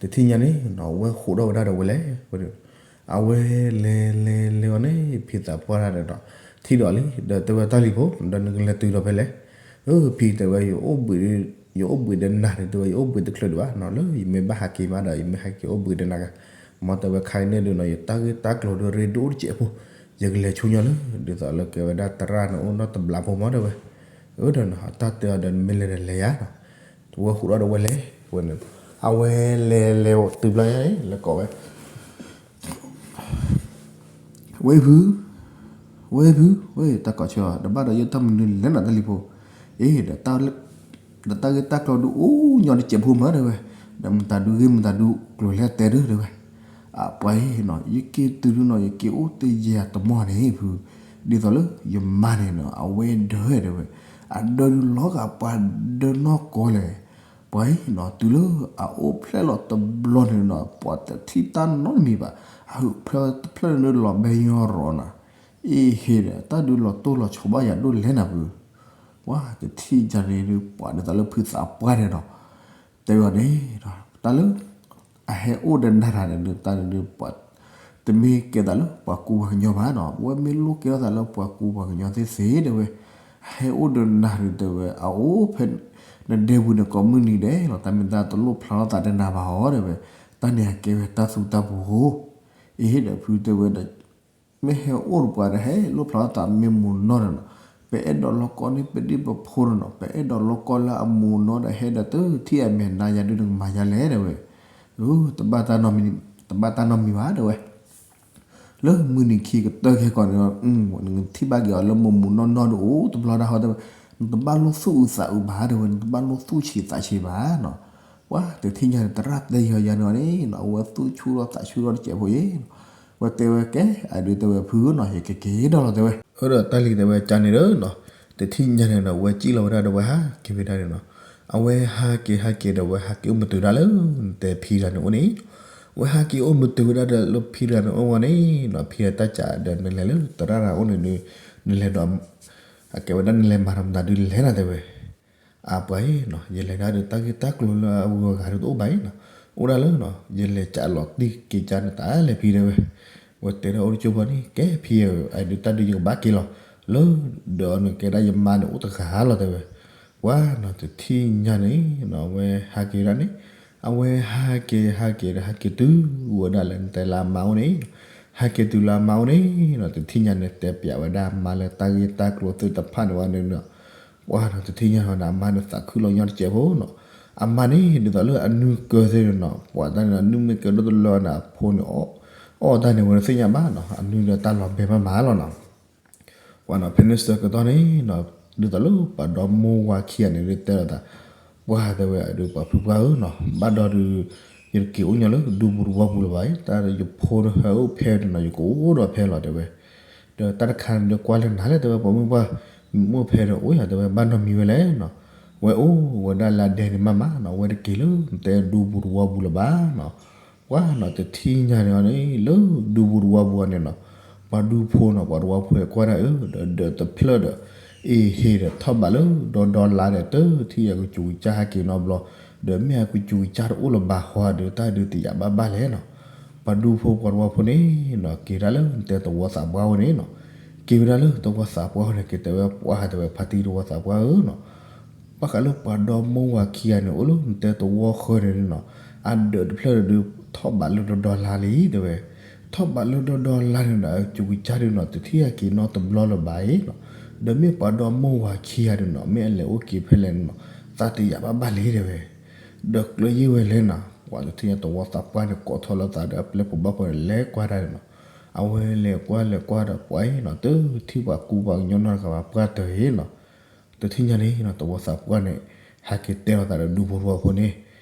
တထံၣ်ညါန့ၣ်နီၤ ဝဲဃိးထီၣ်ဝဲဒၣ်ဒီးဝဲလဲၤ အဝဲလဲၤလဲၤလဲၤအီၤန့ၣ် ဖံသးပှၢ်တၢ်ဒီး ထံၣ်ဒီးလံ ဒီးတဲဝဲတၢ်လံၤဖိ ဒီးနကလဲၤတုၤဒီးဖဲလဲၣ် အၢ ဖံတဲဝဲ ယအိၣ်ဘှံးဒီးနၤန့ၣ် တဲဝဲ ယအိၣ်ဘှံးတချုးဒံးဘၣ်နီၤ လၢယမ့ၢ်ဘၣ်ဟးက့ၤမးဒီး ယမ့ၢ်ဟဲက့ၤအိၣ်ဘှံးဒီးနၤဂၤ မ်တဲဝဲခါအံၤန့ၣ်ဒုးနီၤ ယတၢ်ဂ့ၢ်တၢ်ကျိၤဒုးရ့ဒိၣ်တစဲးဖိ ယကလဲၤဆူညါလၢ ဒ်သိးလၢကဲဝဲဒၣ်သရၣ်န့ၣ်အိၣ်နီတဘျီဖိမးတဲဝဲ အၢဒီးနီၤ တၢ်တဲအီၤဒီးနမ့ၢ်လဲၤဒီးလဲၤယၤနီၤ ဝဲဃိးထီၣ်ဒီးဝဲလဲၤ ဝဲန့ၣ် အဝဲလဲၤလဲၤတုၤဘျီညါအံၤ လဲၤကိးဝဲ ဝဲဖု ဝဲဖု ဝဲတၢ်ကိးဆၢအီၤ တဘၣ်ဒီးယတၢ်မနုၤလဲၣ်နီၤတၢ်လံၤဖိ အ့ ဒီး ဒီးတၢ်ဂ့ၢ်တၢ်ကျိၤဒုးအိၣ်ညီတစဲးဖိမးတဲဝဲ ဒီးမတၤဒုးဂ့ၢ်မတၤဒုးကျိၤလဲၣ်တဲဒုးတဲဝဲ အ အပှၤအံၤနီၤ ယက့ၤတုၤဒုနီၤ ယက့ၤအိၣ်တယံာ်တမီၢ်န့ၣ်ဖု, ဒ်သိးလၢယမါန့ၣ်နီၤ အဝဲဒၢတဲဝဲ, အဒၢဒုးလီၤဂာ်ပှၤဒၢနီၢ်ကီၢ်လဲၣ်, ပှၤအံၤနီၤ တုၤလၢအအိၣ်ဖျဲၣ်လီၤတဘျီန့ၣ်နီၤ ပှၤတထံၣ်တၢ်နီတမံၤဘၣ်, အဟုးဖျၢၣ်တဖျၢၣ်န့ၣ်လီၤဘဲညီရီၤနီၤ, အ့ဟ့ဒီး တၢ်ဒုးလီၤတိၢ်လီၤဆီဘၣ်ယၤဒိၣ်လဲၣ်နၤဖု, ပှၤတထံၣ်ယၤန့ၣ်ဒုး ပှၤဒ်သိးလၢဖုသးပှၢ်န့ၣ်နီၤ တဲဝဲန့ၣ်, တၢ်လၢ အဟဲအိၣ်ဒီးနၤတၢ်န့ၣ်ဒုး တၢ်န့ၣ်ဒုး ပှၤ တမ့ၢ်ကဲသးလၢပှၤကူပှၤကညီဘၣ်နီၤ, ဝဲမ့ၢ်လိၣ်ကဲထီၣ်သးလၢပှၤကူပှၤကညီသ့သ့တဲဝဲ, ဟဲအိၣ်ဒီးနၤဒုးတဲဝဲ အအိၣ်ဖဲ နဒဲပူၤန့ၣ်ကိးမုၢ်နံၤဒဲးလီၤ, တၢ်မ့ၢ်တၢ်တလိၣ်ဖျါထီၣ်သးဒီးနၤဘၣ်ဟီတဲဝဲ, တၢ်န့ၣ်အကဲဝဲတၢ်သူတၢ်ပူၤဧိၤ, အ့ဟ့ဒီးဖုတဲဝဲဒီး မ့ၢ်ဟဲအိၣ်ဒီးပှၤဒီးဟဲလိၣ်ဖျါထီၣ်သးမ့ၢ်မိၢ်နီၢ်န့ၣ်နီၤ, ပအဲၣ်ဒိးလိၣ်ကီန့ၢ်ပဒံၣ်ပဖိန့ၣ်နီၤ, ပအဲၣ်ဒိးလိၣ်ကီလၢအမိၢ်နီၢ်ဒီးဟဲဒီးတထံၣ်အမဲာ်နါယၤဒုးနကမၤယၤလဲၣ်တဲဝဲ, တဘၣ်တၢ်နီတမံၤ, တဘၣ်တၢ်နီတမံၤဘၣ်တဲဝဲ လၢမုၢ်နံၤခံကတၢၢ်ခဲကီးန့ၣ် နကထံၣ်ဘၣ်က့ၤအီၤလၢမိၢ်မိၢ်နီၢ်နီၢ်ဒုးအိၣ်တဘျီတၢ်ဟီတဲဝဲ, နတဘၣ်လိၣ်သူၣ်အုးသးအုးဘၣ်တဲဝဲ, နတဘၣ်လိၣ်သူၣ်ဆံးသးဆံးဘၣ်နီၤ, ပှၤတထံၣ်ညါန့ၣ် သရၣ်တဲယီၤယၤန့ၣ်အီၤန့ၣ်နီၤ, အဝဲသူၣ်ဆူၣ်ထီၣ်သးဆူၣ်ထီၣ်တစဲးဖိအံၤနီၤ, ဝဲတဲဝဲကဲ အဒုးတဲဝဲဖုနီၤ ယကက့ၤဒီးလီၤတဲဝဲ, အၢဒီးတၢ်လံၤတဲဝဲကန့ၣ်ဒီးနီၤ, တထံၣ်ညါန့ၣ်နီၤ ဝဲစံၣ်လီၤဝဲဒၣ်ဒီးဝဲဟးက့ၤဝဲဒၣ်န့ၣ်နီၤ, အဝဲဟးက့ၤဟးက့ၤဒီးဝဲဟးက့ၤအိၣ်မုာ်တုၤဒၣ်လၢ နတဲဖံတဂၤန့ၣ်အိၣ်န့ၣ်, ဝဲဟးက့ၤအိၣ်မုာ်တုၤဝဲဒၣ်ဒီးလၢဖံတဂၤန့ၣ်အိၣ်ဝဲန့ၣ်နီၤ, ဖံတၢ်စးဒီးနလဲၤလၢသရၣ်တဂၤအိၣ်န့ၣ်ဒုး, နလဲၤဒီး အကဲဝဲဒၣ်နလဲၤမၤတၢ်မတၤဒုးလဲၤနၤတဲဝဲ အပှၤအံၤနီၤ ယလဲၤဒၣ်ဒီးတၢ်ဂ့ၢ်တၢ်ကျိၤလၢအဂုၤအဂၤဒုးတအိၣ်ဘၣ်အံၤနီၤ, အိၣ်ဒၣ်လၢနီၤ ယလဲၤကးလီၤတံၢ်က့ၤကါန့ၣ်တၢ်လဲၤဖံတဲဝဲ, ဝဲတဲဒၣ်အိၣ်တကၠိဘီန့ၣ် ကဲဖံဧၢ အဒုးတၢ်ဒုးယကဘၣ်က့ၤလီၤ, လၢ ဒီးနကဲဒၣ်ယမါန့ၣ်အိၣ်တဂၤလီၤတဲဝဲ, ပှၤနီၤတထံၣ်ညါန့ၣ်နီၤ အဝဲဟးက့ၤဒၣ်န့ၣ်, အဝဲဟးက့ၤဟးက့ၤဒီးဟးက့ၤတုၤဝဲဒၣ်လၢနတဲလၢအမါအိၣ်န့ၣ်, ဟဲက့ၤတုၤလၢအမါအိၣ်န့ၣ်နီၤ တထံၣ်ညါန့ၣ် တဲပျးဝဲဒၣ်အမါလၢတၢ်ဂ့ၢ်တၢ်ကျိၤသ့ၣ်တဖၣ်န့ၣ်ဝဲန့ၣ်နီၤ ပှၤနီၤတထံၣ်ညါန့ၣ် အမါန့ၣ်သးခုလီၤညီတစဲးဖိနီၤ, အမါန့ၣ်ဒ်သိးလၢအနုၢ်ကၢသ့ၣ်န့ၣ်နီၤ ပှၤတၢ်န့ၣ် အနုၢ်မ့ၢ်ကၢဒိၣ်တလၢန့ၣ် အဖိန့ၣ် အီၣ်တၢ်န့ၣ်ဝဲတသ့ၣ်ညါဘၣ်နီၤ အနုၢ်ဒီးတၢ်လီၤဘဲမးမးလီၤနီၤ ပှၤနီၤ ဖဲန့ၣ်ဆၢကတီၢ်န့ၣ်နီၤ ဒ်သိးလၢပှၤဒီမိၢ်ဝၤခံဂၤန့ၣ်ဒုးတဲလိာ်သး, ပှၤတဲဝဲအဒုးပှၤဖုပှၢ်ဧၢနီၤ ဘၣ်ဒီးဒုး ယတက့ၤအိၣ်ညီလၢဒူပူၤတဝီပူၤလၢၤဘၣ်အံၤ တၢ်ယဖိဒီးဟဲအိၣ်ဖဲန့ၣ်နီၤ ယကအိၣ်ဒီးဖဲလီၤတဲဝဲ, ဒီးတၢ်တခါန့ၣ်ဒုးကွၢ်လၢနၤလဲၣ်တဲဝဲ ပှၤမုၣ်ပှၢ် မ့ၢ်အိၣ်ဖဲဒီးအိၣ်ယၤတဲဝဲ ဘၣ်နီတမံၤဝဲလဲၣ်နီၤ, ဝဲအိၣ်ဝဲဒၣ်လၢအဒဲန့ၣ်မးမးနီၤ ဝဲတက့ၤလၢနတဲဒူပူၤတဝီပူၤလၢၤဘၣ်နီၤ ပှၤနီၤတထံၣ်ညါန့ၣ်အီၤန့ၣ် လၢဒူပူၤတဝီပူၤအီၤန့ၣ်နီၤ, ပှၤဒူဖိနီၤ ပှၤတဝီဖိကွၢ်ဒၣ်အၢ ဒီးဒၢးတဖျၢၣ်ဒီး အ့ဟ့ဒီးထီၣ်ဘးလၢဒီဒီလါဒီး တထံၣ်အကစူၤကစၢ်ဟဲက့ၤနီတဘျီ, ဒီးမ့ၢ်အကစူၤကစၢ်တအိၣ်လၢၤဘၣ်ဟီဒီး တၢ်ဒုးတယာ်ဘၣ်ဘၣ်လဲၣ်နီၤ, ပှၤဒူဖိပှၤတဝီဖိန့ၣ်နီၤ က့ၤဒၣ်လၢနတဲသဝီသးပှၢ်ဝဲန့ၣ်နီၤ, က့ၤဝဲဒၣ်လၢသဝီသးပှၢ်ဝဲန့ၣ် က့ၤတဲဝဲပှၤဟးတဲဝဲဖါတံၢ်သဝီသးပှၢ်ဧၢနီၤ ဘၣ်ဃးလၢပှၤဒီမိၢ်ဝၤခံဂၤန့ၣ် အိၣ်လၢနတဲသဝီဃၢၤန့ၣ်နီၤ, အဒၢးတဖျၢၣ်န့ၣ်ဒုး ထီၣ်ဘးလၢဒီဒီလါလံ တဲဝဲ, ထီၣ်ဘးလၢဒီဒီလါန့ၣ်ဒီး အကစူၤကစၢ်ဒုးနီၤ တထံၣ်အက့ၤနီတဘျီလၢၤဘၣ်အံၤနီၤ, ဒီးမ့ၢ်ပှၤဒီမိၢ်ဝၤခံဂၤဒုးနီၤ မ့ၢ်အလဲၤအိၣ်က့ၤဖဲလဲၣ်န့ၣ်နီၤ သးတယာ်ဘၣ်ဘၣ်လံ တဲဝဲ ဒီးကျၢၤယံာ်ဝဲလဲၣ်နီၤ ပှၤတထံၣ်ညါသဝီသးပှၢ်န့ၣ် ကိးထီၣ်လၢသးဒီးအပျဲၢ်ဖိဘၣ်ဖိန့ၣ် လဲၤကွၢ်တၢ်န့ၣ်နီၤ, အဝဲလဲၤကွၢ်လဲၤကွၢ်ဒီးပှၤအံၤနီၤ တထံၣ်ပှၤကူပှၤကညီနီတဂၤဘၣ်ပှၢ်တၢၢ်အံၤနီၤ, တထံၣ်ညါန့ၣ်နီၤ သဝီသးပှၢ်န့ၣ် ဟဲက့ၤတဲလိာ်သးဒီးဒူဖိတဝီဖိန့ၣ်,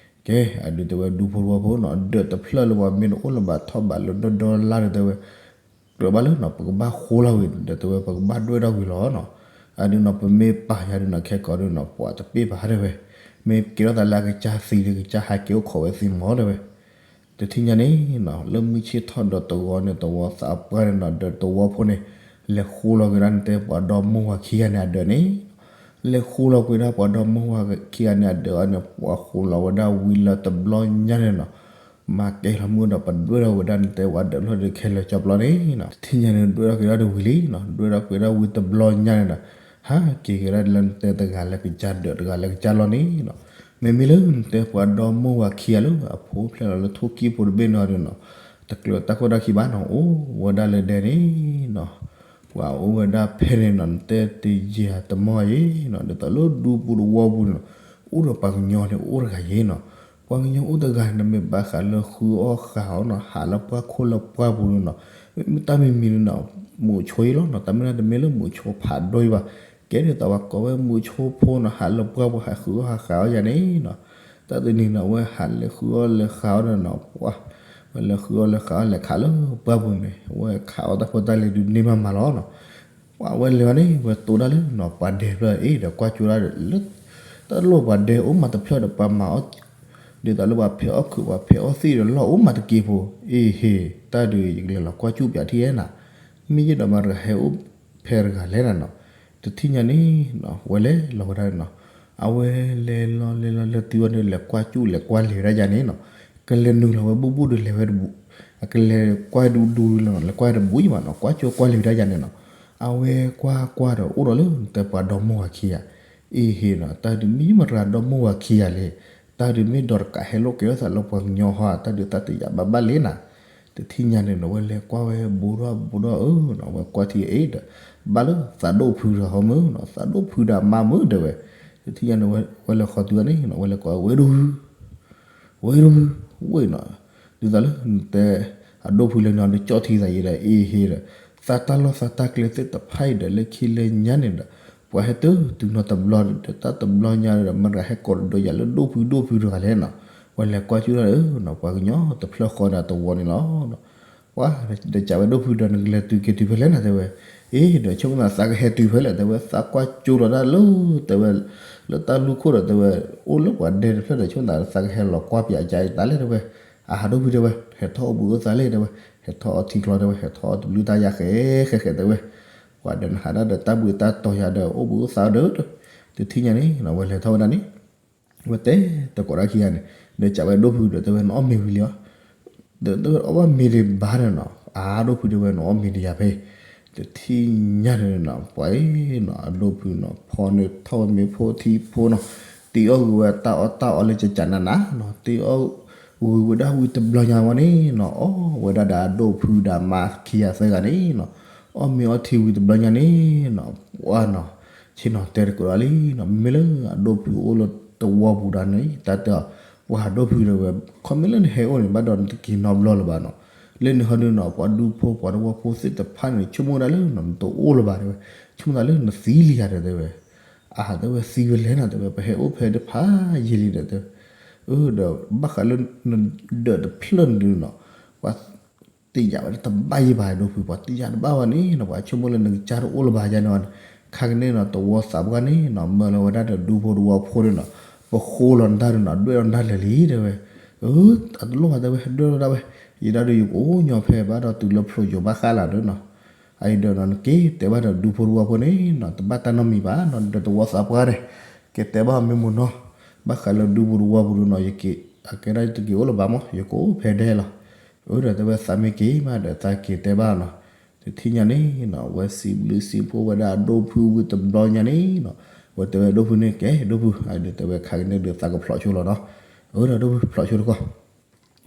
ကဲ အဒုးတဲဝဲဒူဖိတဝီဖိနီၤ ဒၢးတဖျၢၣ်လၢပှၤမ့ၢ်တအိၣ်လၢၤဘၣ်ထီၣ်ဘးလၢဒီဒီလါဒီးတဲဝဲ ကြၢးဘၣ်လၢနီၤ ပကဘၣ်ဃိလီၤဝံၤ ဒီးတဲဝဲ ပကဘၣ်ဒွဲၣ်ထီၣ်ဝံၤလီၤနီၤ, အဒုးနီၤ ပမ့ၢ်ပာ်ယၤဒုးနီၤ ခဲကိာ်ဒုးနီၤ ပှၤတပ့ၢ်ဘၣ်တဲဝဲ, မ့ၢ်ကဲထီၣ်သးလၢအကစၢ်သံဒီး ကစၢ်ဟးက့ၤအိၣ်ခိးဝဲသံမီၤတဲဝဲ တထံၣ်ညါန့ၣ်နီၤ လၢမုၢ်ဆ့ၣ်ထီၣ်ဒီးတဂီၤန့ၣ် သဝီသးပှၢ်န့ၣ်နီၤ ဒီးသဝီဖိန့ၣ် လဲၤဃိလီၤက့ၤဒၣ်နတဲပှၤဒီမိၢ်ဝၤခံဂၤန့ၣ်အဒၢးန့ၣ်, လဲၤဃိလီၤက့ၤဒၣ်ပှၤဒီမိၢ်ဝၤခံဂၤန့ၣ်အဒၢးအီၤန့ၣ် ပှၤဃိလီၤဝဲဒၣ်ဝံၤလၢတဘျီညါန့ၣ်နီၤ, မၤကဲလီၤမုၢ်ဒီးပဒွဲၣ်ထီၣ်ဝဲဒၣ်နတဲပှၤဒၢးဖျၢၣ်ဒုးခဲလၢာ်ကၠီပျီန့ၣ်နီၤ တထံၣ်ညါန့ၣ် ဒွဲၣ်ထီၣ်က့ၤဒၣ်တဝံၤလံနီၤ ဒွဲၣ်ထီၣ်က့ၤဒၣ်ဝံၤတဘျီညါန့ၣ်ဒီး ဟးက့ၤက့ၤဒၣ်လၢနတဲတဂၤလၢကစၢ်ဒၢးတဂၤလၢကစၢ်လီၤန့ၣ်နီၤ မ့မ့ၢ်လၢနတဲပှၤဒီမိၢ်ဝၤခံဂၤလၢအဖိဖျဲၣ်လီၤလၢထိၣ်ကံၢ်ဖိတဘ့ၣ်န့ၣ်အီၤဒုးနီၤ, တကြၢးတၢ်ခိၣ်တၢ်ခံဘၣ်နီၤ အိၣ်ဝဲဒၣ်လၢဒဲန့ၣ်နီၤ, ပှၤအိၣ်ဝဲဒၣ်ဖဲန့ၣ်နီၤ နတဲတယံာ်တမီၢ်အံၤနီၤ ဒ်သိးလၢဒူပူၤတဝီပူၤန့ၣ်နီၤ အိၣ်ဒီးပှၤကညီန့ၣ်အိၣ်တဂၤယံၤနီၤ, ပှၤကညီအိၣ်တဂၤန့ၣ် မ့ၢ်ဘၣ်ဃးလၢဃုအီၣ်ဃုအီနီၤ ဟးလၢပှၢ်ခိၣ်လၢပှၢ်ပူၤန့ၣ်နီၤ, မ့မ့ၢ်တၢ်မံၤမံၤန့ၣ်နီၤ မုဆိုးအံၤလီၤနီၤ တၢ်မ့ၢ်တၢ်တမ့ၢ်လၢမုဆိုးဖးဒိၣ်အံၤဘၣ်, ကဲဒ်သိးပှၤကိးဝဲမုဆိုးဖိနီၤ ဟးလၢပှၢ်ပူၤဟးဃုအီၣ်ဟးဃုအီယၤန့ၣ်နီၤ, တၢ်တနံၤနီၤ အဝဲဟးလဲၤဃုအီၣ်လဲၤဃုအီဒီးနီၤ ပှၤ ဝဲလဲၤဃုအီၣ်လဲၤဃုအီၣ်လဲၤခးလၢပှၢ်ပူၤန့ၣ် အဝဲခးအီၣ်တၢ်ဖိတၢ်လံၤဒုးန့ၢ်မးမးလီၤနီၤ. ပှၤဝဲလဲၤဝဲန့ၣ် ဝဲတိၢ်ဒၣ်လၢနီၤ ပှၤဒဲဖျၢၣ်အံၤဒီးကွၢ်ကၠိဒၣ်ဒီးလၢ တၢ်လိၣ်ပှၤဒဲအိၣ်မးတဖျၢၣ်ဒီးပှၤမၤအီၣ် ဒ်သိးလၢပှၤဖဲးအီၣ်ခုး ပှၤဖဲးအီၣ်သ့ၣ်ဒီးလီၢ်အိၣ်မးတက့ၢ်ဖိ အ့ဟ့ၣ် တၢ်ဒုးယကလဲၤလီၤကွၢ်ကၠိပၠးထံၣ်ဧဲနၤ, မ့ၢ်ယဲဒီးမၤတဂၤဟဲအိၣ်ဖဲတဂၤလဲၣ်နၤနီၤ. တထံၣ်ညါန့ၣ်နီၤ ဝဲလဲၤလီၤဝဲဒၣ်နီၤ, အဝဲလဲၤလီၤလဲၤလီၤလဲၤတုၤဝဲဒီးလဲၤကွၢ်ကၠိလဲၤကွၢ်လဲၤဝဲဒၣ်ယါန့ၣ်နီၤ, ကလဲၤနုာ်လီၤဝဲဘူးဘူးဒီးလဲၤဝဲတဘူး, အကလဲၤကွၢ်ဒူဒူလီၤနီၤ လဲၤကွၢ်တဘူးယံၤဘၣ်နီၤ ကွၢ်ကၠိကွၢ်လဲၤဝဲဒၣ်ယါန့ၣ်နီၤ, အဝဲကွၢ်ကွၢ်ဒီးအိၣ်ဒီးလၢတဲပှၤဒီမါဝၤခံဂၤ အ့ဟ့ၣ်နီၤ တၢ်ဒုးမ့ၢ်မတၤဒီမါဝၤခံဂၤလဲၣ်, တၢ်ဒုးမ့ၢ်ဒီးတကးဟဲလိာ်ကဲထီၣ်သးလၢပှၤကညီဟီ တၢ်ဒုးသးတယာ်ဘၣ်ဘၣ်လဲၣ်နၤ. တထံၣ်ညါန့ၣ်နီၤ ဝဲလဲၤကွၢ်ဝဲဘူးဒီးဘူးဒီးအၢနီၤ ဝဲကွၢ်ထံအံၤဒီး ဘၣ်လၢသးဒိၣ်ဖုဒီးဟီမုၢ်နီၤ သးဒိၣ်ဖုဒီးမါမုၢ်တဲဝဲ, တထံၣ်ညါန့ၣ် ဝဲလဲၤဃီၤတုၤန့ၣ်နီၤ ဝဲလဲၤကိးဝဲဒိၣ်ဖု ဝဲဒိၣ်ဖု ဝ့ၢ်နီၤ, ဒ်သိးလၢနတဲ အဒိၣ်ဖုလၢနဟီဒုးကၠီၣ်ထံသးယံၤဒီး အ့ဟ့ၣ်ဒီး သးတၢ်လီၢ်သးတၢ်ကျဲသ့ၣ်တဖၣ်အံၤဒီး လၢခံလၢညါန့ၣ်ဒီး ပှၤဟဲတုၤတုၤနီတဘျီဒီး တၢ်တဘျီညါဒီး မတၤဟဲကိးတဒိယၤလၢဒိၣ်ဖုဒိၣ်ဖုတဂၤလဲၣ်နီၤ, ဝဲလဲၤကွၢ်ကၠိဒၣ်ဒီးနီၤ ပှၤကညီတဖျၢၣ်ဃီဒီးတဝီန့ၣ်လီၤ. ပှၤဒီးကးဝဲဒိၣ်ဖုဒီး နကလဲၤတုၤက့ၤတုၤဖဲလဲၣ်နၤတဲဝဲ, အ့ဒီးဆိကမိၣ်သးသးကဟဲတုၤဖဲလဲၣ်တဲဝဲ သးကွၢ်ကၠိလီၤဒၣ်လၢ တဲဝဲ လၢတၢ်လူၢ်ခိၣ်ဒီးတဲဝဲ အိၣ်လၢပှၤဒဲတဖျၢၣ်ဒီး ဆိကမိၣ်သးသးကဟဲလီၤကွၢ်ပၠးကါအံၤတၢ်လဲၣ်တဲဝဲ, အဟးဒိၣ်ဖုတဲဝဲ ဟဲထီၣ်အိၣ်ဘှံးအိၣ်သါလဲၣ်တဲဝဲ, ဟဲထီၣ်အီထံကျီတဲဝဲ ဟဲထီၣ်အီတဘျုးတၢ်ယါဃဲဃဲဃဲတဲဝဲ, ပှၤဒီးနဟးဒၣ်ဒီးတၢ်ဘှံးတၢ်တီၤယၤဒီး အိၣ်ဘှံးအိၣ်သါဒီး တထံၣ်ညါန့ၣ်နီၤ ဝဲလဲၤထီၣ်ဝဲဒၣ်န့ၣ် ဝဲတဲတကိးတၢ်ခံဂၤန့ၣ် ဒီးကးဝဲဒိၣ်ဖုဒီးတဲဝဲ နအီၣ်မ့ၤဝံၤလံဧါ, ဒီးတဲဝဲအီၣ်ဘၣ်မ့ၤဒံးဘၣ်န့ၣ်နီၤ, အါဒိၣ်ဖုတဲဝဲ နအီၣ်မ့ၤတယၤဖဲ, တထံၣ်ညါန့ၣ်နီၤ ပှၤအံၤနီၤ အဒိၣ်ဖုနီၤ ဖီန့ၣ်ထီၣ်ဝဲမ့ၤဖိထံဖိနီၤ, တ့အီၣ်ဂုာ်ဝဲတၢ်အီၣ်တၢ်အီလၢကကးနးနးနီၤ, တ့အီၣ်ဂုာ်ဝဲဒၣ်ဝံၤတဘျီညါဝဲန့ၣ်နီၤ အီၣ်ဝဲဒၣ်ဒီးအဒိၣ်ဖုဒီးမါခံဂၤသၢဂၤန့ၣ်နီၤ, အီၣ်မ့ၤအီထံဝံၤတဘျီညါန့ၣ်နီၤ ပှၤနီၤ ဆ့ၣ်နီၤတဲတကိးဒီးလံနီၤ မ့မ့ၢ်လၢအဒိၣ်ဖုအိၣ်လၢတဝီပူၤဒီးန့ၣ် တၢ်တဲအီၤ ပှၤဒိၣ်ဖုဒီးဝဲ ခီမ့ၢ်လၢနဟဲအိၣ်န့ၣ် ဘၣ်ဒီးနတက့ၤနီတဘျီလၢၤဘၣ်နီၤ, လၢန့ၣ်ဟီဒုနီၤ ပှၤဒူဖိပှၤတဝီဖိသ့ၣ်တဖၣ်န့ၣ် ဆိကမိၣ်ဝဲဒၣ်လၢနီၤ နတအိၣ်လၢၤဘၣ်တဲဝဲ, ဆိကမိၣ်သးလၢနသံလံဧါဒီးတဲဝဲ, အတဲဝဲသံဝဲလဲၣ်နီၤ တဲဝဲ ပဟဲအိၣ်ဖဲတဖၣ်ယံာ်လံဒီးတဲဝဲ, အဒီးဘၣ်ဃးလၢနဒၢးတဖျၢၣ်န့ၣ်ဒုနီၤ ပှၤ တယာ်ဝဲဒၣ်တဘၣ်ယံၤဘၣ်ဒိၣ်ဖု ပှၤတယာ်တဘၣ်ဝဲန့ၣ်နီၤ ပှၤဆိကမိၣ်လၢနကစၢ်တအိၣ်လၢၤဘၣ်ယါန့ၣ်ဝဲန့ၣ်, ခါကန့ၣ်နီၤ တဝီသးပှၢ်န့ၣ်နီၤ မၢလီၤဝဲဒၣ်ဒီးဒူဖိတဝီဖိန့ၣ်နီၤ, ပဃိလီၤနတၢ်ဒုနီၤ ဒွဲၣ်လီၤနတၢ်လၢာ်လံတဲဝဲ, အတလိၣ်ဘၣ်တဲဝဲ ဒွဲၣ်လီၤဒၣ်ဝဲ, ယဲဒၣ်ဒုးယကအိၣ်ညီဖဲဘၣ်ဒီးတုၤလၢဖျိယိၤဘၣ်ဃးလၢ်ဒီးနီၤ, အအံၤဒီးနီၤ နက့ၤတဲဘၣ်ဒီးဒူဖိတဝီဖိန့ၣ်နီၤ တဘၣ်တၢ်နီတမံၤဘၣ်နီၤ ဒီးတဝီသးပှၢ်န့ၣ်, က့ၤတဲဘၣ်မ့ၢ်မိၢ်နီၤ, ဘၣ်ဃးလၢဒူဖိတဝီပူၤဒုနီၤ ယက့ၤ အကဲဒၣ်ယတက့ၤအိၣ်လၢၤဘၣ်မး ယကအိၣ်ဖဲဒဲလီၤ, အၢဒီးတဲဝဲသးမ့ၢ်က့ၤမးဒီးသးက့ၤတဲဘၣ်နီၤ, တထံၣ်ညါန့ၣ်နီၤ ဝဲစံးဘျုးစံးဖှိၣ်ဝဲဒၣ်အဒိၣ်ဖုဝံၤတဘျီညါန့ၣ်နီၤ, ဝဲတဲဝဲဒိၣ်ဖုန့ၣ် ကဲဒိၣ်ဖု အဒုးတဲဝဲခါကန့ၣ်ဒုးသးကဖျိးဆိလီၤနီၤ, အၢဒီးဒိၣ်ဖုဖျိးဆိတ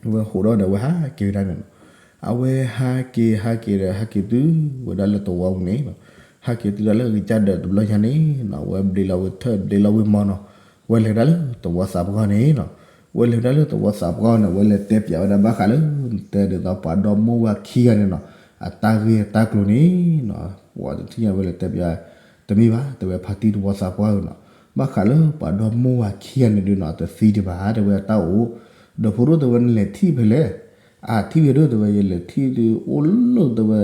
ခီ ဝဲဟိးဒီးဒီးဝဲဟးက့ၤဝဲဒၣ်န့ၣ်နီၤ, အဝဲဟးက့ၤဟးက့ၤဒီးဟးက့ၤတုၤဝဲဒၣ်လၢတဝီပူၤန့ၣ်နီၤ, ဟးက့ၤတုၤဒၣ်လၢအကစၢ်ဒၢးတဘျီညါန့ၣ်နီၤ ဝဲဘျ့လီၤဝံၤထၢၣ်ဘျ့လီၤဝံၤမီၤနီၤ, ဝဲလဲၤဒၣ်လၢတဝီသးပှၢ်န့ၣ်နီၤ, ဝဲလဲၤဒၣ်လၢတဝီသးပှၢ်န့ၣ် ဝဲလဲၤတဲပၠးဝဲဒၣ်ဘၣ်ဃးလၢ တဲဒ်သိးပှၤဒီမါဝၤခံဂၤန့ၣ်နီၤ, အတၢ်ဂ့ၢ်အတၢ်ကျိၤန့ၣ်နီၤ, ပှၤတထံၣ်ညါဝဲလဲၤတဲပၠး တမ့ၢ်ဘၣ် တဲဝဲဖါတံၢ်တဝီသးပှၢ်ဧၢနီၤ, ဘၣ်ဃးလၢပှၤဒီမါဝၤခံဂၤန့ၣ်ဒုနီၤ တသံဒံးဘၣ် တဲဝဲတၢ်အိၣ်, ဒီးဖိဒိၣ်တဲဝဲနလဲၤထံၣ်ဖဲလဲၣ်, အထံၣ်ဖဲဒိၣ်တဲဝဲ ယလဲၤထံၣ်ဒုးအိၣ်လၢတဲဝဲ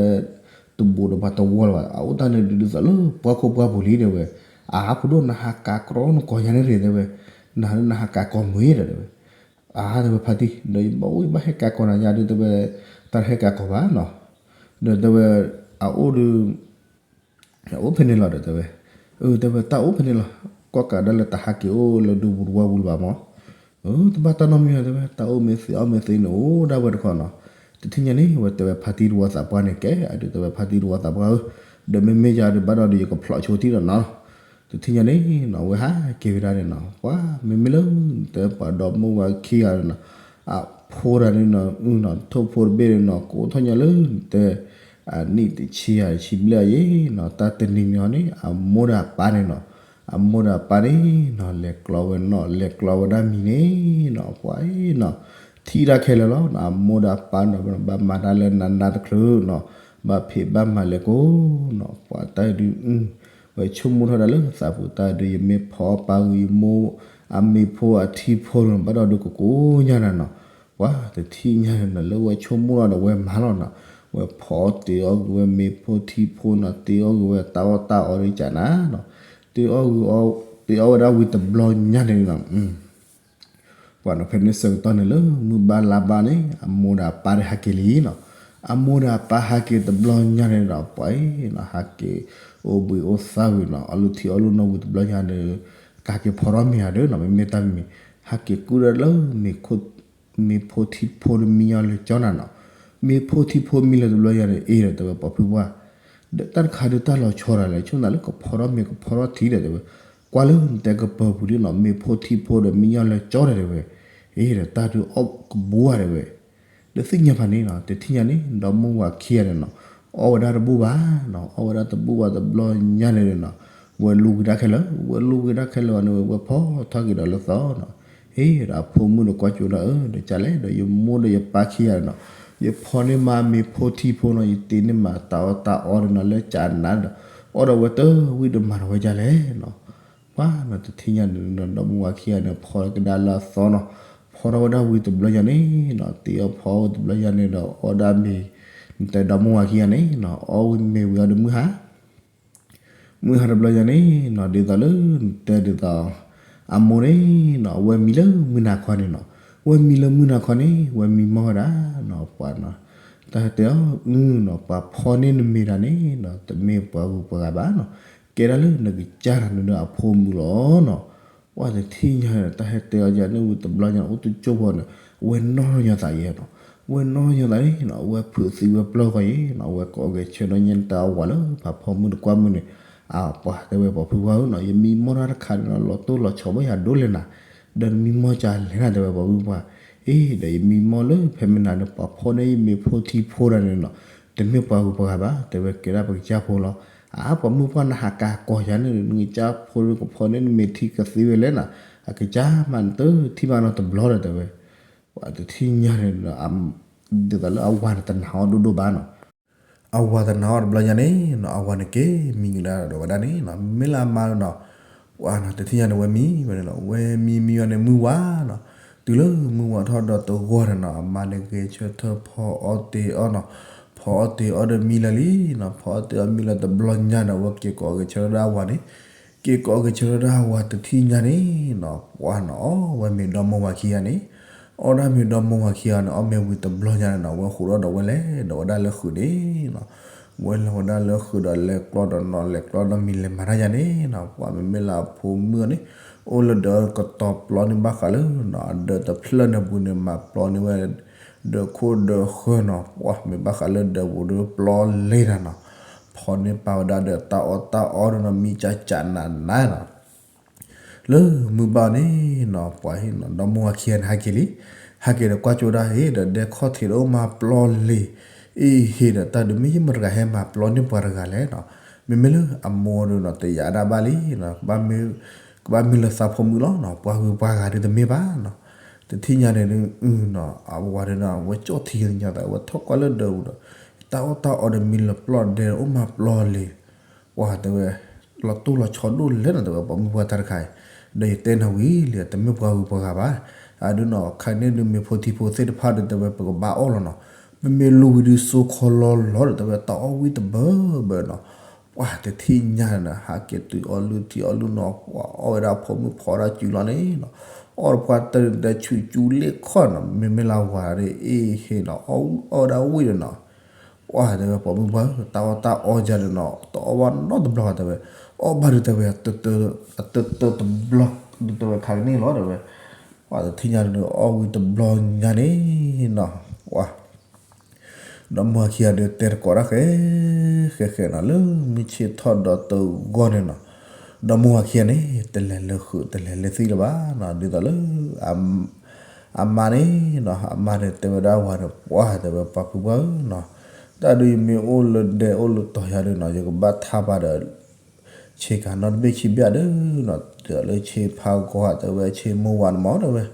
တဘူးဒီးပှၤတဝီလၢၤဘၣ် အအိၣ်တၢ်န့ၣ်ဒုးဒ်သိးလၢပှၢ်ခိၣ်ပှၢ်ပူၤလံတဲဝဲ, အဖိဒိၣ်နဟးကးကြီနကိးယၤန့ၣ်ရ့ၣ်တဲဝဲ, နဟးနဟးကးကိးမုၢ်ဒီးတဲဝဲ, အါတဲဝဲဖါတံၢ် ဒီးယဘၣ်အိၣ်ယဘၣ်ဟဲကးကိးနၤယၤဒုးတဲဝဲ, တၢ်တဟဲကးကိးဘၣ်နီၤ, ဒီးတဲဝဲ အအိၣ်ဒုး အအိၣ်ဖဲန့ၣ်လီၤဒီးတဲဝဲ, အၢ တဲဝဲတၢ်အိၣ်ဖဲန့ၣ်လီၤ, ကွၢ်ကးဒၣ်လၢတဟးက့ၤအိၣ်လၢဒူပူၤတဝီပူၤလၢၤဘၣ်မး, အၢ တဘၣ်တၢ်နီတမံၤဘၣ်တဲဝဲ တၢ်အိၣ်မ့ၢ်သ့အီၣ်မ့ၢ်သ့န့ၣ်အိၣ်ဒၣ်ဝဲတခီနီၤ, တထံၣ်ညါန့ၣ် ဝဲတဲဝဲဖါတံၢ်တဝီသးပှၢ်န့ၣ် ကဲအဒုးတဲဝဲဖါတံၢ်တဝီသးပှၢ်ဧၢ, ဒီးမ့မ့ၢ်ယၤဒုးဘၣ်ဒီးဒုးယကဖျိးဆိထံၣ်ဒီးနီၤ, တထံၣ်ညါန့ၣ်နီၤ ဝဲဟးက့ၤဝဲဒၣ်န့ၣ်နီၤ ပှၤမ့မ့ၢ်လၢ တဲပှၤဒီမါဝၤခံဂၤန့ၣ်နီၤ, အဖိတဂၤန့ၣ်နီၤ အုနီၤ ထိၣ်ဖိတဘ့ၣ်န့ၣ်နီၤ ကိးထီၣ်ညါလၢ တဲ အနံၣ်တဆံယၤတဆံဘျဲၣ်အံၤနီၤ တၢ်တနံၤမံၤဟီန့ၣ် အမိၢ်ဒီးအပၢ်န့ၣ်နီၤ, အမိၢ်ဒီးအပၢ်န့ၣ်နီၤ လဲၤကျီဝဲနီၤ လဲၤကျီဝဲဒၣ်မံၤန့ၣ်နီၤ ပှၤအံၤနီၤ ထံၣ်တၢ်ခဲလၢာ်လီၤနီၤ အမိၢ်ဒီးအပၢ်နီၤ ဘၣ်မၤတၢ်လၢနးနးတချုးနီၤ, ဘၣ်ဖံးဘၣ်မၤလဲၤကိးနီၤ ပှၤတၢ်ဒုး ဝဲဆိကမိၣ်ထီၣ်ဒၣ်လၢသးပူၤတၢ်ဒုး ယမ့ၢ်ဖီအီၣ်ပၢ်ဂုာ်ယမိၢ်အမ့ၢ်ဖိအထံဖိနီၤ ဘၣ်ဒီးဒုးကကိးညါနၤနီၤ, ပှၤ ပှၤတထံၣ်ညါန့ၣ်နီၤ လၢဝဲဆိကမိၣ်လီၤဒီးဝဲမၤလီၤနီၤ, ဝဲဖီအီၣ်တ့ၤအီၣ်ဂ့ၤဝဲမ့ၤဖိထံဖိနီၤ, တ့ၤအီၣ်ဂ့ၤဝဲတၢ်အီၣ်တၢ်အီဒ်ကနၤနီၤ, တ့ၤအီၣ်ဂ့ၤအီၣ် တ့ၤအီၣ်ဝဲဒၣ်ဝံၤတဘျီညါန့ၣ်နီၤ ပှၤနီၤ ဖဲန့ၣ်ဆၢကတီၢ်န့ၣ်လၢမုၢ်ဘၣ်လါဘၣ်န့ၣ် အမိၢ်ဒီးအပၢ်ဒီးဟးက့ၤလံနီၤ. အမိၢ်ဒီးအပၢ်ဟးက့ၤတဘျီညါန့ၣ်ဒီး ပှၤအံၤနီၤ ဟးက့ၤအိၣ်ဘှံးအိၣ်သါဝံၤနီၤ, အီၣ်လုၢ်ထံအီၣ်လုၢ်နီၢ်ဝံၤတဘျီညါဒီး ကဟးက့ၤဖီထီၣ်မ့ၤဧါဒီးနီၤ, မ့မ့ၢ်တၢ်မံၤ ဟးက့ၤကူၣ်ဒၣ်လၢ မ့ၤဖိထံဖိဒီးမံညီလၢကၠီနၤနီၤ. မ့ၤဖိထံဖိမံလၢတဘျီညါန့ၣ် အ့ဒီးတဲဝဲပှၤဖုပှၢ် ဒီးတၢ်တခါဒီးတၢ်လီၤဆီဒၣ်လဲာ် ဆိကမိၣ်သးလၢကဖီထီၣ်မ့ၤကဖီထီၣ်ထံဒီးတဲဝဲ, ကွၢ်လၢနတဲကပၢၤပူၤဒ်နီၤ မ့ၤဖိထံဖိဒီးမံညီလၢကၠီဒီးတဲဝဲ, အ့ဒီးတၢ်ဒုးအီၣ်ကဘိဧါတဲဝဲ, ဒီးသ့ၣ်ညါဖးန့ၣ်နီၤ တထံၣ်ညါန့ၣ် ဒီမါဝၤခံဂၤန့ၣ်နီၤ အီၣ်ဝဲဒၣ်တဘူၣ်ဘၣ်နီၤ, အီၣ်ဝဲဒၣ်တဘူၣ်ဘၣ်တဘျီညါန့ၣ်နီၤ, ဝဲလူၤက့ၤဒၣ်ခဲလၢာ် ဝဲလူၤက့ၤဒၣ်ခဲလၢာ်ဘၣ်န့ၣ် ဝဲဖီထီၣ်က့ၤဒီးလၢသီနီၤ. အ့ဒီးအဖိမုၣ်ဒီးကွၢ်ကၠိဒၣ်အၢ ဒီးကလဲၣ်ဒီးယမိၢ်ဒီးယပၢ်ခံဂၤန့ၣ်နီၤ, ယဖီန့ၢ်မးမ့ၤဖိထံဖိနီၤ, ယတ့န့ၢ်မးတၢ်အီၣ်တၢ်အီန့ၣ်နီၤ လၢကနၤဒီး အီၣ်ဒီးဝဲတဝံၣ်ဒီးမၤဒီးဝဲဒ်လဲၣ်နီၤ. ပှၤနီၤ တထံၣ်ညါန့ၣ်နီၤ ဒီမါဝၤခံဂၤန့ၣ် ဖီကဒါလၢအသီနီၤ, ဖီထီၣ်ဝဲဒၣ်ဝံၤတဘျီညါန့ၣ်နီၤ တ့အီၣ်ဖီဝဲတဘျီညါန့ၣ်ဒီး အီၣ်ဒၣ်မ့ၤ နတဲဒီမါဝၤခံဂၤန့ၣ်နီၤ အီၣ်ဝံၤမ့ၤဝံၤအီၤဒီးမုၢ်ဟါ မုၢ်ဟါတဘျီညါန့ၣ်နီၤ ဒ်သိးလၢနတဲဒ်သိး အမိၢ်န့ၣ်နီၤ အဝဲမံလၢမုၢ်နၤခီန့ၣ်နီၤ, ဝဲမံလၢမုၢ်နၤခီန့ၣ် ဝဲမံမီၢ်ဝဲဒၣ်နီၤ ပှၤနီၤ တၢ်ဟဲတဲအီၤ အုနီၤ ပှၤဖီန့ၢ်နမ့ၤတၢ်န့ၣ်နီၤ တမ့ၢ်ပှၤဂုၤပှၤဂၤဘၣ်နီၤ, ကဲဒၣ်လၢနကစၢ်တၢ်န့ၣ်ဒီးအဖိမုၣ်လီၤနီၤ. ပှၤတထံၣ်ညါန့ၣ် တၢ်ဟဲတဲအီၤယၤန့ၣ်ဝံၤတဘျီညါ အိၣ်တကၠိၢ်ဖိန့ၣ် အဝဲနီၢ်ညီသးယဲနီၤ, အဝဲနီၢ်ညီသးန့ၣ်နီၤ အဝဲဖုးသံဝဲပျၢၢ်ဃီယဲနီၤ အဝဲကိးက့ၤဆၢဒီးညါန့ၣ် တၢ်အဝၤလၢပှၤဖီမုၢ်တကွၢ်မုၢ်န့ၣ် အပှၤတဲဝဲပှၤဖုပှၢ်ဧၢနီၤ ယမံမီၢ်တၢ်တခါန့ၣ်နီၤ လီၤတိၢ်လီၤဆီဘၣ်ယၤဒိၣ်လဲၣ်နၤ, ဒီးနမံမီၢ်ကလဲၣ်နၤ တဲဝဲပှၤဖုပှၢ်, အ့ဒီးယမံမီၢ်လၢဖဲမနၤန့ၣ် ပှၤဖီန့ၢ်ယမ့ၤဖိထံဖိတၢ်န့ၣ်နီၤ, တမ့ၢ်ပှၤဂုၤပှၤဂၤဘၣ် တဲဝဲကဲဒၣ်ပကစၢ်ဖိလီၤ. အါ ပှၤမုၢ်ပှၢ်နဟးကၤကိးယၤန့ၣ် နကစၢ်ဖိကဖီန့ၢ်နမ့ၤထံကသ့ဝဲလဲၣ်နၤ, အကစၢ်မးနတထံၣ်ဘၣ်နီတဘျီဒီးတဲဝဲ, ပှၤတထံၣ်ညါန့ၣ်ဒီး ဒ်သိးလၢအဝၤန့ၣ်တနာ်အီၤဒိၣ်ဒိၣ်ဘၣ်နီၤ, အဝၤတနာ်အီၤတဘျီညါန့ၣ်နီၤ အဝၤန့ၣ်က့ၤမံကဒါဒီးဝဲဒၣ်န့ၣ်နီၤ မ့ၢ်လၢအမါနီၤ, ပှၤနီၤ တထံၣ်ညါန့ၣ် ဝဲမံဝဲန့ၣ်လီၤ ဝဲမံမံဝဲန့ၣ်မုၢ်ဝါနီၤ, တုၤလၢမုၢ်ဝါထီၣ်ဒီးတဂီၢ်န့ၣ်နီၤ အမါန့ၣ်ဂဲၤဆၢထၢၣ်ဖီအီၣ်တ့ၤအီၣ်နီၤ, ဖီအီၣ်တ့ၤအီၣ်ဒီးမံလၢာ်လံနီၤ, ဖီအီၣ်တ့ၤအီၣ်မံလၢာ်တဘျီညါန့ၣ် အဝဲက့ၤကိးက့ၤဆၢထၢၣ်ဒၣ်အဝၤန့ၣ်, က့ၤကိးက့ၤဆၢထၢၣ်ဒၣ်အဝၤတထံၣ်ညါန့ၣ်နီၤ ပှၤနီၤ အီၣ်ဝဲမ့ၤဒီမါဝၤခံဂၤန့ၣ်, အီၣ်ဒၣ်မ့ၤဒီမါဝၤခံဂၤန့ၣ် အီၣ်မ့ၤဝံၤတဘျီညါန့ၣ်နီၤ ဝဲဃိးဒီးဒီးဝဲလဲၤဒီးဝဲဒၣ်လၢဃုာ်န့ၣ်နီၤ, ဝဲလဲၤဝဲဒၣ်လၢဃုာ်ဒီးလဲၤကျီဒီးနီၤ လဲၤကျီဒီးမံၤလဲၤမၤတၢ်ယါန့ၣ်နီၤ ပှၤမ့မ့ၢ်လၢအဖိမုၣ်အီၤန့ၣ်, အိၣ်လၢဒၢးကတီၤပျီန့ၢ်ဘၣ်ဃးလၢနီၤ အဒၢးတဖျၢၣ်န့ၣ်ပူၤန့ၣ် မၤပျီန့ၢ်ဝဲ ဒၢးခိၣ်ဒၢးဃၢၤနီၤ ပှၤမ့ၢ်ဘၣ်ဃးလၢဒၢးပူၤဒီးပျီလဲၤနၤနီၤ, ဖီန့ၢ်ပာ်ဝဲဒၣ်ဒီးတၢ်အီၣ်တၢ်အီဒီးနီၤ မံကၠၢ်ကၠၢ်နးနးနီၤ လၢမုၢ်ဘၣ်န့ၣ်နီၤ ပှၤဟ့ၣ်နီၤ ဒီမါဝၤခံဂၤန့ၣ် ဟဲက့ၤလံ, ဟဲက့ၤဒီးကွၢ်ကၠိဒၣ်ဟ့ၣ်ဒီးဒဲခီၣ်ထံးဒီးအိၣ်မၤပျီလံၤ, အ့ဟ့ၣ်ဒီးတၢ်ဒုး မ့ၢ်ယမတဂၤဟဲမၤပျီန့ၢ်ပှၤတဂၤလဲၣ်နီၤ, မ့မ့ၢ်လၢအမိၢ်ဒီးနီၤ တယာ်ဒၣ်ဘၣ်လံနီၤ, ကဘၣ်မ့ၢ်လၢသးဖိမုၣ်လီၤနီၤ ပှၤဂုၤပှၤဂၤဒုးတမ့ၢ်ဘၣ်နီၤ, တထံၣ်ညါန့ၣ်ဒုး အဝၤဒုးနီၤ အဝဲကၠီၣ်ထံကညီသး အဝဲထီၣ်ကွၢ်လၢဒၢးပူၤဒီး တၢ်အီၣ်တၢ်အီဒီးမံလၢပျီဒဲး အိၣ်မၤပျီလံၤ ပှၤတဲဝဲ လီၤတိၢ်လီၤဆီဒိၣ်လဲၣ်နီၤ တဲဝဲ ပှၤမုၢ်ပှၢ်တၢ်တခါအံၤ, ဒီးယတဲနၤဝံၤလံ တမ့ၢ်ပှၤဂုၤပှၤဂၤဘၣ်, အဒုးနီၤ ခါန့ၣ်ဒုးမ့ၤဖိထံဖိသ့ၣ်တဖၣ်ဒီး တဲဝဲပကဘၣ်အီၣ်လီၤနီၤ, ပမ့ၢ်လူၤဝံၤဒုးစိခီလီလီၤဒီး တဲဝဲ တၢ်အီၣ်ဝံၣ်တဘၢဘၢနီၤ, ပှၤတထံၣ်ညါန့ၣ် ဟးက့ၤတုၤအီၣ်လုၢ်ထံအီၣ်လုၢ်နီၤ ပှၤအီၣ်ဝဲဒၣ်ဖိမုၣ်ဖီဒၣ်စုလီၤန့ၣ်နီၤ, အီၣ်တပှၢ်တၢၢ်တဆူးကၠူလ့ၣ်ခီၣ်နီၤ မ့မ့ၢ်လၢဝၤဒီး အ့ဟ့ၣ်နီၤ အီၣ်ဝဲဒၣ်ဝံၣ်ဒီးနီၤ ပှၤတဲဝဲ ပှၤမုၢ်ပှၢ်ဧၢ တၢ်အီၣ်တၢ်အီယၤဒီးနီၤ တအီၣ်ဘၣ်နီတဘျီဘၣ်တဲဝဲ, အီၣ်ဘၣ်ဒုးတဲဝဲ အတၢတၢတဘျီ ဒုးတဲဝဲခါကန့ၣ်လီၤတဲဝဲ, ပှၤတထံၣ်ညါန့ၣ် အီၣ်ဝံၤတဘျီညါန့ၣ်နီၤ ပှၤ ဒီမါဝၤခံဂၤဒီးတဲတကိးတၢ်ဃဲ ဃဲဃဲနီၤ လၢမုၢ်ဆ့ၣ်ထီၣ်ဒီးတဂီၢ်န့ၣ်နီၤ, ဒီမါဝၤခံဂၤန့ၣ် တလဲၤလၢဃုာ်တလဲၤလၢသံလၢၤဘၣ်နီၤ ဒ်သိးလၢ အမါန့ၣ်နီၤ အမါန့ၣ်တဲဝဲဒၣ်ဝၤဒီး ပှၤတဲဝဲ ပှၤဖုပှၢ်ဧၢနီၤ, တၢ်ဒုးယမ့ၢ်အိၣ်လၢဒဲအိၣ်လၢတီၤယၤဒီးနီၤ ယကဘၣ်ထါပာ်ဒီး ဆ့ကၤနီတဘ့ၣ်ခံဘ့ၣ်ဒီးနီၤ ဒ်သိးလၢဆ့ဖးဂီၤတဲဝဲ ဆ့မိၢ်ဝၤန့ၣ်မ့ၢ်တဲဝဲ,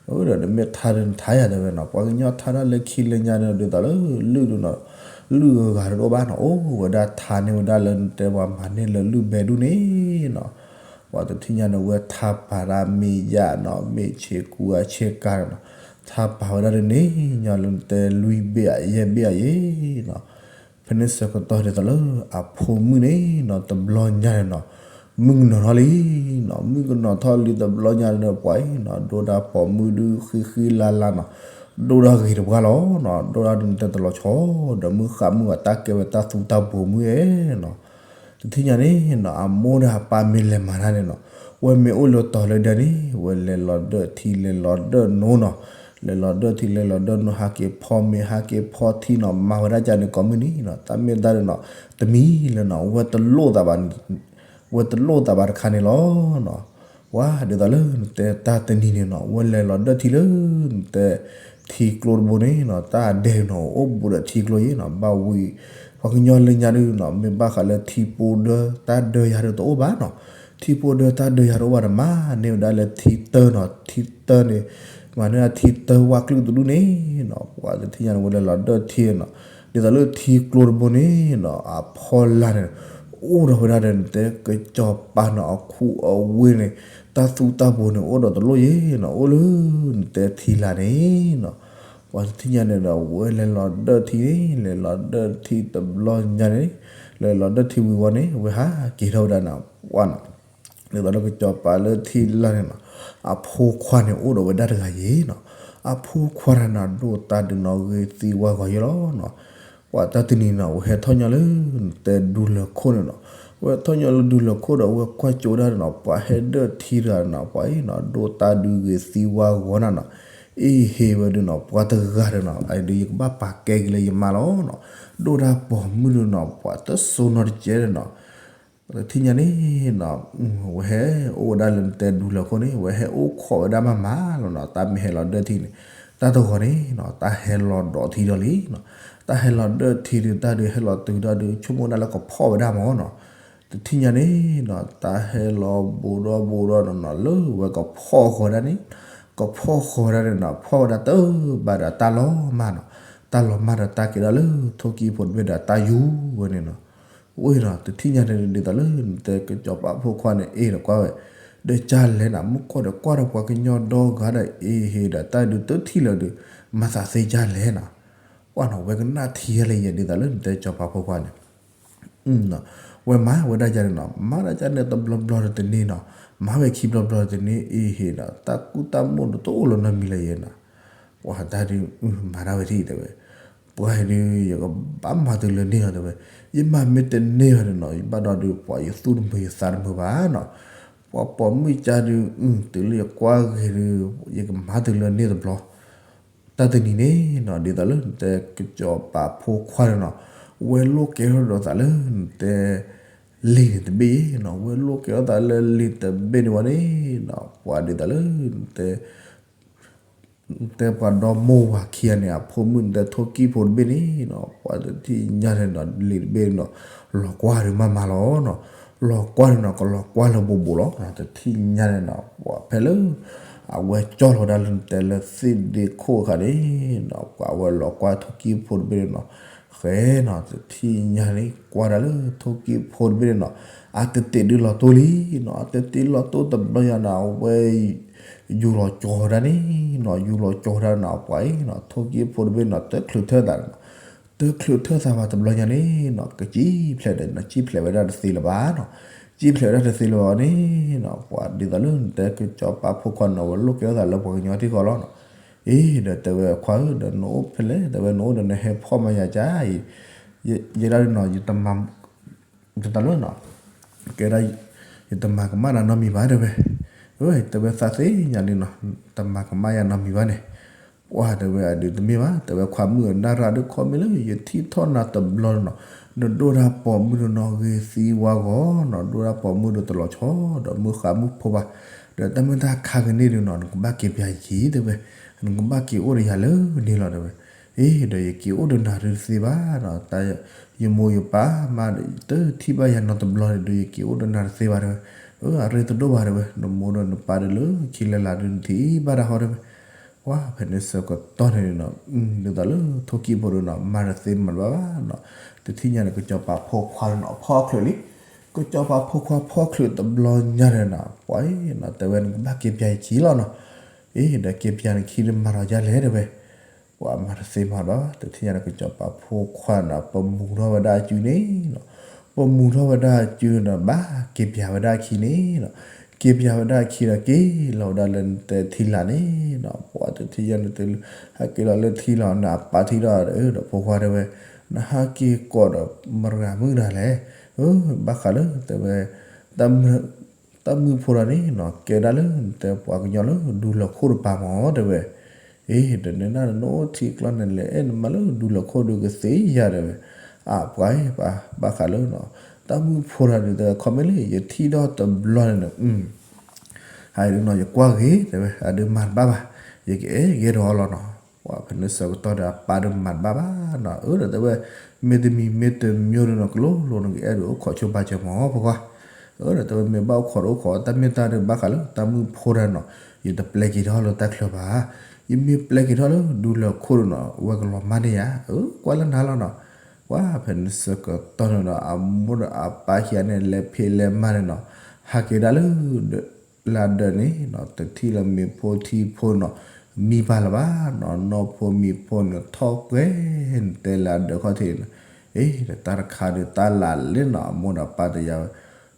အဒီးနမ့ၢ်ထါဒီးနထါယၤတဲဝဲနီၤ ပှၤကညီထါတၢ်လၢခံလၢညါန့ၣ် ဒ်သိးလၢလုၢ်ဒုးနီၤ လုၢ်ဂၤဂၤတအိၣ်ဘၣ်နီၤ အိၣ်ဝဲဒၣ်ထါန့ၢ်ဝဲဒၣ်လၢနတဲပှၤမၤန့ၢ်လၢလုၢ်ဘဲဒူၣ်န့ၣ်နီၤ ပှၤတထံၣ်ညါန့ၣ် ဝဲထါပာ်တၢ်မ့ၢ်ယၤနီၤ မ့ၢ်ဆ့ကူအဆ့ကၤနီၤ ထါပာ်ဝဲဒၣ်ဒ်န့ၣ် ညီလၢနတဲလွံၢ်ဘ့ၣ်အယဲၢ်ဘ့ၣ်အယဲၢ်နီၤ, ဖဲန့ၣ်ဆၢကတီၢ်ဒ်သိးလၢအဖိမုၣ်န့ၣ်နီၤ တဘျီညါန့ၣ်နီၤ, မုၣ်ကနီၤထီၣ်လံနီၤ, မုၣ်ကနီၤထီၣ်လံတဘျီညါန့ၣ်ပှၤအံၤနီၤ ဒိၣ်ဒၣ်ပိာ်မုၣ်ဒုးဃံဃံလၤလၤနီၤ, ဒိၣ်ဒၣ်ဂ့ၤတပှၢ်လီၤနီၤ, ဒိၣ်ဒၣ်ဒုးနတဲတလီၤဆီ, ဒီးမုၢ်ဃးမုၢ်အတၢ်ကဲဝဲတၢ်သူတၢ်ဘိးမုၣ်အဲနီၤ တထံၣ်ညါန့ၣ်နီၤ အမိၢ်ဒီးအပၢ်မ့ၢ်လဲၤမၤတၢ်န့ၣ်နီၤ, ဝဲမ့ၢ်အိၣ်လၢတီၤလၢဒၢန့ၣ် ဝဲလဲၤလီၤဒၢၣ်ထံ လဲၤလီၤဒၢၣ်နိနီၤ, လဲၤလီၤဒၢၣ်ထံ လဲၤလီၤဒၢၣ်နိ ဟးက့ၤဖီမ့ၤ ဟးက့ၤဖီထံနီၤ, မၤဝဲဒၣ်ကန့ၣ်ကိးမုၢ်နံၤနီၤ, တၢ်မ့ၢ်တၢ်ဒ်နီၤ, တမံၤလၢနီၤ ဝဲတလိၣ်သးဘၣ်, ဝဲတလိၣ်သးဘၣ်တခါန့ၣ်လီၤနီၤ. ပှၤဒ်သိးလၢနတဲတၢ်တနံၤန့ၣ်နီၤ ဝဲလဲၤလီၤဒၢၣ်ထံလၢ နတဲ ထံကျိတဘိန့ၣ်နီၤ, တၢ်အဒဲန့ၣ်နီၤ အိၣ်ဘူးဒီးထံကျိယဲနီၤ, ဘၣ်ဝံၤ ပှၤကညီလၢညါဒုးနီၤ မ့ၢ်ဘၣ်ဃးလၢထံပိဒၢတၢ်ဒၢယၤဒုးတအိၣ်ဘၣ်နီၤ, ထံပိဒၢတၢ်ဒၢယၤတအိၣ်ဘၣ်ဒီး မၤန့ၢ်ဝဲဒၣ်လၢထံတၢနီၤ, ထံတၢန့ၣ် မၤန့ၢ်ထံတၢဝၣ်ကျုၢ်တဒူၣ်န့ၣ်နီၤ, ပှၤတထံၣ်ညါန့ၣ် ဝဲလဲၤလီၤဒၢၣ်ထံနီၤ, ဒ်သိးလၢထံကျိတဘိန့ၣ်နီၤ အဖီလာ်န့ၣ် အိၣ်ဒီးဝဲဒၣ်ဒီးနတဲကစီၤပၤနီၤ အခူအဝ့ၢ်န့ၣ် တၢ်သူတၢ်ဘိးန့ၣ် အိၣ်ဒီးတလိၣ်ယဲနီၤ, အိၣ်လၢနတဲထံလာ်န့ၣ်နီၤ, ပှၤတထံၣ်ညါန့ၣ်ဒီး ဝဲလဲၤလီၤဒၢၣ်ထံန့ၣ် လဲၤလီၤဒၢၣ်ထံတဘျီညါန့ၣ်, လဲၤလီၤဒၢၣ်ထံဝံၤဝီန့ၣ် ဝဲဟးက့ၤထီၣ်ဝဲဒၣ်နီၤ, ပှၤနီၤ ဒ်သိးလၢကစီၤပၤလၢထံလာ်န့ၣ်နီၤ, အဖိခွါန့ၣ်အိၣ်ဒီးဝဲဒၣ်တဂၤယဲနီၤ, အဖိခွါတဂၤနီၤ ဒိၣ်တၢ်ဒုးနီၤ ဂ့ၤသံဝါဂီၤယဲလီၤနီၤ, ပှၤတၢ်တနံၤနီၤ ဝဲဟဲထီၣ်ညီလၢ နတဲဒူလၢၢ်ခိၣ်န့ၣ်နီၤ, ဝဲထီၣ်ညီလၢဒူလၢၢ်ခိၣ်ဒီး ဝဲကွၢ်ကၠိဒၣ်န့ၣ်နီၤ ပှၤဟဲဒၢၣ်ထံတဂၤန့ၣ်နီၤ ပှၤအံၤနီၤ ဒိၣ်တၢ်ဒုးဂ့ၤသံဝါဂီၤနၤနီၤ, အ့ဟ့ဝဲဒုးနီၤ ပှၤတဂၤဒီးနီၤ အဒုးယကဘၣ်ပာ်ကဲက့ၤလၢယမါလီၤနီၤ, ဒိၣ်တၢ်ပိာ်မုၣ်ဒုးနီၤ ပှၤတစိနီတကဲဒီးနီၤ တထံၣ်ညါန့ၣ်နီၤ, ဝဲဟဲအိၣ်ဝဲဒၣ်လၢနတဲဒူလၢၢ်ခိၣ်န့ၣ် ဝဲဟဲအိၣ်ခိးဝဲဒၣ်မးမးလီၤနီၤ, တၢ်မ့ၢ်ဟဲလီၤဒၢၣ်ထံန့ၣ်, တၢ်တဂီၤန့ၣ်နီၤ တၢ်ဟဲလီၤဒိးထံဒီးလံနီၤ, တၢ်ဟဲလီၤဒၢၣ်ထံဒုး တၢ်ဒုးဟဲလီၤတုၤတၢ်ဒုး ဆိကမိၣ်ဒၣ်လၢကဖီၣ်ဝဲဒၣ်မးနီၤ, တထံၣ်ညါန့ၣ်နီၤ တၢ်ဟဲလီၤဘူးဒီးဘူးဒီးနီၤနီၤ လၢဝဲကဖီၣ်ဃီၤဒၣ်န့ၣ်, ကဖီၣ်ဃီၤဒၣ်န့ၣ်နီၤ ဖီၣ်ဝဲဒၣ်တၢ်ဘၣ်ဒီးတၢ်လီၤမၢ်နီၤ, တၢ်လီၤမၢ်ဒီးတၢ်ကဲဒၣ်လၢ ထိၣ်ကံၣ်ဖိတဘ့ၣ်ဒီးတၢ်ယူၤဝဲန့ၣ်နီၤ အိၣ်နီၤ တထံၣ်ညါန့ၣ်ဒ်သိးလၢနတဲကစီၤပၤဖိခွါန့ၣ် အ့ဒီးကွၢ်ဝဲ, ဒီးကၢ်လဲၣ်နၤ မုၢ်ကီၢ်ဒီးကွၢ်ဒီးပှၤကညီဒီဂၤဒီး အ့ဟ့ဒီး တၢ်ဒုးတထံၣ်လၢၤဒီး မၤသးသ့ကၢ်လဲၣ်နၤ, ပှၤနီၤ ဝဲကနၣ်ထံယဲလၢယဲ ဒ်သိးလၢနတဲကစီၤပၤဖိခွါန့ၣ် ဝဲမၤဝဲဒၣ်ယၤန့ၣ်နီၤ မၤဒၣ်ကၢ်န့ၣ်တဘျီဘျီတန့ၢ်နီၤ, မၤဝဲခံဘျီဘျီတန့ၢ် အ့ဟ့ဒီး တၢ်ကူၣ်တၢ်မိၣ်ဒီးတအိၣ်လၢၤနီတမံၤလၢၤယဲနီၤ, ပှၤတၢ်ဒုး မၤဒၣ်ဝဲဒၣ်တဲဝဲ, ပှၤဒုး ယကဘၣ်မၤတုၤလၢန့ၢ်လီၤတဲဝဲ, ယမၤမ့ၢ်တန့ၢ်ဘၣ်န့ၣ်နီၤ ယဘၣ်ဒီးဒုး ပှၤယသူၣ်တမုာ်ယသးတမုာ်ဘၣ်နီၤ, ပှၤပိာ်မုၣ်ကၢ်ဒုး တုၤလၢယကွၢ်ဂ့ၤဒုး ယကမၤတုၤလၢန့ၢ်တဘျီ တၢ်တနံၤန့ၣ်နီၤ ဒ်သိးလၢနတဲကစီၤပၤဖိခွါန့ၣ်နီၤ ဝဲလိၣ်ကဲထီၣ်ဒီးသးလၢနတဲ လံာ်န့ၣ်တဘ့ၣ်နီၤ ဝဲလိၣ်ကဲထီၣ်သးလၢလံာ်တဘ့ၣ်န့ၣ်ဝဲန့ၣ်နီၤ ပှၤဒ်သိးလၢနတဲ နတဲပှၤဒီမိၢ်ဝၤခံဂၤန့ၣ် အဖိမုၣ်နတဲထိၣ်ကံၣ်ဖိတဘ့ၣ်န့ၣ်နီၤ ပှၤတထံၣ်ညါန့ၣ်နီၤ လံာ်တဘ့ၣ်န့ၣ်နီၤ လီၤကွၢ်ဒုးမးမးလီၤနီၤ လီၤကွၢ်န့ၣ်နီၤ ကလီၤကွၢ်လၢဘိးဘိးလီၤ တထံၣ်ညါန့ၣ်နီၤ ပှၤဖဲလၢ အဝဲကၠီၣ်လီၤဝဲဒၣ်လၢနတဲလၢသ့ၣ်ဒ့ခိၣ်အခါန့ၣ်နီၤ ပှၤဝဲလီၤကွၢ်ထိၣ်ကံၣ်ဖိတဘ့ၣ်န့ၣ်နီၤ ဃဲနီၤ တထံၣ်ညါန့ၣ် ကွၢ်ဒၣ်လၢထိၣ်ကံၣ်ဖိတဘ့ၣ်န့ၣ်နီၤ အတတ့ၢ်ဒုးလီၤတိၢ်လံနီၤ အတတ့ၢ်လီၤတိၢ်တဘျီညါန့ၣ် အဝဲ ယူၤလီၤကၠီၤဝဲဒၣ်န့ၣ်နီၤ ယူၤလီၤကၠီၤဝဲဒၣ်န့ၣ်နီၤ ပှၤအံၤနီၤ ထိၣ်ကံၣ်ဖိတဘ့ၣ်န့ၣ်နီၤ တချုးထၢၣ်သးန့ၣ်နီၤ တချုးထၢၣ်သးဘၣ်တဘျီညါန့ၣ်နီၤ ကစံၣ်ဖျဲးဒီးနီၤ စံၣ်ဖျဲးဝဲဒၣ်တသ့လၢၤဘၣ်နီၤ စံၣ်ဖျဲးဝဲဒၣ်တသ့လၢၤဘၣ်န့ၣ်နီၤ ပှၤဒ်သိးလၢနတဲကစီၤပၤဖိခွါန့ၣ် အဝဲလိၣ်ကဲထီၣ်သးလၢပှၤကညီထံဃီလီၤနီၤ အ့ ဒီးတဲဝဲခွါဧၢ ဒီးနအိၣ်ဖဲလဲၣ် တဲဝဲနအိၣ်ဒီးနဟဲဖီၣ်မၤယၤကါအံၤ ယဲဒၣ်နီၤ ယတမၤ တတၢ်လၢနီၤ ကဲဒၣ် ယတမၤကမၣ်နၤနီတမံၤဘၣ်တဲဝဲ တဲဝဲသးသ့ၣ်ညါလံနီၤ တမၤကမၣ်ယၤနီတမံၤဘၣ်န့ၣ် ပှၤတဲဝဲအဒုးတမ့ၢ်ဘၣ် တဲဝဲခွါမုၣ်အနၢ်ရၣ်ဒုး ခီမ့ၢ်လၢယထံၣ်ထီၣ်နၤတဘျီနီၤ နဒိၣ်တၢ်ပိာ်မုၣ်ဒုးနီၤ ဂ့ၤသံဝါဂီၤနီၤ ဒိၣ်တၢ်ပိာ်မုၣ်ဒုးတလီၤဆီ ဒီးမုၢ်ဃါမုၢ်ဖိဘၣ် ဒီးတၢ်မုၢ်တၢ်ခါကန့ၢ်ဒုးနီၤ နကဘၣ်က့ၤပျၢ်ယခံတဲဝဲ နကဘၣ်က့ၤအိၣ်ဒီးယၤလၢန့ၣ်လီၤတဲဝဲ အ့ ဒီးယက့ၤအိၣ်ဒီးနၤဒုးတသ့ဘၣ်နီၤ တၢ် ယမိၢ်ယပၢ်မး တထံၣ်ဘၣ်ယၤနီတဘျီန့ၣ်ဒုး ယက့ၤအိၣ်ဒီးနၤတသ့ဘၣ်တဲဝဲ အၢ အရ့တဒိၣ်ဘၣ်တဲဝဲ နမိၢ်ဒီးနပၢ်ဒုးလၢခံလၢလာ်ဒုး နထံၣ်ဘၣ်တၢ်ဟီတဲဝဲ ပှၤဖဲန့ၣ်ဆၢကတီၢ်န့ၣ်နီၤ ဒ်သိးလၢထိၣ်ကံၣ်ဖိဒုးနီၤ မၤတသ့မၤတဘၣ်ဘၣ်နီၤ တထံၣ်ညါန့ၣ် ကစီၤပၤဖိခွါလီၤနီၤ ဖီၣ်ချုးလံ ကစီၤပၤဖိခွါဖီၣ်ချုးတဘျီညါန့ၣ်နီၤ ပှၤအံၤနီၤ တဲဝဲနကဘၣ်က့ၤပျၢ်ယခံလီၤနီၤ အ့ ဒီးက့ၤပၠးနခံဒုးမၤထီၣ်ဒ်လဲၣ်တဲဝဲ, ပှၤမၤတသ့မၤဘၣ် တထံၣ်ညါဒီး ကစီၤပၤဖိခွါန့ၣ် ပမူထီၣ်ဝဲဒၣ်အစုန့ၣ်လီၤ. ပမူထီၣ်ဝဲဒၣ်အစုန့ၣ်ဒီး ဘၣ်က့ၤပၠးဝဲဒၣ်အခံန့ၣ်လီၤ. က့ၤပၠးဝဲဒၣ်အခံဒီး က့ၤလီၤဝဲဒၣ်လၢနတဲထံလာ်န့ၣ်လီၤ. ပှၤတထံၣ်ညါန့ၣ် ဟဲက့ၤလီၤလၢထံလီၤန့ၣ် အပၢ်ထံၣ်ဒီး ဒီးဖိခွါတဲဝဲ, နဟးက့ၤကိးဒီးမတၤတဂၤမုၣ်တဂၤလဲၣ်. ဘၣ်ဃးလၢတဲဝဲ တၢ်မုၣ်ဖိတဂၤန့ၣ်လီၤ ကဲဒၣ်လၢနတဲပှၤကညီလၢ ဒူလၢၢ်ခိၣ်တပၤမၢတဲဝဲ. အ့ ဒီးနနၢ်နအိၣ်ထံကျီန့ၣ် လဲၤအဲၣ်နမါလၢဒူလၢၢ်ခိၣ်ဒုးကသ့ယၤတဲဝဲ. အပှၤအံၤ ဘၣ်ဃးလၢ တၢ်မုၣ်ဖိတဂၤဒုးတဲ ခီမ့ၢ်လၢယထံၣ်ဒီးတဘျီန့ၣ် ဟဲဒုးနီၤ ယကွၢ်ဂ့ၤတဲဝဲ အဒုးမၤတဘၣ်ဘၣ်, ယကအဲၣ်ဂ့ၤဒီးအီၤလီၤနီၤ. ပှၤဖဲန့ၣ်ဆၢကတီၢ်ဒီး အပၢ်ဒုးမၤတဘၣ်ဘၣ်နီၤ. အၢ ဒီးတဲဝဲ မ့တမံၤမ့တမံၤဒုးနီၤ ကလိလိန့ၣ် ကအဲၣ်ဒုးအိၣ်ခိးဆိဘါစၢၤမၢဖိခွါ. အၢ ဒီးတဲဝဲ မ့ၢ်ဘၣ်အိၣ်ခိးတအိၣ်ခိး တၢ်မ့ၢ်တၢ်ဒုး ဘၣ်ဃးလၢတၢ်မုၣ်ဖိတဂၤနီၤ ယတပျဲက့ၤထီၣ်လၢတၢ်ချၢဘၣ်. ယမ့ၢ်ပျဲက့ၤထီၣ်လၢဒူလၢၢ်ခိၣ်ဒုးနီၤ အဝဲကလီၤမၢ်န့ၢ်ယၤ. အၢ ကွၢ်လၢနၤလီၤနီၤ. ပှၤဖဲန့ၣ်ဆၢကတီၢ်န့ၣ်ဒီး အမိၢ်ဒီးအပၢ်ခံဂၤန့ၣ် လဲၤဖံးလဲၤမၤန့ၣ်နီၤ ဟးက့ၤဒၣ်လၢ လၢဒၢးန့ၣ်နီၤ တထံၣ်လၢမ့ၤဖိထံဖိနီၤ မံဘၣ်လၢၤဘၣ်နီၤ. နီၢ်ဖိမံၤဖိန့ၣ် ထီၣ်ကွဲနတဲလၢအဒၢးခီၣ်ထံးန့ၣ်. အ့ ဒီးတၢ်တခါဒုးတၢ်လၢ်လဲၣ်နီၤ အမိၢ်ဒီးပၢ်တယၤဝဲ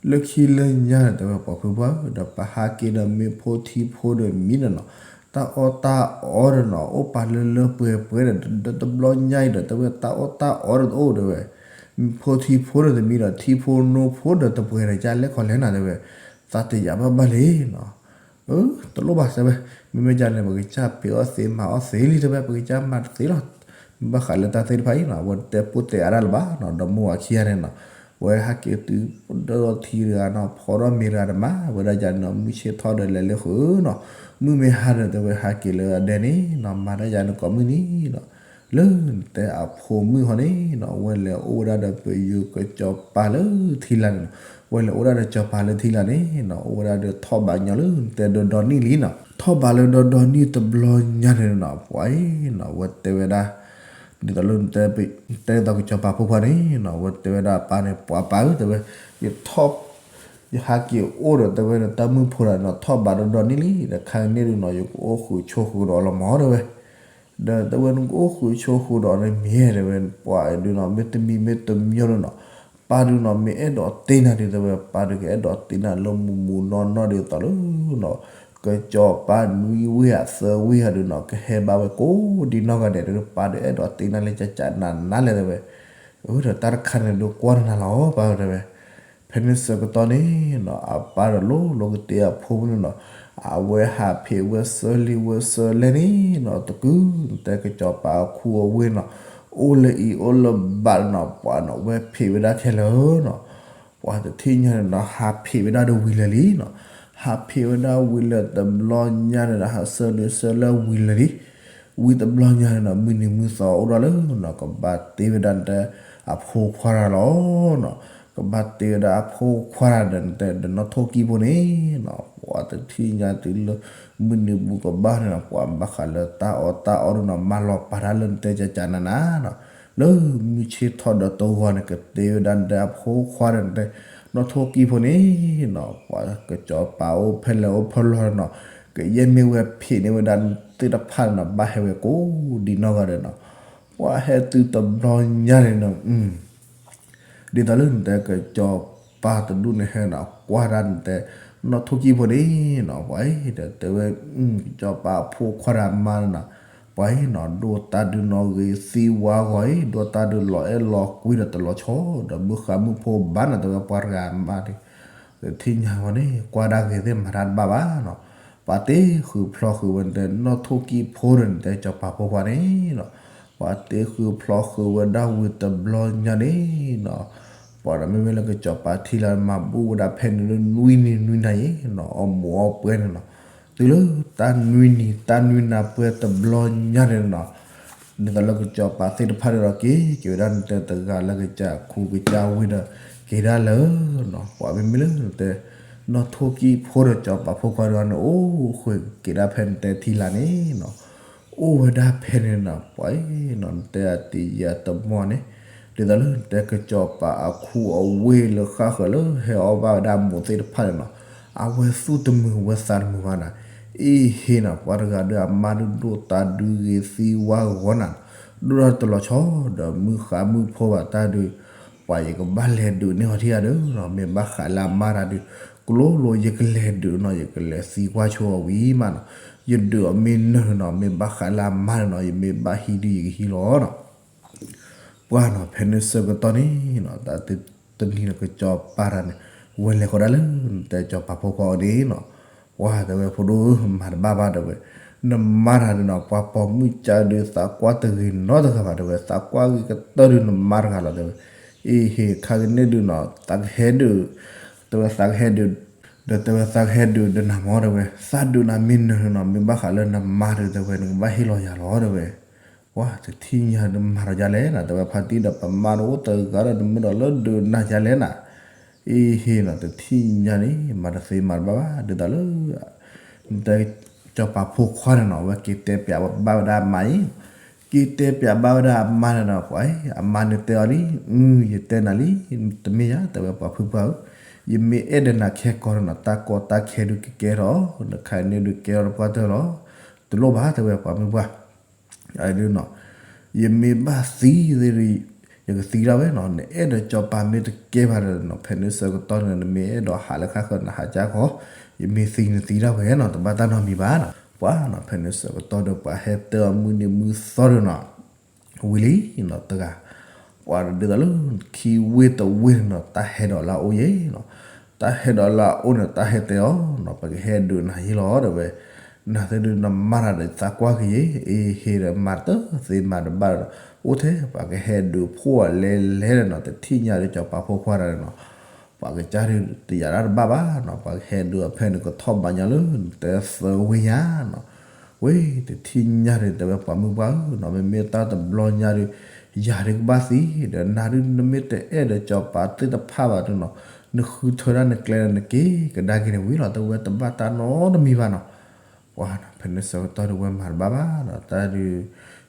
လၢခံလၢညါန့ၣ် တဲဝဲ ပှၤဖုပှၢ်ဧၢ ဒီးပဟးက့ၤဒီးမ့ၤဖိထံဖိဒီးမံန့ၣ်နီၤ တၢ်အီၣ်တၢ်အီဒီးနီၤ အိၣ်ပာ်လၢလၢပှဲၤပှဲၤဒီး ဒီးတဘျီညါအံၤဒီး တဲဝဲ တၢ်အီၣ်တၢ်အီဒီးတအိၣ်တဲဝဲ. မ့ၤဖိထံဖိဒီးတမံဒီး ထံဖိနိဖိဒီးတပှဲၤဒီး ကလဲၤခီလဲၤနၤတဲဝဲ. သးတယာ်ဘၣ်ဘၣ်လံနီၤ. အၢ တလိၣ်ဘၣ်တဲဝဲ, မ့မ့ၢ်ဒ်န့ၣ် ပကစၢ်ပ့ၤအီၣ်သ့မၤအီၣ်သ့လံတဲဝဲ, ပကစၢ်မၤတသ့လီၤ. မ့ၢ်ဘၣ်ဃးလၢတၢ်သ့ၣ်တဖၣ်အံၤနီၤ အဝဲတဲပိာ်တဲအါဒၣ်လၢၤဘၣ်နီၤ. ဒီးမိၢ်ဝၤခံဂၤန့ၣ်နီၤ ဝဲဟဲက့ၤတုၤဒီးထံတဂၤနီၤ ဖီထီၣ်မ့ၤတဂၤတမၤ ဝဲဒၣ်ယၤန့ၣ်နီၤ မုၢ်ဆ့ၣ်ထီၣ်ဒီးလဲၤလၢဃုာ်နီၤ. မုၢ်မ့ၢ်ဟါဒီး တဲဝဲဟဲက့ၤလၢအဒဲန့ၣ်နီၤ မၤတၢ်ယၤန့ၣ်ကိးမုၢ်နံၤနီၤ. လၢနတဲအဖိမုၣ်ဟီန့ၣ်နီၤ ဝဲလဲၤအိၣ်ဝဲဒၣ်ဒီးပယိၤကစီၤပၤလၢထံလာ်န့ၣ်နီၤ. ဝဲလဲၤအိၣ်ဝဲဒၣ်ဒီးစီၤပၤလၢထံလာ်န့ၣ်နီၤ အိၣ်ဝဲဒၣ်ဒီးထီၣ်ဘးညီလၢနတဲဒီဒီနံၣ်လံနီၤ. ထီၣ်ဘးလၢဒီဒီနံၣ်တဘျီညါန့ၣ်နီၤ ပှၤအံၤနီၤ ဝဲတဲဝဲဒၣ် ဒ်သိးလၢနတဲ တဲဒ်သိးကစီၤပၤဖိခွါန့ၣ်နီၤ ဝဲတဲဝဲဒၣ်အပၢ်န့ၣ် ပှၤပၢ်ဧၢ တဲဝဲ ယထီၣ် ယဟးက့ၤအိၣ်ဒီး တဲဝဲဒီးတၢ်မုၣ်ဖိတဂၤနီၤ ထီၣ်ဘးဒီဒီနံၣ်လံ ဒီးခါကန့ၣ်ဒုးနီၤ ယကအိၣ်ဃုာ်ဆိးဃုာ်ဒီးအီၤလီၤမၢ တဲဝဲ. ဒီးတဲဝဲ နကအိၣ်ဃုာ်ဆိးဃုာ်ဒီးအီၤန့ၣ်မ့ၢ် တဲဝဲ ပှၤဒုးနီၤ မ့တမံၤမ့တမံၤဒုးနီၤ ပၢ်ဒုးနီၤ မ့ၢ်အဲၣ်ဒိးတ့နၤဒုး တဲဝဲ ပၢ်ဒုးကအဲၣ်ဒိးတ့နၤလၢမူးမူးနီၢ်နီၢ်ဒ်သိးလၢနီၤ ကစီၤပၤနွံဝ့ၢ်ဧါသၢဝ့ၢ်ဧါဒုးနီၤ ကဟဲဘၣ်ဝဲကိးဒံနီၢ်ဂၤဒဲးဒီး ပၢ်ဒုးအဲၣ်ဒိးတ့နၤလၢကကနးနးလဲၣ် တဲဝဲ. အၢ ဒီးတၢ်တခါန့ၣ်ဒုးကွၢ်နၤလီၤ ပၢ် တဲဝဲ. ဖဲန့ၣ်ဆၢကတီၢ်န့ၣ်နီၤ အပၢ်ဒီးလိၤလိၤကတ့အဖိမုၣ်န့ၣ်နီၤ အဝဲဟးဖံးဝဲဆၢလံဝဲဆၢလဲၣ်န့ၣ်နီၤ တကုၤ တဲကစီၤပၤအခူအဝ့ၢ်နီၤ အိၣ်လၢအံၤအိၣ်လၢဘးနီၤ ပှၤနီၤ ဝဲဖံးဝဲဒၣ်ခဲလၢာ်နီၤ ပှၤတထံၣ်ညါန့ၣ်နီၤ ဟးဖံးဝဲဒၣ်ဒီးဝံၤလၢာ်လံနီၤ ဟးဖံးဝဲဒၣ်ဝံၤလၢာ်တဘျီညါန့ၣ်ဒီး ဟးဆၢဒုးဆၢလၢဝံၤလၢာ်လံ ဝံၤတဘျီညါန့ၣ်နီၤ မုၢ်နံၤမုၢ်သီအိၣ်ဒီးလၢနီၤ ကဘၣ်တ့ဝဲဒၣ်နတဲ အဖိခွါတဂၤလီၤနီၤ ကဘၣ်တ့ဝဲဒၣ်အဖိခွါတဂၤဒီးနတဲ ဒီးနီၢ်ထိၣ်ကံၢ်ဖိန့ၣ်နီၤ ပှၤတထံၣ်ညါတုၤလၢ မုၢ်နံၤဘူးကဘၣ်န့ၣ်နီၤ ပှၤဘၣ်ဃးလၢတၢ်အီၣ်တၢ်အီဒုးနီၤ မၤလီၤပာ်တၢ်လၢနတဲကကနးနးနီၤ လၢမုၢ်ဆ့ၣ်ထီၣ်ဒီးတဂီၤန့ၣ် ကတ့ဝဲဒၣ်နတဲအဖိခွါဒီးနတဲ နီၢ်ထိၣ်ကံၢ်ဖိန့ၣ်နီၤ ပှၤကစီၤပၤအိၣ်ဖဲလဲၣ်အိၣ်ဖဲလဲၣ်နီၤ ကယဲၢ်မ့ၢ်ဝဲဖံးန့ၢ်ဝဲဒၣ်သ့ၣ်တဖၣ်န့ၣ်နီၤ ဘၣ်ဟဲဝဲကိးဒံနီၢ်ဂၤဒဲးနီၤ ပှၤဟဲတုၤတဘျီညါန့ၣ်နီၤ ဒ်သိးလၢနတဲကစီၤပၤတဒူၣ်န့ၣ်ဟဲနီၤ ကွၢ်ဒၣ်နတဲ နီၢ်ထိၣ်ကံၢ်ဖိန့ၣ်နီၤ ပှၤအံၤဒီးတဲဝဲ ကစီၤပၤအဖိခွါတဂၤမါန့ၣ်နီၤ ပှၤအံၤနီၤ ဒိၣ်တၢ်ဒုးနီၣ်ဂ့ၤသံဝါဂီၤအံၤ ဒိၣ်တၢ်ဒုးလီၤအဲၣ်လီၤကွံဒီးတလီၤဆီ ဒီးမုၢ်ဃါမုၢ်ဖိဘၣ်နီၤ တဲဝဲပှၤတဂၤမါန့ၣ် တထံၣ်ညါဝဲန့ၣ် ကွၢ်ဒၣ်ဂ့ၤသ့ၣ်မၤတၢ်တဘၣ်ဘၣ်နီၤ ပှၤတ့ဃုာ်ဖျီဃုာ်ဝဲနတဲ နီၢ်ထိၣ်ကံၢ်ဖိဒီးနတဲကစီၤပၤဖိခွါန့ၣ်နီၤ ပှၤတ့ဃုာ်ဖျီဃုာ်ဝဲဒၣ်ဝံၤတဘျီညါန့ၣ်နီၤ ပှၤဒီးမ့မ့ၢ်လၢကစီၤပၤထံလၢမၤဘူၣ်ဝဲဒၣ်ဖဲန့ၣ်လၢနွံနံၤနွံနၤအံၤနီၤ အီၣ်မူးအီၣ်ပွဲန့ၣ်နီၤ တုၤလၢတၢ်နွံနံၤတၢ်နွံနၤပွဲတဘျီညါန့ၣ်နီၤ ဒ်သိးလၢကစီၤပၤသ့ၣ်တဖၣ်န့ၣ်ဒီးက့ၤ က့ၤဝဲဒၣ်နတဲတဂၤလၢကစၢ်ခူကစၢ်ဝ့ၢ်ဒီး က့ၤဒၣ်လၢနီၤ ပှၤမ့မ့ၢ်လၢနတဲ နီၢ်ထိၣ်ကံၢ်ဖိဒီးစီၤပၤဖိခွါဒီးန့ၣ် အိၣ်ဃုာ်က့ၤဒၣ်ဖဲနတဲထံလာ်န့ၣ်နီၤ အိၣ်ဝဲဒၣ်ဖဲန့ၣ်နီၤ ပှၤအံၤနီၤ နတဲအတံၤယၤတမီၢ်န့ၣ် ဒ်သိးလၢနတဲကစီၤပၤအခူအဝ့ၢ်လၢဃၣ်ဃၢၤလၢဟဲအီၣ်ဘၣ်ဝဲဒၣ်မူးသ့ၣ်တဖၣ်န့ၣ်နီၤ အဝဲသူၣ်တမုာ်ဝဲသးတမုာ်ဘၣ်နီၤ အ့ဟ့နီၤ ပှၤတဂၤဒီးအမါဒုးဒိၣ်တၢ်ဒုးဂ့ၤသံဝါဂီၤနၤ, ဒိၣ်ထီၣ်တလီၤဆီဒီးမုၢ်ဃါမုၢ်ဖိဘၣ်တၢ်ဒုး, ပှၤယကဘၣ်လဲၤဒုးန့ၢ်အီၤထံၣ်ဧါဒီးနီၤ, မ့ၢ်ဘၣ်ဃးလၢအမါတၢ်ဒုး, ကျိလိၤယကလဲၤဒုးနီၤ ယကလဲၤသံကွၢ်ဆိအီၤဝံၤမးနီၤ, ယဒုးအီၤမ့ၢ်နၢၤနီၤ မ့ၢ်ဘၣ်ဃးလၢအမါန့ၣ်နီၤ ယမ့ၢ်ဘၣ်ဟံးဒုးယကဟံးလီၤနီၤ. ပှၤနီၤ ဖဲန့ၣ်ဆၢကတီၢ်န့ၣ်နီၤ တၢ်တနံၤန့ၣ် ကစီၤပၤတၢ်န့ၣ် ဝဲလဲၤဃီၤဒၣ်လၢ တဲစီၤပၤဖိခွါအီၤန့ၣ်နီၤ, ပှၤတဲဝဲဖိဒိၣ်ဧၢ မၤတဘၣ်ဘၣ်တဲဝဲ, နမါတၢ်ဒုးနီၤ ပှၤပိာ်မုၣ်ကါဒုးသးကွၢ်တဂ့ၤနီတဂၤဘၣ်တဲဝဲ, သးကွၢ်ဂ့ၤကတၢၢ်ဒုးနမါတဂၤလီၤတဲဝဲ, အ့ဟ့ခါကန့ၣ်ဒုးနီၤ သးကဟဲဒုး, တဲဝဲသးကဟဲဒုး, ဒီးတဲဝဲသးကဟဲဒုးဒီးနၤမၢ်တဲဝဲ, သးဒုးနၤမ့ၢ်နၢၤနီၤ မ့ၢ်ဘၣ်ဃးလၢနမါဒုးတဲဝဲ နကဘၣ်ဟ့ၣ်လီၤယၤလီၤတဲဝဲ. ပှၤတထံၣ်ညါဒုးမၤဒီးဒ်လဲၣ်နီၤ တဲဝဲဖါတံၢ်ဒီးပမါတအိၣ်တဂၤဒီး နမ့ၢ်ဒီးလၢဒုးနၤဒ်လဲၣ်နီၤ, အ့ဟ့နီၤ တထံၣ်ညါန့ၣ် မၤတသ့မၤတဘၣ်ဘၣ် ဒ်သိးလၢ နတဲ စီၤပၤဖိခွါန့ၣ်နီၤ အဝဲက့ၤတဲပျးဘၣ်ဝဲဒၣ်အမါအံၤ, က့ၤတဲပျးဘၣ်ဝဲဒၣ်အမါန့ၣ်နီၤ ပှၤအံၤ အမါန့ၣ်တဲအီၤလံ, အု ယတဲနၤလံ, တမ့ၢ်ယၤ တဲဝဲပှၤဖုပှၢ်ဧၢ, ယမ့ၢ်အဲၣ်ဒီးနၤခဲကီးန့ၣ်နီၤ တၢ်ကီတၢ်ခဲဒုးကကဲထီၣ်, နခါအံၤန့ၣ်ဒုးကဲထီၣ်တပှၢ်တၢၢ်လီၤ, တလိၣ်ဘၣ်တဲဝဲပှၤဖုပှၢ် အဒုးနီၤ, ယမ့ၢ်ဘၣ်သံသ့ၣ်ဒုး ယကသံဒၣ်ဝဲနီၤ, နအဲၣ်ဒိးစီၤပၤမ့ၢ်တကဲဘၣ်ဒီးနီၤ ဖဲန့ၣ်ဆၢကတီၢ်န့ၣ် နမ့ၢ်အဲၣ်ဒိးဟးလၢခါဃၢၤနဟးကၢ်ဃီ, ယမ့ၢ်သံနသံဒၣ်ဝဲနီၤ တဘၣ်တၢ်နီတမံၤဘၣ်နီၤ, ပှၤနီၤ ဖဲန့ၣ်ဆၢကတီၢ်ဒီးပှၤဟဲတဲအီၤမုၢ်နံၤမုၢ်သီဒီးနီၤ ဝံၤလံနီၤတဂၤ, ပှၤဒ်သိးလၢခံဝ့ၢ်တဝ့ၢ်န့ၣ်နီၤ တၢ်ဟဲဒီးလၢအအိၣ်ယဲနီၤ, တၢ်ဟဲဒီးလၢအအိၣ်န့ၣ် တၢ်ဟဲတဲအီၤနီၤ ပကဟဲဒုးနၤယ့လီၤတဲဝဲ, နၤသ့ၣ်ဒုးနမါတၢ်ဒီးသးကွၢ်က့ၤယ့, အ့ဟ့ဒီးမၤတသ့မၤတဘၣ်ဒီး အိၣ်ထဲပှၤကဟဲဒုးဖှိၣ်အီၤလဲၤလဲၤဒီးနီၤ တထံၣ်ညါဒီးစီၤပၤဖိခွါတၢ်ဒီးနီၤ ပှၤကစၢ်ဒုးတယာ်တၢ်တဘၣ်ဘၣ်နီၤ ပှၤကဟဲဒုးအဖဲန့ၣ် ကထီၣ်ဘးညါလၢနတဲသၢဝ့ၢ်ညါနီၤ, ဝ့ၢ်တထံၣ်ညါန့ၣ် တဲဝဲပှၤမုၢ်ပှၢ်ဧၢနီၤ မ့မ့ၢ်တၢ်တဘျီညါဒီး ယၤဒုးကဘၣ်သံ, ဒီးနၤဒုး နမ့ၢ်တအဲၣ်ဒီးစီၤပၤသ့ၣ်တဖၣ်ဘၣ်ဒုးနီၤ နဃုထၢဒၣ်နကျဲဒီးနက့ၤကဒါက့ၤန့ၣ်ဝံၤလီၤ တဲဝဲတဘၣ်တၢ်နီတမံၤဘၣ်နီၤ, ပှၤနီၤ ဖဲန့ၣ်ဆၢကတီၢ်ဒုးဝဲမၤတဘၣ်ဘၣ်နီၤ တၢ်ဒုး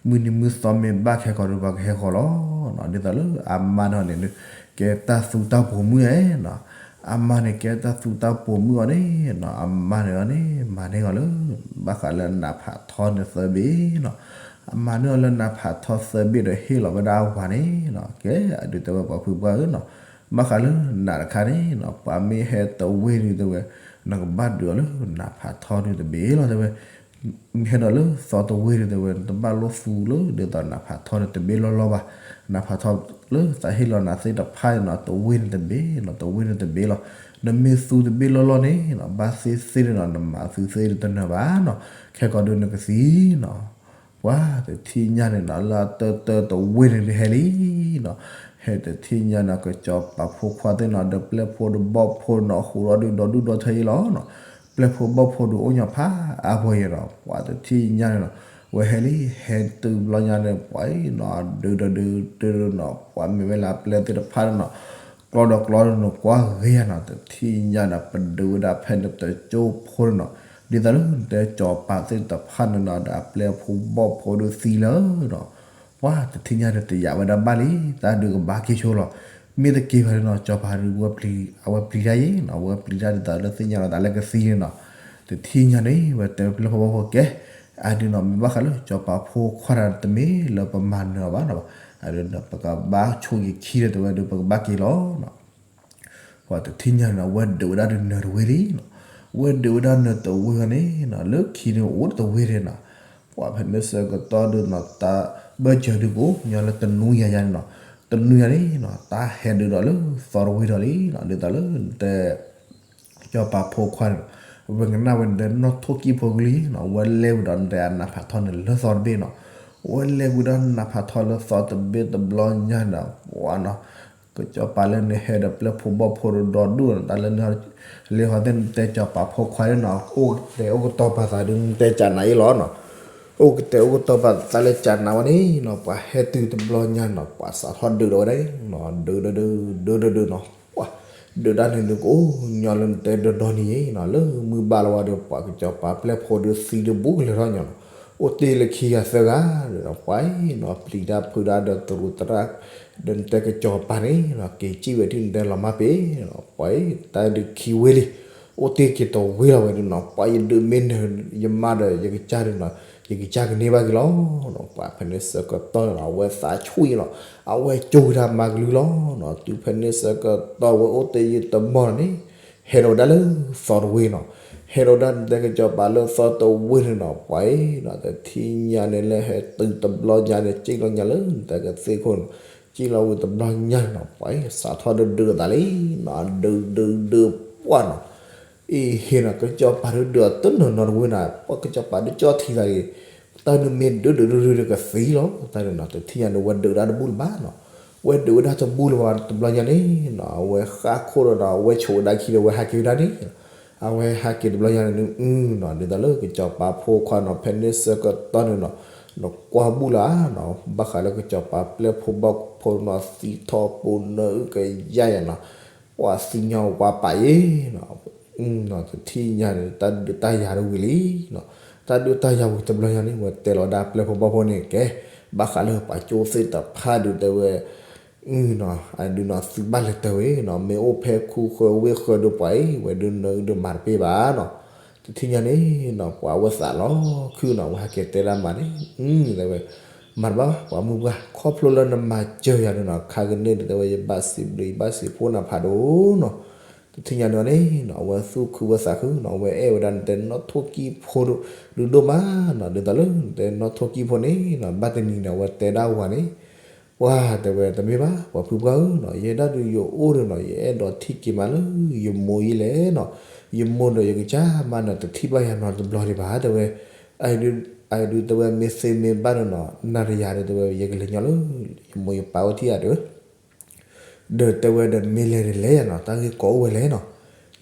မုၢ်နံၤမုၢ်သီမ့ၢ်ဘၣ်ခဲကီးဒုး ပှၤကဟဲဃီၤလီၤနီၤ ဒ်သိးလၢအမါန့ၣ်န့ၣ်ဒုး ကဲတၢ်သူတၢ်ပိာ်မုၣ်ဧါနီၤ, အမါန့ၣ်ကဲတၢ်သူတၢ်ပိာ်မုၣ်အီၤန့ၣ်နီၤ အမါန့ၣ်အီၤန့ၣ် မၤန့ၢ်အီၤလၢ ဘၣ်ဃးလၢနးဖးထီန့ၣ်သၢဘ့ၣ်နီၤ, အမၤန့ၢ်အီၤလၢနးဖးထီသၢဘ့ၣ်ဒီးဟ့ၣ်လီၤဝဲဒၣ်အဝၤန့ၣ်နီၤ ကဲအဒုးတဲဝဲပှၤဖုပှၢ်ဧၢနီၤ, ဘၣ်ဃးလၢနးတခါန့ၣ်နီၤ ပှၤမ့ၢ်ဟဲတဝ့ၢ်ဒုးတဲဝဲ နကဘၣ်ဒုးအီၤလၢနးဖးထီဒုးတဘ့ၣ်လီၤတဲဝဲ မ့ၢ်ဟဲဒီးလၢသီတဝ့ၢ်ဒုးတဲဝဲ နတဘၣ်လိၣ်သူလၢဒ်သိးနးဖးထီန့ၣ်တဘ့ၣ်လီၢ်လီၢ်ဘၣ်, နးဖးထီလၢသးဟ့ၣ်လီၤနၤသ့ၣ်တဖၣ်န့ၣ်နီၤ တဝ့ၢ်န့ၣ်တဘ့ၣ်နီၤ တဝ့ၢ်န့ၣ်တဘ့ၣ်လီၤ, နမ့ၢ်သူတဘ့ၣ်လီၢ်လီၢ်န့ၣ်နီၤ ဘၣ်သ့ၣ်သ့ၣ်န့ၣ်နီၤ နမၤသုသ့ၣ်ဒုးတနၢၤဘၣ်နီၤ, ခဲကီးဒုးနကသံနီၤ ပှၤတထံၣ်ညါန့ၣ်နီၤ လၢအတၢၢ်တၢၢ်တဝ့ၢ်န့ၣ်ဒုးဟဲလံနီၤ, ဟဲတထံၣ်ညါနီၤ ကစီၤပၤဖိခွါသ့ၣ်နီၤ ဒီးပျဲၢ်ဖိဒီးဘီၣ်ဖိနီၤ ဃိးဒီဒုးဒီဒူၣ်ဒီထၢအံၤလီၤနီၤ, ပျဲၢ်ဖိဘီၣ်ဖိဒုးအိၣ်ညီဖးအါဖိယဲနီၤ ပှၤတထံၣ်ညါန့ၣ်နီၤ, ဝဲဟဲလံ ဟဲတုၤဘျီညါန့ၣ် ပှၤအံၤနီၤ ဒုးဒီဒုးဒုးနီၤ ပှၤမ့ၢ်ဝဲလၢအပျဲၢ်သ့ၣ်တဖၣ်န့ၣ်နီၤ ကျီဒီးကျီဒီးနီၤ ကွၢ်ဂ့ၤယါနီၤ တထံၣ်ညါနီၤ ပဒုးဝဲဒၣ်ဖဲနတကၠိဖိန့ၣ်နီၤ, ဒ်သိးလၢနတဲစီၤပၤသ့ၣ်တဖၣ်န့ၣ်နီၤ ဒီးအပျဲၢ်ဖိဘီၣ်ဖိဒုးသံလၢနီၤ, ပှၤတထံၣ်ညါန့ၣ် တယာ်ဝဲဒၣ်ဘၣ်လံ, တၢ်ဒုးကဘၣ်က့ၤဆိလီၤ, မ့ၢ်တက့ၤဘၣ်န့ၣ်နီၤ စီၤပၤဒုး အဝဲပျံၤတၢ်ယ့နီၤ အဝဲပျံၤတၢ်ဒ်သိးလၢသ့ၣ်ညါလီၤသးလၢကသံန့ၣ်နီၤ, တထံၣ်ညါန့ၣ် ဝဲတဲပျဲၢ်ဖိဘီၣ်ဖိကဲ အဒုးနီၤ မ့ၢ်ဘၣ်ဃးလၢစီၤပၤဖိခွါတၢ် တမ့ၢ်လၢပမၤနၢၤအီၤဘၣ်နီၤ, အဒုးနီၤ ပကဘၣ်ဆိၣ်ဂ့ၤခံဒီးတဲဝဲဒုး ပကဘၣ်က့ၤလီၤနီၤ ပှၤတထံၣ်ညါန့ၣ်နီၤ ဝဲဒုးဝဲဒၣ်ဒုးနၢၤတဝ့ၢ်လံနီၤ, ဝဲဒုးဝဲဒၣ်နၢၤတဝ့ၢ်န့ၣ်နီၤ လၢခံန့ၣ်အိၣ်တဝ့ၢ်န့ၣ်နီၤ, ပှၤဖဲန့ၣ်ဆၢကတီၢ်ဒုးနီၤ တၢ်ဘၢၣ်စၢၤဒုးကအိၣ်ညီလၢတနွံယၤယၤန့ၣ်နီၤ, တနွံယၤန့ၣ်နီၤ တၢ်ဟဲဒုးဒီးလၢသီတဝ့ၢ်ဒီးလံနီၤ, ဒ်သိးလၢနတဲ စီၤပၤဖိခွါန့ၣ်နီၤ, ဝဲကနၣ်ဝဲနတဲနီၢ်ထိၣ်ကံၢ်ဖိကလုၢ်နီၤ, ဝဲလဲၤဝံၤဒီးနတဲအနးဖးထီန့ၣ်လၢသီတဘ့ၣ်နီၤ, ဝဲလဲၤဝံၤဒီးနးဖးထီလၢသီတဘ့ၣ်တဘျီညါနီၤ, ပှၤနီၤ ကစီၤပၤလၢနဟဲဒီးပျဲၢ်ဖိဘီၣ်ဖိဒီးဒီဒူၣ်နီၤ, တၢ်လၢန လံဟီသ့ၣ်နတဲစီၤပၤဖိခွါန့ၣ်နီၤ, အိၣ်ကတဲာ်အိၣ်ကတီၤပာ်သးဒုးနတဲကနးအံၤလီၤနီၤ, အိၣ်ကတဲာ်အိၣ်ကတီၤပာ်သးလၢကနးဝဲန့ၣ်နီၤ, ပှၤဟဲတုၤတဘျီညါနီၤ, ပှၤစးထီၣ်ဒုးဒီးဝဲဒၣ်နီၤ, ဒုးဒုးဒုး ဒုးဒုးဒုးနီၤ, ပှၤ ဒုးဒၣ်န့ၣ်ဒုးကအိၣ်ညီလၢနတဲဒီဒီနံၤအံၤနီၤ, လၢမုၢ်ဘၣ်လီၤဝဲဒီး ပှၤကစီၤပၤပျဲၢ်ဖိဒုးသံဒုးဘူးကလဲၤထီၣ်ညီနီၤ, အိၣ်တ့ၢ်လၢခံဂၤသၢဂၤဒီး ပှၤအံၤနီၤ ပျံၤတၢ်ဖုးတၢ်ဒီးတရူးသရၣ် ဒီးနတဲကစီၤပၤန့ၣ်နီၤ, က့ၤစံၣ်ဝဲထံၣ်နတဲလီၤမၢ်ပ့ၤနီၤ, ပှၤအံၤတၢ်ဒုးခံဝ့ၢ်လံ အိၣ်တ့ၢ်က့ၤတဝ့ၢ်လီၤဝဲဒုးနီၤ, ပှၤယဒုးမ့ၢ်နၢၤယမါဒီး ယကစၢ်ဒုးနီၤ, ယကစၢ်ကန့ၢ်ဘၣ်က့ၤလီၤနီၤ. ပှၤဖဲန့ၣ်ဆၢကတီၢ်န့ၣ်နီၤ အဝဲသးဆူၣ်အံၤလီၤ, အဝဲကၠိဝံၤတၢ်မၤကလုၢ်လီၤနီၤ. တုၤဖဲန့ၣ်ဆၢကတီၢ်ဝဲအိၣ်တ့ၢ်ယံာ်တမီၢ်န့ၣ် ဟဲဒီးဝဲဒၣ်လၢသီတဝ့ၢ်နီၤ, ဟဲဒီးဝဲဒၣ်နတဲကစီၤပၤလၢသီတဝ့ၢ်န့ၣ်နီၤ, ပှၤအံၤနီၤ တထံၣ်ညါန့ၣ်လၢဟဲတုၤတဘျီညါန့ၣ် ကၠ့ၣ်လီၤညါလၢနတဲကသ့ၣ်ခိၣ်န့ၣ်, ကၠ့ၣ်လီၤဝံၤတဘျီညါန့ၣ်နီၤ ပှၤအံၤစးထီၣ်ဒုးဒုးအသးလံနီၤ, ဒုးဒုးဒုးပှၢ်နီၤ အံၤဟ့ၣ်နီၤ ကစီၤပၤဒုးဒုးအီၤတနီၤနီၤတဝ့ၢ်နီၤ, ပှၤကစီၤပၤဒုးကၠီထံသးဂ့ၤ, တၢ်ဒုးမ့ၢ်ဒုးဒုးဒုးဒုးဒီးကသံလီၤ, တၢ်ဒုးနီၤ တထံၣ်ညါန့ၣ် ဝဲဒုးဒၣ်တဘူၣ်လၢၤဘၣ်နီၤ, ဝဲဒုးဝဲဒၣ်တဘူၣ်လၢၤဘၣ်တဘျီညါန့ၣ်နီၤ, အဝဲဃၣ်ခိၣ်ဒီးနီၤ အဝဲဆိးဝဲဒၣ်ခံဒီး အဝဲဟးက့ၤဝဲဒၣ်န့ၣ်, အဝဲဟးက့ၤတဘျီညါန့ၣ် နီၤ ဒ်သိးလၢကစီၤပၤဖိခွါနီၤ ဖဲန့ၣ်ဆၢကတီၢ်န့ၣ်နီၤ, နကွၢ်ဘူၣ်လၢ်နီၤ, ဘၣ်ဃးလၢကစီၤပၤပျဲၢ်ဖိဘီၣ်ဖိနီၤ သံထီၣ်ပူၤနၢအုၣ်ကယါယါနီၤ, ပှၤသံညီဝါပာ်ယ့ၤနီၤ, နီၤ တထံၣ်ညါန့ၣ် တၢ်ဒုးတၢ်ယၤတဝံၤလံနီၤ, တၢ်ဒုးတၢ်ယၤဝံၤတဘျီညါန့ၣ် ဝဲတဲလီၤဒၣ်ပျဲၢ်ဖိဘီၣ်ဖိန့ၣ်ကဲ, ဘၣ်ဃးလၢပှၤကၠိသ့ၣ်တဖၣ်ဒုးတဲဝဲ နီၤ အဒုးနီၤ သုဘၣ်လဲၤတဲဝဲနီၤ, မ့ၢ်အိၣ်ဖဲခူဃၢဝ့ၢ်ဃၢဒုးပှၤအံၤ ဝဲဒုးနၢအုၣ်ဒုးမၤတပ့ၢ်ဘၣ်နီၤ, တထံၣ်ညါန့ၣ်နီၤ ပှၤဝဲသးလီၤခုနီၤ ဝဲဟဲက့ၤတဲဒၣ်မၤန့ၣ်, တဲဝဲ မၤတဘၣ်ဘၣ် ပှၤမုၢ်ပှၢ် ခီဖျိလၢနမၤစၢၤယၤန့ၣ်နီၤ ခါကန့ၢ်ဒုးတဲဝဲ ယဘၣ်စံးဘျုးယဘၣ်စံးဖှိၣ်နၤဖးဒိၣ်နီၤ, တထံၣ်ညါန့ၣ်န့ၣ်နီၤ အဝဲသူၣ်ခုဝဲသးခုနီၤ အဝဲအဲၣ်ဝဲဒၣ်နတဲနီၣ်ထိၣ်ကံၢ်ဖိဒုးဒိၣ်မးနီၤ, ဒ်သိးလၢနတဲနီၣ်ထိၣ်ကံၢ်ဖိန့ၣ်နီၤ ဘၣ်တနံၤန့ၣ် အဝဲတဲဒၣ်ဝၤန့ၣ် ပှၤတဲဝဲ တမ့ၢ်ဘၣ် ပှၤဖုပှၢ်ဧၢနီၤ, ယဲဒၣ်ဒုးယအိၣ်ဒီးနီၤ ယအဲၣ်ဒိးထံၣ်က့ၤမးလၢယမိၢ်အံၤလဲၣ်နီၤ, ယမိၢ်ဒီးယကစၢ်မးနီၤ တထံၣ်ဘၣ်ယၤနီတဘျီဒံးဘၣ် တဲဝဲ, အဒုးတဲဝဲ မ့ၢ်သ့မ့ၢ်ဘၣ်ဒီးနီၤ နၤဒီးယၤဒီးတဲဝဲ ယကလဲၤညီလၢ ယမိၢ်ယပၢ်အိၣ်ထံၣ်ယၤဒီး ဒီးတဲဝဲဒီးမ့ၢ်လဲၤဒီးလဲၤယၤနီၤ တၢ်ဂ့ၢ်ကီအိၣ်ဝဲလဲၣ်နီၤ,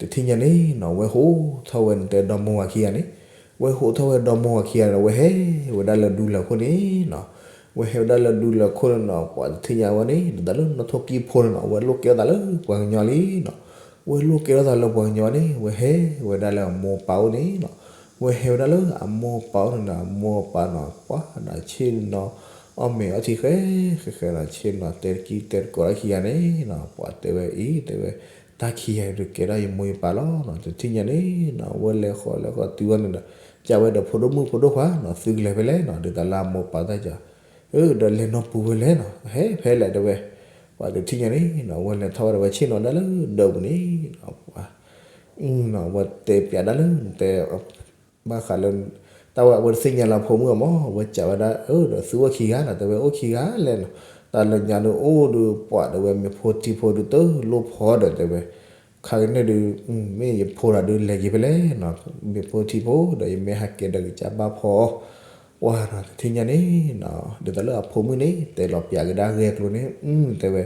တထံၣ်ညါန့ၣ်နီၤ ဝဲဟိးထီၣ်ဝဲနတဲဒီမိၢ်ဝၤခံဂၤန့ၣ်, ဝဲဟိးထီၣ်ဝဲဒီမိၢ်ဝၤခံဂၤဒီး ဝဲဟဲဝဲဒၣ်လၢဒူလၢာ်ခိၣ်န့ၣ်နီၤ, ဝဲဟဲဝဲဒၣ်လၢဒူလၢာ်ခိၣ်န့ၣ်နီၤ ပှၤတထံၣ်ညါဝဲန့ၣ် ဒ်သိးလၢနီၣ်ထိၣ်ကံၢ်ဖိန့ၣ်နီၤ ဝဲလိၣ်ကဲထီၣ်သးလၢပှၤကညီလံနီၤ, ဝဲလိၣ်ကဲထီၣ်သးလၢပှၤကညီန့ၣ် ဝဲဟဲဝဲဒၣ်လၢအမိၢ်ပၢ်အိၣ်န့ၣ်နီၤ, ဝဲဟဲဝဲဒၣ်လၢအမိၢ်ပၢ်အိၣ်န့ၣ်နီၤ အမိၢ်ပၢ်နီၤ ပှၤနီၤဆ့ၣ်နီၤ အီၣ်မ့ၤအီထံဃဲဃဲဃဲနီၤ ဆ့ၣ်နီၤတဲတကံတဲတကိးလၢခံဂၤန့ၣ်နီၤ ပှၤတဲဝဲအံၤ တဲဝဲ တၢ်ခံဂၤဒုးကဲဒၣ်ယမိၢ်ယပၢ်လီၤနီၤ, တထံၣ်ညါန့ၣ်နီၤ ဝဲလဲၤဃီၤလဲၤဃီၤတုၤဝဲန့ၣ်ဒီး ကးဝဲဒီးဖိဒိၣ်မုၣ်ဖိဒိၣ်ခွါနီၤ သုကလဲၤဖဲလဲၣ်နီၤ ဒ်သိးလၢအမိၢ်ပၢ်တၢ်ကး ဒီးလဲၤနီတပူၤဖဲလဲၣ်နီၤ ဟဲဖဲလဲၣ်တဲဝဲ, ပှၤတထံၣ်ညါန့ၣ်နီၤ ဝဲလဲၤထီၣ်ဝဲဒီးဝဲဆ့ၣ်နီၤဒၣ်လၢဒၢးပူၤန့ၣ် ပှၤ ဝဲတဲပျးဒၣ်လၢနတဲ ဘၣ်ဃးလၢ တၢ်ဝဲအဝဲတသ့ၣ်ညါလၢအဖိမုၣ်အမၢ် ဝဲကးဝဲဒၣ် ဒီးသုအိၣ်ခံဂၤနီၤ တဲဝဲအိၣ်ခံဂၤလဲၣ်နီၤ, တၢ်လၢညါဒုးအိၣ်ဒီးပှၤတဲဝဲ မ့ၢ်ဖိထံဖိဒုးတလိၣ်ဖီဒီးတဲဝဲ, ခါကန့ၣ်ဒုး မ့ၢ်ယဖိဒီးဒုးလဲၤက့ၤဖဲလဲၣ်နီၤ, မ့ၢ်ဖိထံဖိဒီးယမ့ၢ်ဟးက့ၤဒီးကစၢ်ဘၣ်ဖီ ပှၤနီၤ တထံၣ်ညါန့ၣ်နီၤ ဒ်သိးလၢအဖိမုၣ်န့ၣ် တဲလီၤပျးကဒါဂဲၤကျိၤန့ၣ် တဲဝဲ,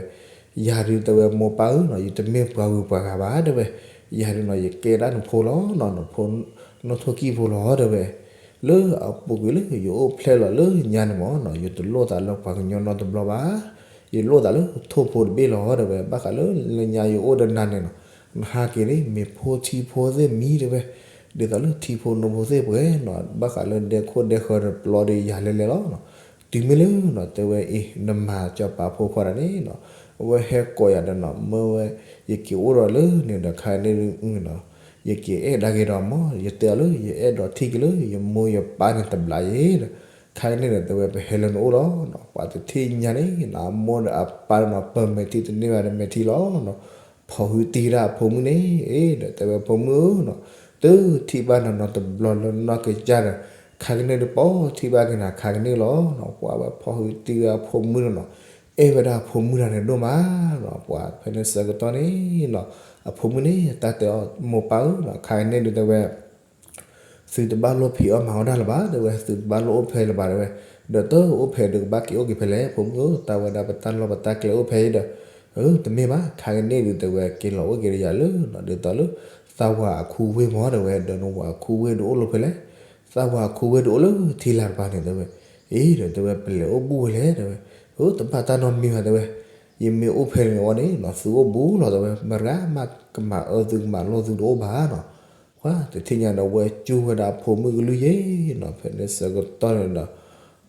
ယၤဒုးတဲဝဲမိၢ်ပၢ်ဧၢနီၤ ယတမ့ၢ်ပှၤဂုၤပှၤဂၤဘၣ်တဲဝဲ, ယၤဒုးနီၤ ယကဲဒၣ်နဖိလီၤနီၤ နဖိ နီၣ်ထိၣ်ကံၢ်ဖိလီၤတဲဝဲ, လၢအပူၤကွံာ်လၢယအိၣ်ဖျဲၣ်လီၤလၢညါန့ၣ်မၢ်နီၤ ယတလိၣ်သးလၢပှၤကညီနီတဘျီဘၣ်, ယလိၣ်သးလၢထိၣ်ဖိတဘ့ၣ်လီၤတဲဝဲ, ဘၣ်ဃးလၢလၢညါယအိၣ်ဒီးနၤန့ၣ်နီၤ နဟးက့ၤန့ၣ် မ့ၢ်ဖိထံဖိသ့ၣ်မံၤတဲဝဲ, ဒ်သိးလၢထံဖိနိဖိသ့ၣ်ပှဲၤနီၤ ဘၣ်ဃးလၢဒဲခိၣ်ဒဲဃၢၤဒီးပျီဒီးယၤလဲၤလဲၤလီၤနီၤ, တုၤမ့ၢ်လၢနီၤ တဲဝဲအံၤ နမၤစီၤပၤဖိခွါတၢ်န့ၣ်နီၤ အဝဲဟဲကိးယၤဒီးနီၤ မၢဝဲ ယက့ၤအိၣ်ဒီးလၢန့ၣ်ဒီးခါန့ၣ်ဒုးနီၤ ယက့ၤအဲၣ်ဒၣ်က့ၤဒီးမၢ် ယတဲအီၤလၢ ယအဲၣ်ဒိးထံၣ်က့ၤလၢယမိၢ်ယပၢ်န့ၣ်တဘျီယ့ၤဒီး ခါန့ၣ်ဒီးတဲဝဲ ပဟဲလၢနအိၣ်လီၤနီၤ ပှၤတထံၣ်ညါန့ၣ်နီၤ အမိၢ်ဒီးအပၢ်န့ၣ်နီၤ ပၢၢ်မဲာ်ထံတန့ၢ်ဘၣ်ဒီးမဲာ်ထံလီၤနီၤ ဖီၣ်ဟုတံၢ်ဒၣ်အဖိမုၣ်န့ၣ် အ့ ဒီးတဲဝဲ ဖိမုၣ်ဧၢနီၤ တထံၣ်ဘၣ်နၤနီတဘျီလၢနီၢ်ကစၢ်ဒီး ခါကန့ၣ်ဒုးပှၤထံၣ်ဘၣ်က့ၤနၤခါကန့ၣ်လီၤနီၤ ပှၤဝဲဖီၣ်ဟုတံၢ်ဝဲအဖိမုၣ်န့ၣ်နီၤ အဲၣ်ဝဲဒၣ်အဖိမုၣ်တၢ်န့ၣ်ဒိၣ်မးနီၤ ပှၤဖဲန့ၣ်ဆၢကတီၢ်န့ၣ်နီၤ အဖိမုၣ်န့ၣ် တၢ်တဲအီၤ မိၢ်ပၢ်ဧၢနီၤ ခါကန့ၣ်ဒုးတဲဝဲ သုတဘၣ်လိၣ်ဖံးအီၣ်မၤအီၣ်ဒၣ်လၢၤဘၣ် တဲဝဲ သုတဘၣ်လိၣ်အိၣ်ဖဲလၢၤဘၣ် တဲဝဲ ဒီးတအိၣ်ဖဲဒုးကဘၣ်က့ၤအိၣ်က့ၤဖဲလဲၣ် ဖိမုၣ်ဧၢ တၢ်ဝဲဒၣ်ပတၢ်လီၢ်ပတၢ်ကျဲအိၣ်ဖဲအံၤဒီး အၢ တမ့ၢ်ဘၣ် ခါကန့ၣ်ဒုးတဲဝဲ က့ၤလီၤအိၣ်က့ၤဒီးယၤလၢနီၤ ဒ်သိးလၢ သးဝၤအခူဝ့ၢ်မၢ် တဲဝဲ ဒီးနဝၤအခူဝ့ၢ်ဒုးအိၣ်လၢဖဲလဲၣ် သးဝၤအခူဝ့ၢ်ဒုးအိၣ်လၢထံလၢ်တပၤန့ၣ် တဲဝဲ အ့ ဒီးတဲဝဲ ပလဲၤအိၣ်ဘူးဝဲလဲၣ် တဲဝဲ အၢ တဘၣ်တၢ်နီတမံၤဘၣ် တဲဝဲ ယမ့ၢ်အိၣ်ဖဲန့ၣ်အီၤန့ၣ်နီၤ သုအိၣ်ဘူးလီၤ တဲဝဲ မတၤဂၤမးကမၤအၢသုကမၤလိာ်သုတအိၣ်ဘၣ်နီၤ ပှၤတထံၣ်ညါဒီးဝဲကၠူဝဲဒၣ်အဖိမုၣ်ကလုၢ်ယ့ၤနီၤ ဖဲန့ၣ်ဆၢကတီၢ်န့ၣ်ဒီး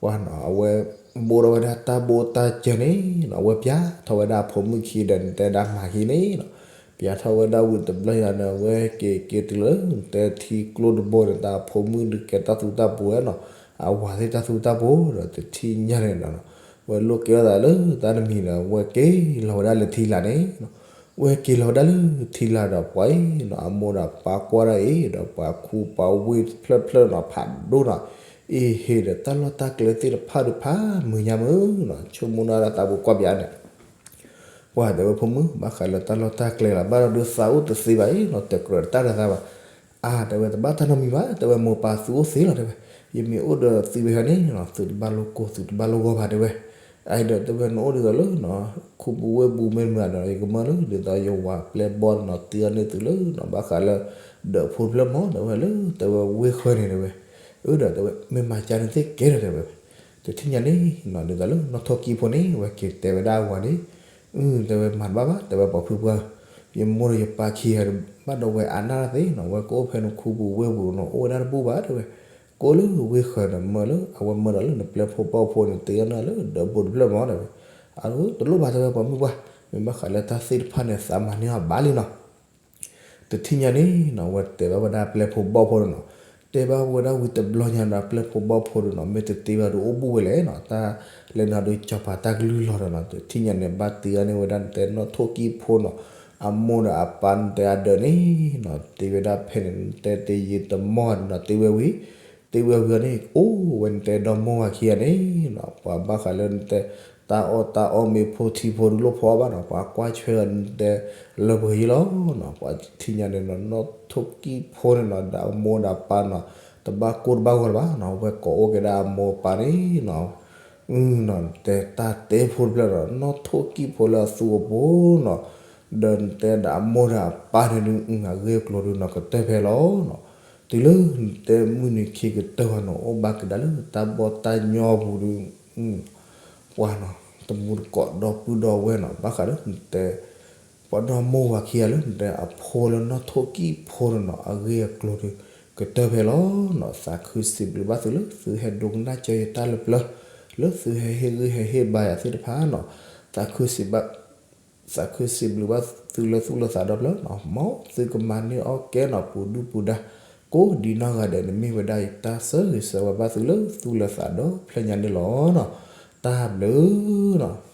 ပှၤနီၤ အဝဲဘိးထီၣ်ဝဲဒၣ်တၢ်ဘိးတၢ်စၢၤန့ၣ်နီၤ အဝဲပျးထီၣ်ဝဲဒၣ်အဖိမုၣ်ခံဒီးနတဲဒၣ်မၤခံန့ၣ်နီၤ ယၤထီၣ်ဝဲဒၣ်ဝံၤတဘျီယၤန့ၣ် အဝဲက့ၤက့ၤတုၤလၢ တဲထံကျိတဘိန့ၣ် တၢ်ဖိမုၣ်ဒုးကဲတၢ်သူတၢ်ပူၤဝဲနီၤ, အဝၤသ့ၣ်တၢ်သူတၢ်ပူၤဒီး တထံၣ်ညါန့ၣ်နီၤ, ဝဲလိၣ်ကဲထီၣ်သးလၢတၢ်တမံၤဒီး ဝဲက့ၤလီၤဝဲဒၣ်လၢထံလာ်န့ၣ်, ဝဲက့ၤလီၤဝဲဒၣ်လၢထံလာ်ဒီး ပှၤအံၤနီၤ အမိၢ်ဒီးပၢ်ကွၢ်ဒၣ်အံၤဒီး ပှၤခူပှၤဝ့ၢ်ဖျၢၣ်ဖျၢၣ်နီၤ ဖးဒိၣ်နီၤ, အ့ဟ့ၣ်ဒီးတၢ်လီၢ်တၢ်ကျဲသ့ၣ်တဖၣ်ဒီး ဖးမုာ်ညါမုာ်နီၤ, ဆိကမိၣ်ဒၣ်သးပူၤကွၢ်ပၠးန့ၣ် ပှၤတဲဝဲ ဖိမုၣ် ဘၣ်ဃးလၢတၢ်လီၢ်တၢ်ကျဲလီၤ ဘၣ်ဒီးဒုးသးအိၣ်တသ့ဘၣ်အံၤနီၤ, တကြၢးတၢ်ဒီးသးဘၣ်. အါ တဲဝဲ တဘၣ်တၢ်နီတမံၤဘၣ် တဲဝဲ, မိၢ်ပၢ်သုအိၣ်သ့လီၤ တဲဝဲ, ယမ့ၢ်အိၣ်ဒီးသုဝဲဟဲန့ၣ်နီၤ သုတဘၣ်လိၣ်ကိၢ် သုတဘၣ်လိၣ်ဂီၢ်ဘၣ် တဲဝဲ. အအံၤဒီး တဲဝဲ နအိၣ်ဒ်သိးလၢနီၤ ခူပူၤဝ့ၢ်ပူၤမ့ၢ်မုာ်ဒီး ယကမၢလၢ ဒ်သိးယဝၤပျဲၢ်ဘီၣ်နီၤ တ့အီၣ်န့ၢ်သုလၢနီၤ ဘၣ်ဃးလၢ ဒၢးဖိတဖျၢၣ်မး တဲဝဲ လၢ တဲဝဲဝ့ၢ်ဃၢၤန့ၣ် တဲဝဲ. အၢ ဒီး တဲဝဲ မ့ၢ်မၤကၢန့ၣ်သ့ကဲဒီး တဲဝဲ တထံၣ်ညါန့ၣ်နီၤ ဒ်သိးလၢနီၢ်ထိၣ်ကံၣ်ဖိန့ၣ် ဝဲက့ၤတဲဝဲဒၣ်အဝၤန့ၣ်, အၢ တဲဝဲ မၤတဘၣ်ဘၣ် တဲဝဲ ပှၤဖုပှၢ်ဧၢ, ယမိၢ်ဒီးယပၢ်ခံဂၤဘၣ်ဒီးဝဲအါနၢ်တသ့နီၤ ဝဲကအိၣ်ဖဲနခူပူၤဝ့ၢ်ပူၤနီၤ အိၣ်ဝဲဒၣ်တဘူၣ်ဘၣ် တဲဝဲ, ကအိၣ်လၢဝ့ၢ်ဃၢၤဒီးမၢလၢ အဝဲမၢဒီးလၢနပျဲၢ်ဖိဘီၣ်ဖိန့ၣ် တ့အီၣ်န့ၢ်လၢဒၢးဖိတဖျၢၣ်မး တဲဝဲ. အၢ တလိၣ်ဘၣ် တဲဝဲ ပှၤမုၣ်ပှၢ်, မ့ၢ်ဘၣ်ဃးလၢတၢ်သ့ၣ်တဖၣ်န့ၣ် သးမၤန့ၢ်အီၤဘၣ်လံနီၤ တထံၣ်ညါန့ၣ်နီၤ ဝဲတဲဘၣ်ဝဲဒၣ်ပျဲၢ်ဖိဘီၣ်ဖိန့ၣ်နီၤ, တဲဘၣ်ဝဲဒၣ်ဝံၤတဘျီညါဒီး ပျဲၢ်ဖိဘီၣ်ဖိန့ၣ်နီၤ မ့ၢ်တတ့ဘၣ်ဒီးအိၣ်ဘူၣ်ဝဲလဲၣ်နီၤ တၢ်လဲၤနၤဒီးစီၤပၤတၢ်ကလုၢ်လီၤဒီးနီၤ တထံၣ်ညါန့ၣ် ဘၣ်တ့အီၣ်န့ၢ်ဝဲဒၣ်နတဲနီၢ်ထိၣ်ကံၣ်ဖိနီၤ အမိၢ်ဒီးအပၢ်နတဲအဒၢးန့ၣ်နီၤ တ့ဝဲဒၣ်ဖဲန့ၣ် နတဲတယံာ်တမီၢ်ဒီးနီၤ တ့ဝဲဝံၤ တ့ဝဲဝံၤအီၤန့ၣ် အိၣ်ဝဲနတဲဒီမိၢ်ဝၤခံဂၤန့ၣ်နီၤ ပှၤဘၣ်ဃးလၢနတဲ တၢ်အီၣ်တၢ်အီမ့ၤဖိထံဖိတလိၣ်ဖီအီၣ်ဘၣ်နီၤ ပှၤကွၢ်ဆွဲအီၤနတဲလၢပှဲၤယံလီၤနီၤ ပှၤထံၣ်ညါန့ၣ်နီၤ နီၢ်ထိၣ်ကံၣ်ဖိန့ၣ်နီၤ ဒီးအမိၢ်ဒီးအပၢ်နီၤ တဘၣ်ကိၢ်တဘၣ်ဂီၤလၢၤဘၣ်နီၤ ဝဲကိးအိၣ်က့ၤဒၣ်အမိၢ်အပၢ်န့ၣ်နီၤ နတဲတၢ်တဲဖိတဖျၢၣ်ဒီး နီၢ်ထိၣ်ကံၣ်ဖိလၢအသူအပူၤနီၤ ဒီးနတဲဒီးအမိၢ်ဒီးအပၢ်န့ၣ်ဒုး အဂ့ၢ်အကျိၤဒုးနီၤ ကတၢၢ်ဖဲလီၤနီၤ တုၤလၢနတဲမုၢ်နံၤခံကတၢၢ်ဝဲနီၤ အိၣ်ဘၣ်က့ၤဒၣ်လၢတၢ်ဘီၣ်တၢ်ညီပူၤဒုး ပှၤနီၤ တမူတကိးဒီပုၢ်ဒီဝဲၢ်နီၤ ဘၣ်ဃးလၢနတဲ ပှၤဒီမိၢ်ဝၤခံဂၤလၢနတဲအဖိလၢနီၢ်ထိၣ်ကံၣ်ဖိန့ၣ်နီၤ အဂ့ၢ်အကျိၤဒုး ကတၢၢ်ဖဲလီၤနီၤ သးခုစံးဘျုးဘၣ်သုလၢသုဟဲဒိကနၣ်ကၢယတၢ်လၢပျၢၤ လၢသုဟဲဟ့ၣ်ဂံၢ်ဟဲဟ့ၣ်ဘါယၤသ့ၣ်တဖၣ်နီၤ သးခုစံးဘျုး သးခုစံးဘျုးဘၣ်သုလၢသူၣ်လၢသးဒီဖျၢၣ်နီၤ မ်သုကမၤန့ၢ်အီၣ်ကဲနီၤ ပူၤဒုၣ်ပူၤဒါ ကိးဒံနီၢ်ဂၤဒဲးန့ၣ် မ့ၢ်ဝဲဒၣ်ယတၢ်ဆၢဂ့ၤဆၢဝါဘၣ်သုလၢသူၣ်လၢသးဒီဖျၢၣ်ညါန့ၣ်လီၤနီၤ တၢ်ဘျုးနီၤ